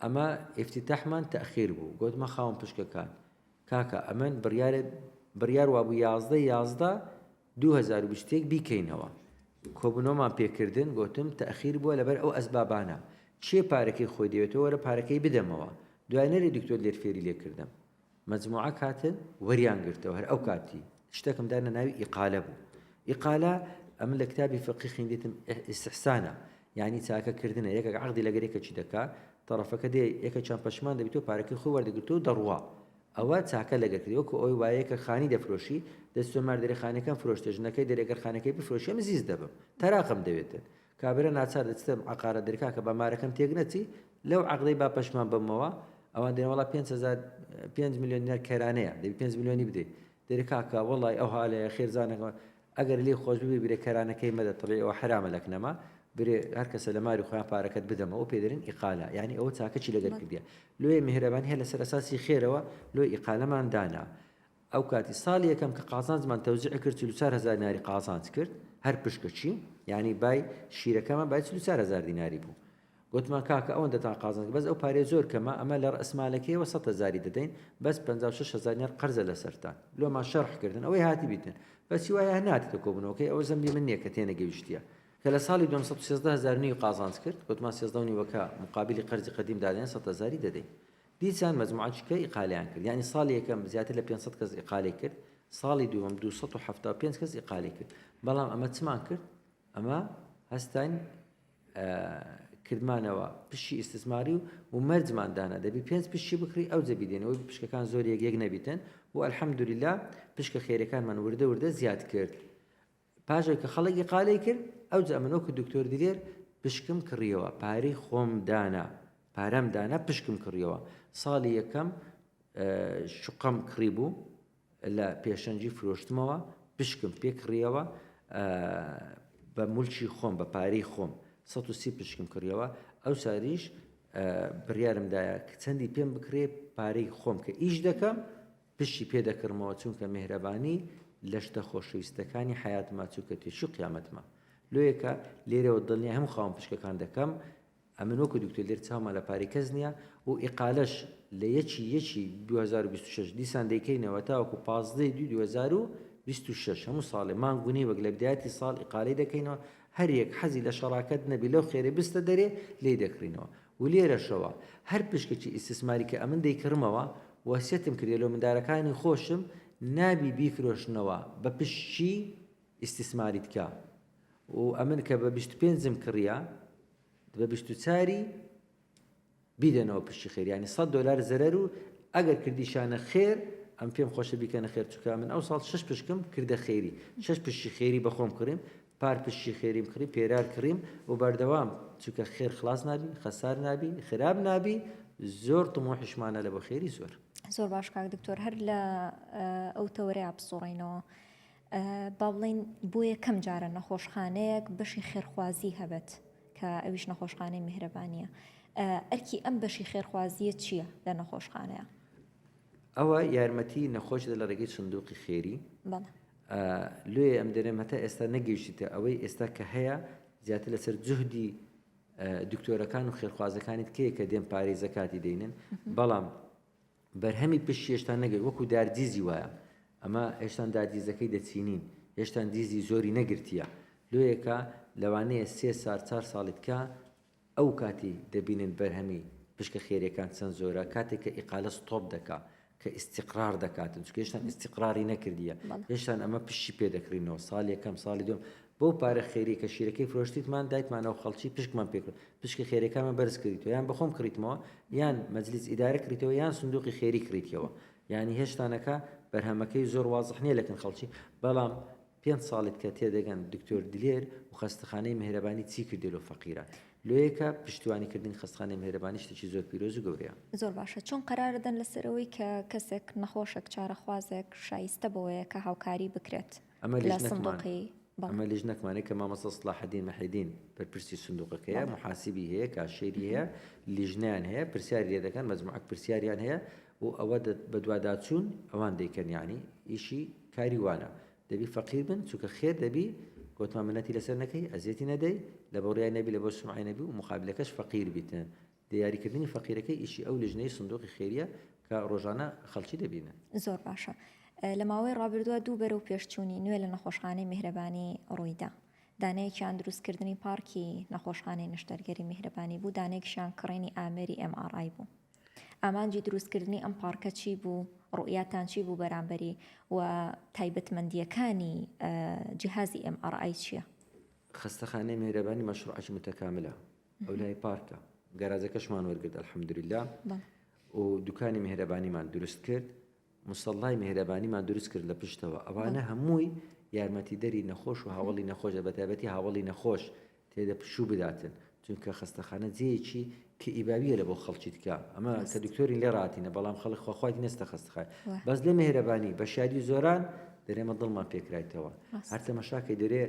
ئەمە ئیفتیتاحمان تەخیر بوو گوتمە خاوەن پشکەکان کاکە ئەمن بڕیارێ بڕیار وابوو 11 11 2021 بیکەینەوە کۆبوونەوەمان پێکردن گۆتم تەئخیر بووە لەبەر ئەو ئەسبابانە کێ پارەکەی خۆی دەوێتەوە وەرە پارەکەی بدەمەوە دوای نەرێ دکتۆر لێر فێری لێ کردم مەجموعەک هاتن وەریان گرتەوە هەر ئەو کاتی شتەکم دانە ناوی ئیقالە بوو ئیقالە ئەمن لە کتابی فقی خوێندیتم ئیستحسانە یعنی چاکە کردنە یەکێک عەقدی لەگەر یەکێکی دەکا تەڕەفەکە دێ یەکێکیان پەشیمان دەبیتەوە پارەکەی خۆی وەردەگرتەوە دەڕوا ئەوە چاکە لەگەر کردی وەکو ئەوەی وایە کە خانی دەفرۆشی دەست تۆمار دەرێ خانەکەم فرۆشتە ژنەکەی دەرێ گەر خانەکەی بفرۆشی ئەم زیز دەبم تەراقم دەوێتن کابرا ناچار دەچتە عقارە دەرێ کاکە با مارەکەم تێک نەچی لەو عەقدەی با پەشمان بمەوە ئەوان دەرێن وەڵا 5000 5 میلیۆن دینار کەرانەیە دەبی 5 میلیۆنی بدەی دەرێ کاکە وەڵای ئەو هالەیە خێرزانەکە ئەگەر لێی خۆش ببی برێ کەرانەکەی مەدە تەبعی ئەوە حەرامە لەک نەما برێ هەر کەسە لە ماری خۆیان پارەکەت بدەمە ئەو پێ دەرێن ئیقالە یانی ئەوە چاکەچی لەگەر کردیە لۆیە میهرەبانی هەر لەسەر ئەساسی خێرەوە لۆی ئیقالەمان دانا ئەو کاتی ساڵی یەکەم کە قازانجمان تەوزیع کرد 44000 دیناری قازانج کرد هەر پشکەچی یانی بای شیرەکەمان بای 44000 دیناری بوو گوتمان کاکە ئەوەندەتان قازانج بەس ئەو پارەیە زۆر کەمە ئەمە لە ڕەئسمالەکەیەوە سەد هەزاری دەدەین بەس 56 هەزار دینار قەرزە لەسەرتان لۆمان شەرح کردن ئەوەی هاتی بیتن بەس هیوایە هەر ناتێتە کۆبوونەوەکەی ئەوە زەنبی من نییە کە تێنەگەیشتیە کە لە ساڵی دووەم 113 هەزار نیو قازانج کرد گوتمان 13 و نیوەکە مقابلی قەرزی قەدیم دادەین 100 هەزاری دەدەین دیسان مەجموعەچکە ئیقالیان کرد یعنی ساڵی یەکەم زیاتر لە 500 کەس ئیقالی کرد ساڵی دووەم 275 کەس ئیقالی کرد بەڵام ئەمە چمان کرد ئەمە هەستاین کردمانەوە پشکی ئیستسماری و و مەرجمان دانا دەبی پێنج پشکی بکڕی ئەو جەبی دێنەوەی پشکەکان زۆر یەک یەک نەبیتن و الحمدلله پشکە خێرەکانمان وردە وردە زیاد کرد پاشێک کە خەڵک ئیقالەی کرد ئەو جا من وەکو دکتۆر دلێر پشکم کڕیەوە پارەی خۆم دانا پارەم دانا پشکم کڕیەوە ساڵی یەکەم شقەم کڕی بوو لە پێشەنگی فرۆشتمەوە پشکم پێ کڕیەوە بە مولکی خۆم بە پارەی خۆم 130 پشکم کڕیەوە ئەو ساریش بڕیارم دایە کە چەندی پێم بکرێ پارەی خۆم کە ئیش دەکەم پشتی پێ دەکڕمەوە چونکە مهرەبانی لە شتە خۆشەویستەکانی حیاتما چونکە تێچوو قیامەتمە لۆیەکە لێرەوە دڵنیای هەموو خاوەن پشکەکان دەکەم ئەمن وەکو دکتۆر لێر چاومان لە پارەی کەس نیە و ئیقالەش لە یەکی یەکی 2026 دیسان دەیکەینەوە تاوەکو 15 دوی 2026 هەموو ساڵێ مانگ و نیوەک لە بدایەتی ساڵ ئیقالەی دەکەینەوە هەر یەک حەزی لە شەراکەت نەبی لەو خێرەی بستە دەرێ لێی دەکڕینەوە و لێرەشەوە هەر پشکێکی ئیستسماری کە ئەمن دەیکڕمەوە وەسیەتم کردیە لۆ مندارەکانی خۆشم نابی بیفرۆشنەوە بە پشکی ئیستسماری تکا و ئەمن کە بە 25 م کڕیە بە بیست و چاری بیدەنەوە پشتی خێر یانی سەد دۆلار زەرەر و ئەگەر کردیشانە خێر ئەم پێم خۆشە بیکەنە خێر چونکە من ئەو ساڵ شش پشکم کردە خێری شش پشتی خێری بەخۆم کڕیم پار پشتی خێریم کڕی پێرار کڕیم و بەردەوام چونکە خێر خلاص نابی خەسار نابی خراپ نابی زۆر طموحیشمانە لە بۆ خێری زۆر. زۆر باش کاک دکتۆر هەر لە ئەو تەوەرەیا بسوڕێینەوە با بڵێین بۆ یەکەم جارە نەخۆشخانەیەک بەشی خێرخوازی هەبێت کە ئەویش نەخۆشخانەی میهرەبانیە ئەرکی ئەم بەشی خێرخوازیە چییە لە نەخۆشخانەیە؟ ئەوە یارمەتی نەخۆش لە ڕێگەی سندوقی خێری لێ ئەم دەرێم هەتا ئێستا نەگەیشتیتە ئەوەی ئێستا کە هەیە زیاتر لەسەر جوهدی. دکتۆرەکان و خێرخوازەکانی تکەیە کە دێن پارەی زەکاتی دەینن بەڵام بەرهەمی پشت هێشتا نەگەی وەکو داردیزی وایە ئەمە هێشتان داردیزەکەی دەچینین هێشتان دیزی زۆری نەگرتیە لۆیەکە لەوانەیە سێ سار چار ساڵی تکە ئەو کاتی دەبینن بەرهەمی پشکە خێریەکان چەند زۆرە کاتێک کە ئیقالە ستۆپ دەکا کە ئیستیقرار دەکاتن چونکە هێشتان ئیستیقراری نەکردیە هێشتان ئەمە پشتی پێ دەکڕینەوە ساڵ یەکەم ساڵی دوم بەو پارە خێری کە شیرەکەی فرۆشتیتمان دایتمانەوە خەڵکی پشکمان پێ کرد پشکی خێرەکانمان بەرز کردیتەوە یان بەخۆم کڕیتمەوە یان مەجلیس ئیدارە کڕیتەوە یان سندوقی خێری کڕیتەوە یعنی هێشتانەکە بەرهەمەکەی زۆر وازح نییە لەکن خەڵکی بەڵام پێنج ساڵیت کە تێدەگەن دکتۆر دلێر و خەستەخانەی میهرەبانی چی کردیە لۆ فەقیران لۆیەکە پشتیوانی کردنی خەستخانەی میهرەبانی شتێکی زۆر پیرۆز و گەورەیە. زۆر باشە چۆن قەرارەدەن لەسەر ئەوەی کە کەسێک نەخۆشێک چارەخوازێک شایستە بەوەیە کە هاوکاری بکرێت ئەمە لە لیژنەکمان سندوقی بەڵێ. ئەمە لیژنەکمانە کە مامۆستا سڵاحەدین مەحیدین بەرپرسی سندوقەکەیە بەڵێ. محاسبی هەیە کاشێری هەیە لیژنەیان هەیە پرسیاری لێ دەکەن مەجموعەک پرسیاریان هەیە و ئەوە بەدواداچوون ئەوان دەیکەن یانی ئیشی کاری وانە دەبی فەقیر بن چونکە خێر دەبی گۆتمان منەتی لەسەر نەکەی ئەزیەتی نەدەی لەبۆ ڕیای نەبی لەبۆ سومعەی نەبی و مقابلەکەش فەقیر بیتن دیاریکردنی فەقیرەکەی ئیشی ئەو لیژنەی سندوقی خێریە کە ڕۆژانە خەڵکی دەبینن. زۆر باشە لە ماوەی ڕابردووە دوو بەرەو پێشچوونی نوێ لە نەخۆشخانەی میهرەبانی ڕوویدا دانەیەکیان دروستکردنی پارکی نەخۆشخانەی نەشتەرگەری میهرەبانی بوو دانەیەکیشیان کڕینی ئامێری MRI بوو. ئامانجی دروستکردنی ئەم پارکە چی بوو؟ ڕوئیاتان چی بوو بەرامبەری و تایبەتمەندییەکانی جیهازی MRI چییە؟ خەستەخانەی میهرەبانی مەشروعەکی متەکاملە ئەولای پارکە گەراجەکەشمان وەرگرت الحمدللە و دوکانی میهرەبانیمان دروست کرد مسەڵای میهرەبانیمان دروست کرد لە پشتەوە ئەوانە هەمووی یارمەتیدەری نەخۆش و هاوڵی نەخۆشە بەتایبەتی هاوڵی نەخۆش تێدە پشوو بداتن چونکە خەستەخانە جێیەکی کئیباویە لە بۆ خەڵکی تکا ئەمە کە دکتۆرین لێ ڕاتینە بەڵام خەڵک خواخوایتی نەستە خەستەخانە بەس لێ مێهرەبانی بە شادی زۆران دەرێمە دڵمان پێکرایتەوە هەر تەمەشاکەی دەرێ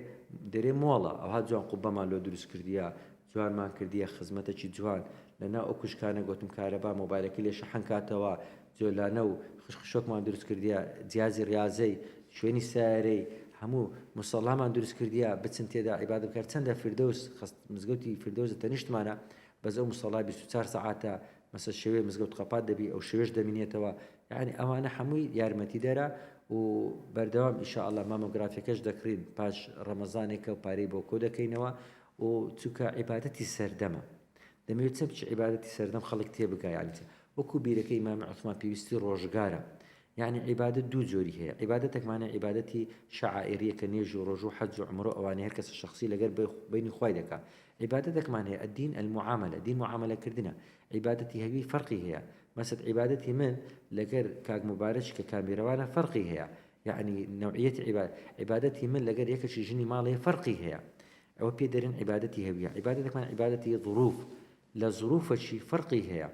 دەرێ مۆڵە ئەوها جوان قوبەمان لۆ دروست کردیە جوانمان کردیە خزمەتەکی جوان لەناو ئەو کوشکانە گۆتم کارەبا مۆبایلەکەی لێ شەحن کاتەوە جۆلانە و خشخشۆکمان دروست کردیە جیازی ڕیازەی شوێنی سایەرەی هەموو موسەڵامان دروست کردیە بچن تێدا عیبادە بکەن چەندە فردەوس خەست مزگەوتی فردەوس تەنیشتمانە بەس ئەو موسەڵا 24 سەعاتە مەسە شەوێ مزگەوت قەپات دەبی ئەو شەوێش دەمینێتەوە یعنی ئەوانە هەمووی یارمەتیدەرە و بەردەوام ئیشاءاللە مامۆگرافیەکەش دەکڕین پاش ڕەمەزانێکە و پارەی بۆ کۆ دەکەینەوە و چونکە عیبادەتی سەردەمە دەمەوێت چەمکی عیبادەتی سەردەم خەڵک تێبگا یعنی چ وەکو بیرەکەی ئیمام عوسمان پێویستی ڕۆژگارە یعنی عیبادەت دوو جۆری هەیە عیبادەتێک مانای عیبادەتی شەعائیریە کە نوێژ و ڕۆژوو حەج و عومرە و ئەوانەی هەر کەسە شەخسی لەگەر بەینی خوای دەکا عیبادەتێکمان هەیە الدین المعاملە دین معاملە کردنە عیبادەتی هەوی فەرقی هەیە مەسەد عیبادەتی من لەگەر کاک موبارەکی کە کامیرەوانە فەرقی هەیە یعنی نەوعیەتی عیبادەتی من لەگەر یەکەکی ژنی ماڵێ فەرقی هەیە ئەوە پێ دەرێن عیبادەتی هەویە عیبادەتەکمان عیبادەتی ظروف لە ظروفەکی فەرقی هەیە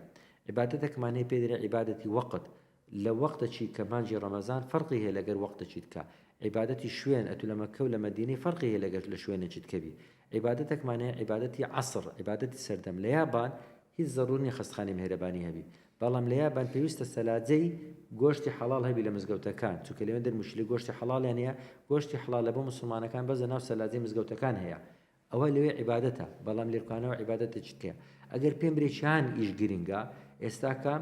عیبادەتەکمان هەیە پێ دەرێ عیبادەتی وەقت لە وەقتەکی کە مانگی ڕەمەزان فەرقی هەیە لەگەر وەقتەکی تکە عیبادەتی شوێن ئەتو لە مەککە و لە مەدینەی فەرقی هەیە لەگەر لە شوێنەکی تکە بی عیبادەتەکمان هەیە عیبادەتی عەسڕ عیبادەتی سەردەم لە یابان هیچ زەرور نیە خەستخانەی مێهرەبانی هەبی بەڵام لە یابان پێویستە سەلاجەی گۆشتی حەڵاڵ هەبی لە مزگەوتەکان چونکە لەوێ دەر موشلی گۆشتی حەڵاڵیان هەیە گۆشتی حەڵاڵ لە بۆ موسڵمانەکان بەس لە ناو سەلاجەی مزگەوتەکان هەیە ئەوە لەوێ عیبادەتە بەڵام لێرکانەوە عیبادەتێکی تکەیە ئەگەر پێم برێ چیان ئیش گرنگە ئێستاکە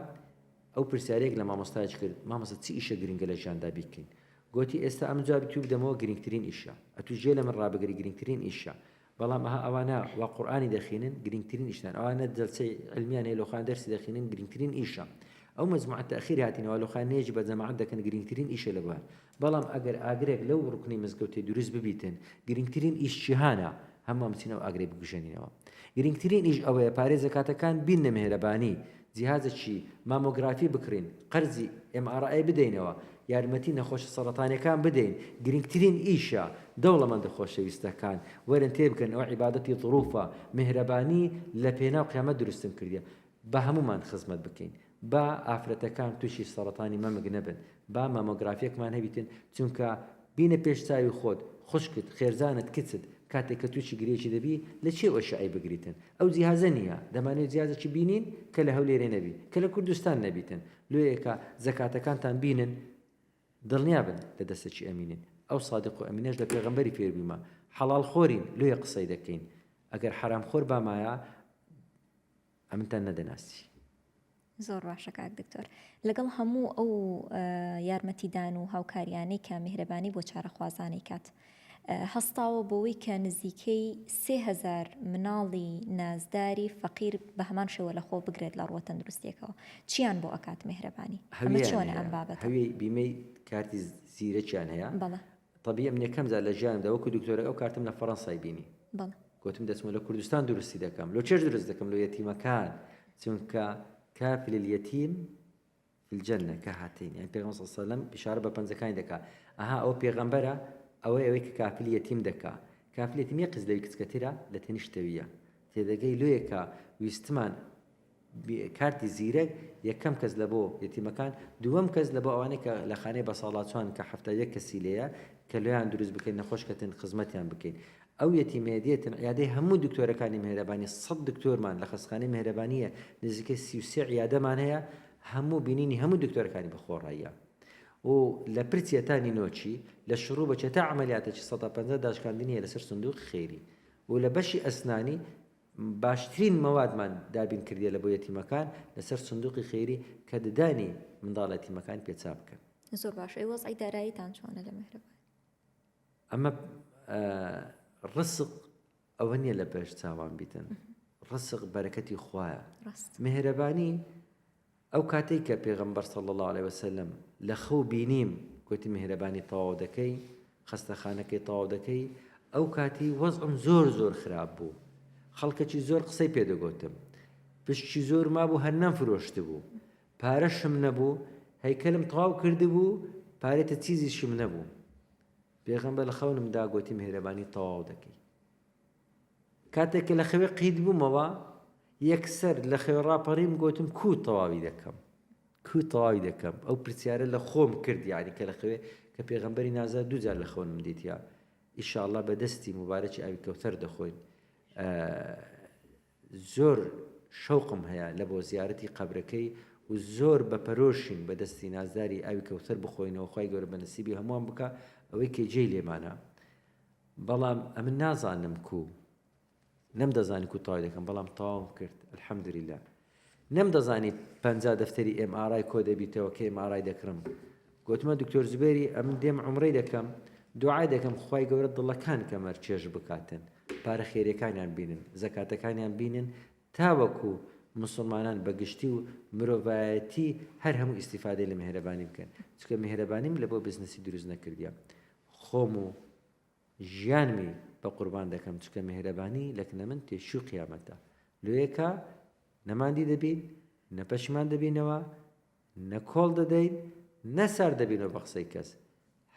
ئەو پرسیارێک لە مامۆستایش کرد مامۆستا چی ئیشە گرنگە لە ژیاندا بیکەین گۆتی ئێستا ئەم جوابی تو بدەمەوە گرنگترین ئیشە ئەتو ژێ لە من ڕابگری گرنگترین ئیشە بەڵام ئەها ئەوانە وا قورئانی دەخینن گرنگترین ئیشتان ئەوانە جەلسەی علمیان هەیە لۆخان دەرسی دەخینن گرنگترین ئیشە ئەو مەجموعە تەئخیر هاتینەوە لۆخان نوێژی بە جەماعەت دەکەن گرنگترین ئیشە لە بۆیان بەڵام ئەگەر ئاگرێک لەو ڕوکنی مزگەوتەی دروست ببیتن گرنگترین ئیش چیهانە هەمووان بچین ئەو ئاگرەی بکوژێنینەوە گرنگترین ئیش ئەوەیە پارێزە کاتەکان بیننە مێهرەبانی جیهازەکی مامۆگرافی بکڕین، قەرزی MRI بدەینەوە، یارمەتی نەخۆشە سەڕەتانیەکان بدەین، گرنگترین ئیشە، دەوڵەمەندە خۆشەویستەکان، وەرن تێبگەن ئەوە عیبادەتی ظروفە، میهرەبانی لە پێناو قیامەت دروستم کردیە، با هەموومان خزمەت بکەین، با ئافرەتەکان توشی سەڕەتانی مەمک نەبن، با مامۆگرافیەکمان هەبیتن، چونکە بینە پێش چاوی خۆت، خوشکت، خێرزانت، کچت، کاتێک کە توشی گرێکی دەبی، لە چێ ئەشعەی بگریتن؟ ئەو جیهازە نییە، دەمانەوێت جیهازێکی بینین کە لە هەولێرێ نەبی، کە لە کوردستان نەبیتن، لۆیەکە زەکاتەکانتان بینن، دڵنیابن لە دەستەکی ئەمینین، ئەو سادق و ئەمینەش لە پێغەمبەری فێربوویمە، حەڵاڵ خۆرین لۆیە قسەی دەکەین، ئەگەر حەرام خۆر بامایە ئەمنتان نەدەناسی. زۆر باشە کاک دکتۆر لەگەڵ هەموو ئەو یارمەتیدان و هاوکاریانەی کە میهرەبانی بۆ چارەخوازانی کات هەستاوە بۆی کە نزیکەی 3000 مناڵی نازداری فەقیر بە هەمان شێوە لە خۆ بگرێت لە ڕووە تەندروستیەکەوە چیان بۆ ئەکات میهرەبانی ئەمە چۆنە ئەم بابەتە؟ هەوی بیمەی کارتی زیرەکیان هەیە بەڵێ تەبیعی من یەکەم جار لە ژیانمدا وەکو دکتۆرێک ئەو کارتم لە فەڕەنسای بینی بەڵێ. گۆتم دەچمە لە کوردستان دروستی دەکەم لۆ چێش دروست دەکەم لۆ یەتیمەکان چونکە کافل الیتیم فی الجنە کهاتین یعنی پێغەمبەر صلی الله علیه و سلم ئیشارە بە پەنجەکانی دەکا ئەها ئەوە پێغەمبەرە ئەوەی ئەوەی کە کافل یەتیم دەکا کافل یەتیم یەک قز لەوی کچکەترە لە تەنیشتەویە تێدەگەی لۆیەکە ویستمان کارتی زیرەک یەکەم کەس لە بۆ یەتیمەکان، دووەم کەس لە بۆ ئەوانەی کە لە خانەی بەساڵاچوان کە 71 کەسی لێیە کە لۆیان دروست بکەین نەخۆش کەتن خزمەتیان بکەین. ئەو یەتیمەیە دێتن عیادەی هەموو دکتۆرەکانی مێهرەبانی سەد دکتۆرمان لە خەستخانەی مێهرەبانییە نزیکەی 33 عیادەمان هەیە هەموو بینینی هەموو دکتۆرەکانی بە خۆڕاییە و لە پرچیە تا نینۆکی لە شڕوبەچە تا عەمەلیاتەکی 150 داشکاندنی هەیە لەسەر سندوقی خێری و لە بەشی ئەسنانی باشترین مەوادمان دابین کردیە لە بۆ یەتیمەکان لەسەر سندوقی خێری کە ددانی منداڵە یەتیمەکان پێ چاپ بکەن. زۆر باشە ئەی وەزعی داراییتان چۆنە لە مێهرەبانی؟ ئەمە ڕسق ئەوە نییە لە پێش چاوان بیتن ڕسق بەرەکەتی خوایە ڕاست مێهرەبانی ئەو کاتەی کە پێغەمبەر صلی اللە علیە وسلم لە خەو بینیم گۆتی میهرەبانی تەواو دەکەی خەستەخانەکەی تەواو دەکەی ئەو کاتی وەزعم زۆر زۆر خراپ بوو خەڵکەکی زۆر قسەی پێ دەگۆتم پشکی زۆر مابوو هەر نەمفرۆشتبوو پارەشم نەبوو هەیکەلم تەواو کردبوو پارەی تەچیزیشم نەبوو پێغەمبەر لە خەونمدا گۆتی میهرەبانی تەواو دەکەی کاتێک کە لە خەوێ قیت بوومەوە یەکسەر لە خەوێ ڕاپەڕیم گۆتم کوو تەواوی دەکەم کوو تەواوی دەکەم ئەو پرسیارە لە خۆم کرد یعنی کە لە خەوێ کە پێغەمبەری نازار دوو جار لە خەونم دیتیا ئیشاءاللە بە دەستی موبارەکی ئاوی کەوتەر دەخۆین زۆر شەوقم هەیە لە بۆ زیارەتی قەبرەکەی و زۆر بە پەرۆشین بە دەستی نازداری ئاوی کەوتەر بخۆینەوە خوای گەورە بە نسیبی هەمووان بکا ئەوەی کە جێی لێمانە بەڵام ئەمن نازانم کو نەمدەزانی کو تەواوی دەکەم بەڵام تەواوم کرد الحمدللە نەمدەزانی پەنجا دەفتەری ئێم ئارای کۆ دەبیتەوە کە ئێم ئارای دەکڕم گوتمە دکتۆر زوبێری ئەمن دێم عومرەی دەکەم دوعای دەکەم خوای گەورە دڵەکان کەمەر چێژ بکاتن پارە خێریەکانیان بینن زەکاتەکانیان بینن تاوەکو مسلمانان بە گشتی و مرۆڤایەتی هەر هەموو ئیستیفادەی لە میهرەبانی بکەن چونکە میهرەبانیم لە بۆ بزنسی دروست نەکردیە خۆم و ژیانمی بە قوربان دەکەم چونکە میهرەبانی لەکنە من تێچووی قیامەتە لۆیەکە نە ماندی دەبین نە پەشیمان دەبینەوە نە کۆڵ دەدەین نە سارد دەبینەوە بە قسەی کەس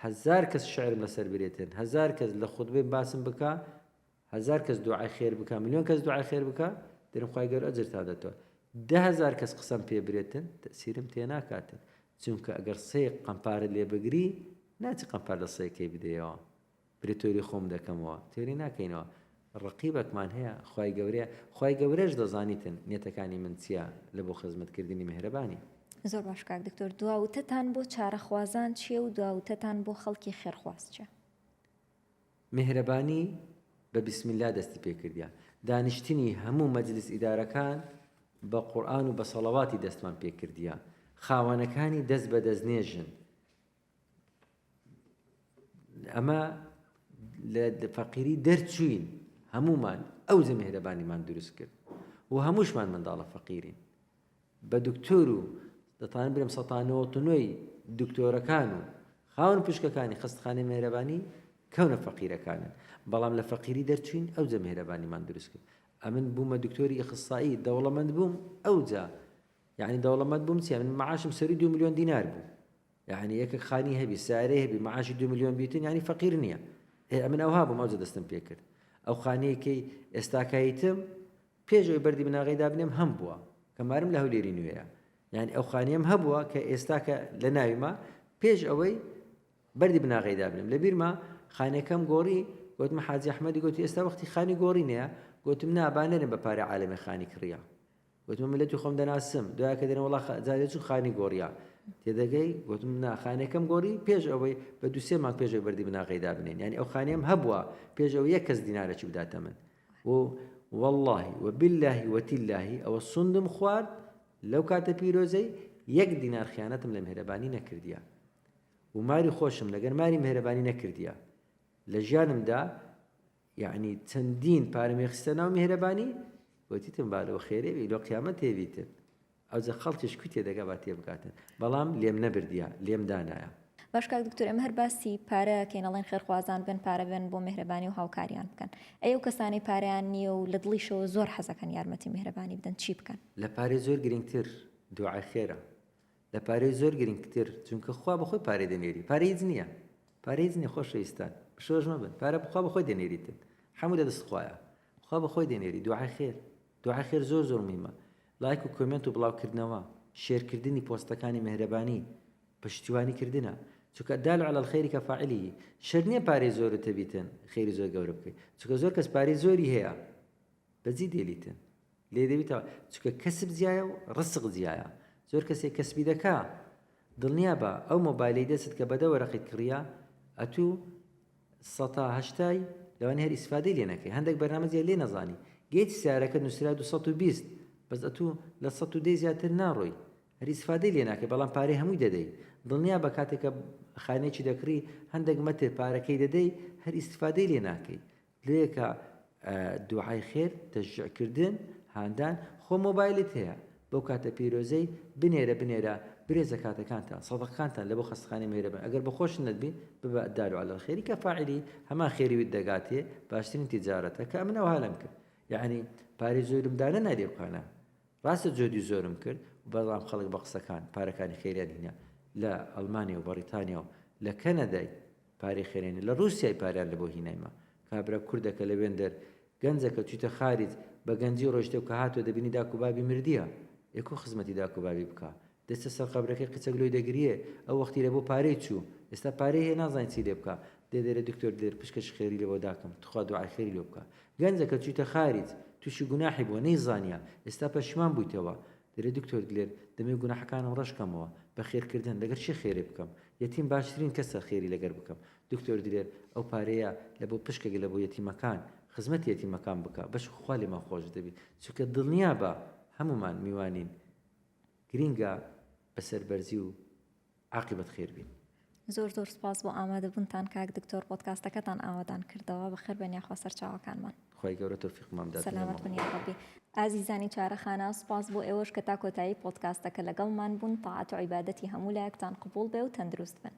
هەزار کەس شعرم لەسەر برێتن هەزار کەس لە خوتبەی باسم بکا هەزار کەس دوعای خێر بکا ملیۆن کەس دوعای خێر بکا دەرم خوای گەورە ئەجرتان دەتەوە 10000 کەس قسەم پێ برێتن تەسیرم تێ ناکاتن چونکە ئەگەر سێ قەمپارت لێ بگری ناچی قەمپار لە سێکەی بدەیەوە برێ تۆری خۆم دەکەمەوە تۆری ناکەینەوە ڕقیبەکمان هەیە خوای گەورەیە خوای گەورەش دەزانیتن نیەتەکانی من چیە لە بۆ خزمەت کردنی میهرەبانی. زۆر باش کاک دکتۆر دوا وتەتان بۆ چارەخوازان چیە و دوا وتەتان بۆ خەڵکی خێرخواز چیە؟ میهرەبانی بە بسم اللە دەستی پێکردە دانیشتنی هەموو مەجلس ئیدارەکان بە قورئان و بە سەڵەواتی دەستمان پێکردە خاوەنەکانی دەست بە دەستنێژن ئەمە لە فەقیری دەرچووین هەمومان ئەو جە میهرەبانیمان دروست کرد و هەمووشمان منداڵە فەقیرین بە دکتۆر و دەتوانم برم سەتانەوەتنۆی دکتۆرەکان و خاوەن پشکەکانی خستخانەی مێرەبانی کەونە فەقیرەکانن بەڵام لە فەقیری دەرچوین ئەو جە مێرەبانیمان دروست کرد ئەمن بوومە دکتۆری ئیخسایی دەوڵەمەند بووم ئەوجا یعنی دەوڵەمەند بووم چیە من معاشم سەری دو میلیۆن دینار بوو یەعنی یەکێک خانی هەبی سەیارەی هەبی معاشی دو ملیۆن بیتن یعنی فەقیر نییە ئێ ئەمن ئەوها بووم ئەوجە دەستم پێ کرد ئەو خانیەکەی ئێستاکایتم پێش ئەوی بەردی بناغەی دابنێم هەم بووە کە مارم لە هەولێری نوێیە یعنی ئەو خانیەم هەبووە کە ئێستاکە لە ناویمە پێش ئەوەی بەردی بناغەی دابنێم لە بیرمە خانەکەم گۆڕی گوتم حاجی ئەحمەدی گوتی ئێستا وەختی خانی گۆڕی نییە گوتم نا با نەرم بە پارەی عالەمێ خانی کڕیە گوتم میللەتی خۆم دەناسم دوای کە دەرێن وەڵا جارێ چوو خانی گۆڕیا تێدەگەی گوتم نا خانەکەم گۆڕی پێش ئەوەی بە دوو سێ مانگ پێش ئەوەی بەردی بناغەی دابنێن یانی ئەو خانیەم هەبووە پێش ئەوەی یەک کەس دینارێکی بداتە من و. وەڵڵاهی و بیللاهی و تیللاهی ئەوە سوندم خوارد لەو کاتە پیرۆزەی یەک دینار خیانەتم لە میهرەبانی نەکردیە و ماری خۆشم لەگەر ماری میهرەبانی نەکردیە لە ژیانمدا یەعنی چەندین پارەم خستە ناو میهرەبانی وتیتم با لۆ خێرێ بی لۆ قیامەت تێبیتن ئەوجە خەڵکیش کوی تێدەگا با تێبگاتن بەڵام لێم نەبردیە لێم دانایە. باش کاک دکتۆر ئێمە هەر باسی پارە کەین ئەڵێن خێرخوازان بن پارە بێن بۆ مێهرەبانی و هاوکاریان بکەن ئەی ئەو کەسانەی پارەیان نییە و لە دڵیشەوە زۆر حەزەکەن یارمەتی مێهرەبانی بدەن چی بکەن؟ لە پارەی زۆر گرنگتر دوعای خێرە لە پارەی زۆر گرنگتر چونکە خوا بەخۆی پارەی دەنێری پارە هیچ نییە پارە هیچ نییە خۆشەویستان پشۆش مەبن پارە بخوا بەخۆی دەنێریتن هەموو لە دەست خوایە خوا بەخۆی دەنێری دوعای خێر دوعای خێر زۆر زۆر مهمە لایک و comment و بڵاوکردنەوە share کردنی پۆستەکانی مهرەبانی پشتیوانی کردنە چونکە الدال علی الخیر کفاعله شەرت نییە پارەی زۆرت هەبیتن خێری زۆر گەورە بکەیت چونکە زۆر کەس پارەی زۆری هەیە بەجی دێلیتن لێ دەبیتەوە چونکە کەسب جیایە و ڕسق جیایە زۆر کەسێک کەسبی دەکا دڵنیا بە ئەو مۆبایلەی دەست کە بەدە وەرەقیت کڕیە ئەتوو سەتا هەشتای لەوانەیە هەر ئیسفادەی لێ نەکەی هەندێک بەرنامە جیای لێ نەزانی گەیت سیارەکە نووسرا 220 بەس ئەتوو لە 110 زیاتر ناڕۆی هەر ئیسفادەی لێ ناکەی بەڵام پارەی هەمووی دەدەی دڵنیا بە کاتێک کە خانێکی دەکڕی هەندێک مەتر پارەکەی دەدەی هەر ئیسفادەی لێ ناکەی لێکە دوعای خێر تەشجیع کردن هاندان خۆ مۆبایلت هەیە بەو کاتە پیرۆزەی بنێرە بنێرە برێ زەکاتەکانتان سەدەقەکانتان لە بۆ خەستەخانەی مێرەبن ئەگەر بەخۆشت نەتبین ببە الدال علی الخیر کفاعله هەمان خێری وت دەگاتێ باشترین تیجارەتە کە ئەمن ئەوها لەم کرد یەعنی پارەی زۆرم دانەنا لێ بکانە ڕاستە جۆدی زۆرم کرد بەڵام خەڵک بە قسەکان پارەکانی خێریان هینا لە ئەڵمانیا و بەڕیتانیا و لە کەنەدای پارەی خێرێنی لە ڕوسیای پاریان لە بۆ هینایمە کابرا کوردەکە لە وێندەر گەنجەکە چویتە خاریج بە گەنجی ڕۆیشتە و کە هاتوە دەبینی داک و بابی مردیە ئێ کو خزمەتی داک و بابی بکا دەچتە سەر قەبرەکەی قیچەک لۆی دەگریێ ئەو وەختی لە بۆ پارەی چوو ئێستا پارەی هەیە نازانی چی لێ بکا دێ دەرێ دکتۆر دلێر پشکەش خێری لە بۆ داکەم تخوا دوعای خێری لۆ بکە گەنجەکە چویتە خاریج توشی گوناحی بوە نەیزانیە ئێستا پەشیمان بویتەوە دەرێ دکتۆر دلێر دەمەوێ گوناحەکانم ڕەش کەمەوە بە خێر کردن لەگەر چی خێرێ بکەم یەتیم باشترین کەسە خێری لەگەر بکەم دکتۆر دلێر ئەو پارەیە لە بۆ پشکێک لە بۆ یەتیمەکان خزمەتی یەتیمەکان بکە بەش خوا لێمان خۆش دەبی چونکە دڵنیابە هەموومان میوانین گرینگە بە سەربەرزی و عاقیبەت خێر بین. زۆر زۆر سوپاس بۆ ئامادەبوونتان کاک دکتۆر پۆدکاستەکەتان ئاوەدان کردەوە بەخێر بێن یاخوا سەرچاوەکانمان. خوای گەورە تۆفیقمان بدات. سەلامەت بن یاڕەبی. ئازیزانی چارەخانە سوپاس بۆ ئێوەش کە تا کۆتایی پۆدکاستەکە لەگەڵمان بوون تاعەت و عیبادەتی هەموو لایەکتان قبوڵ بێ و تەندروست بن.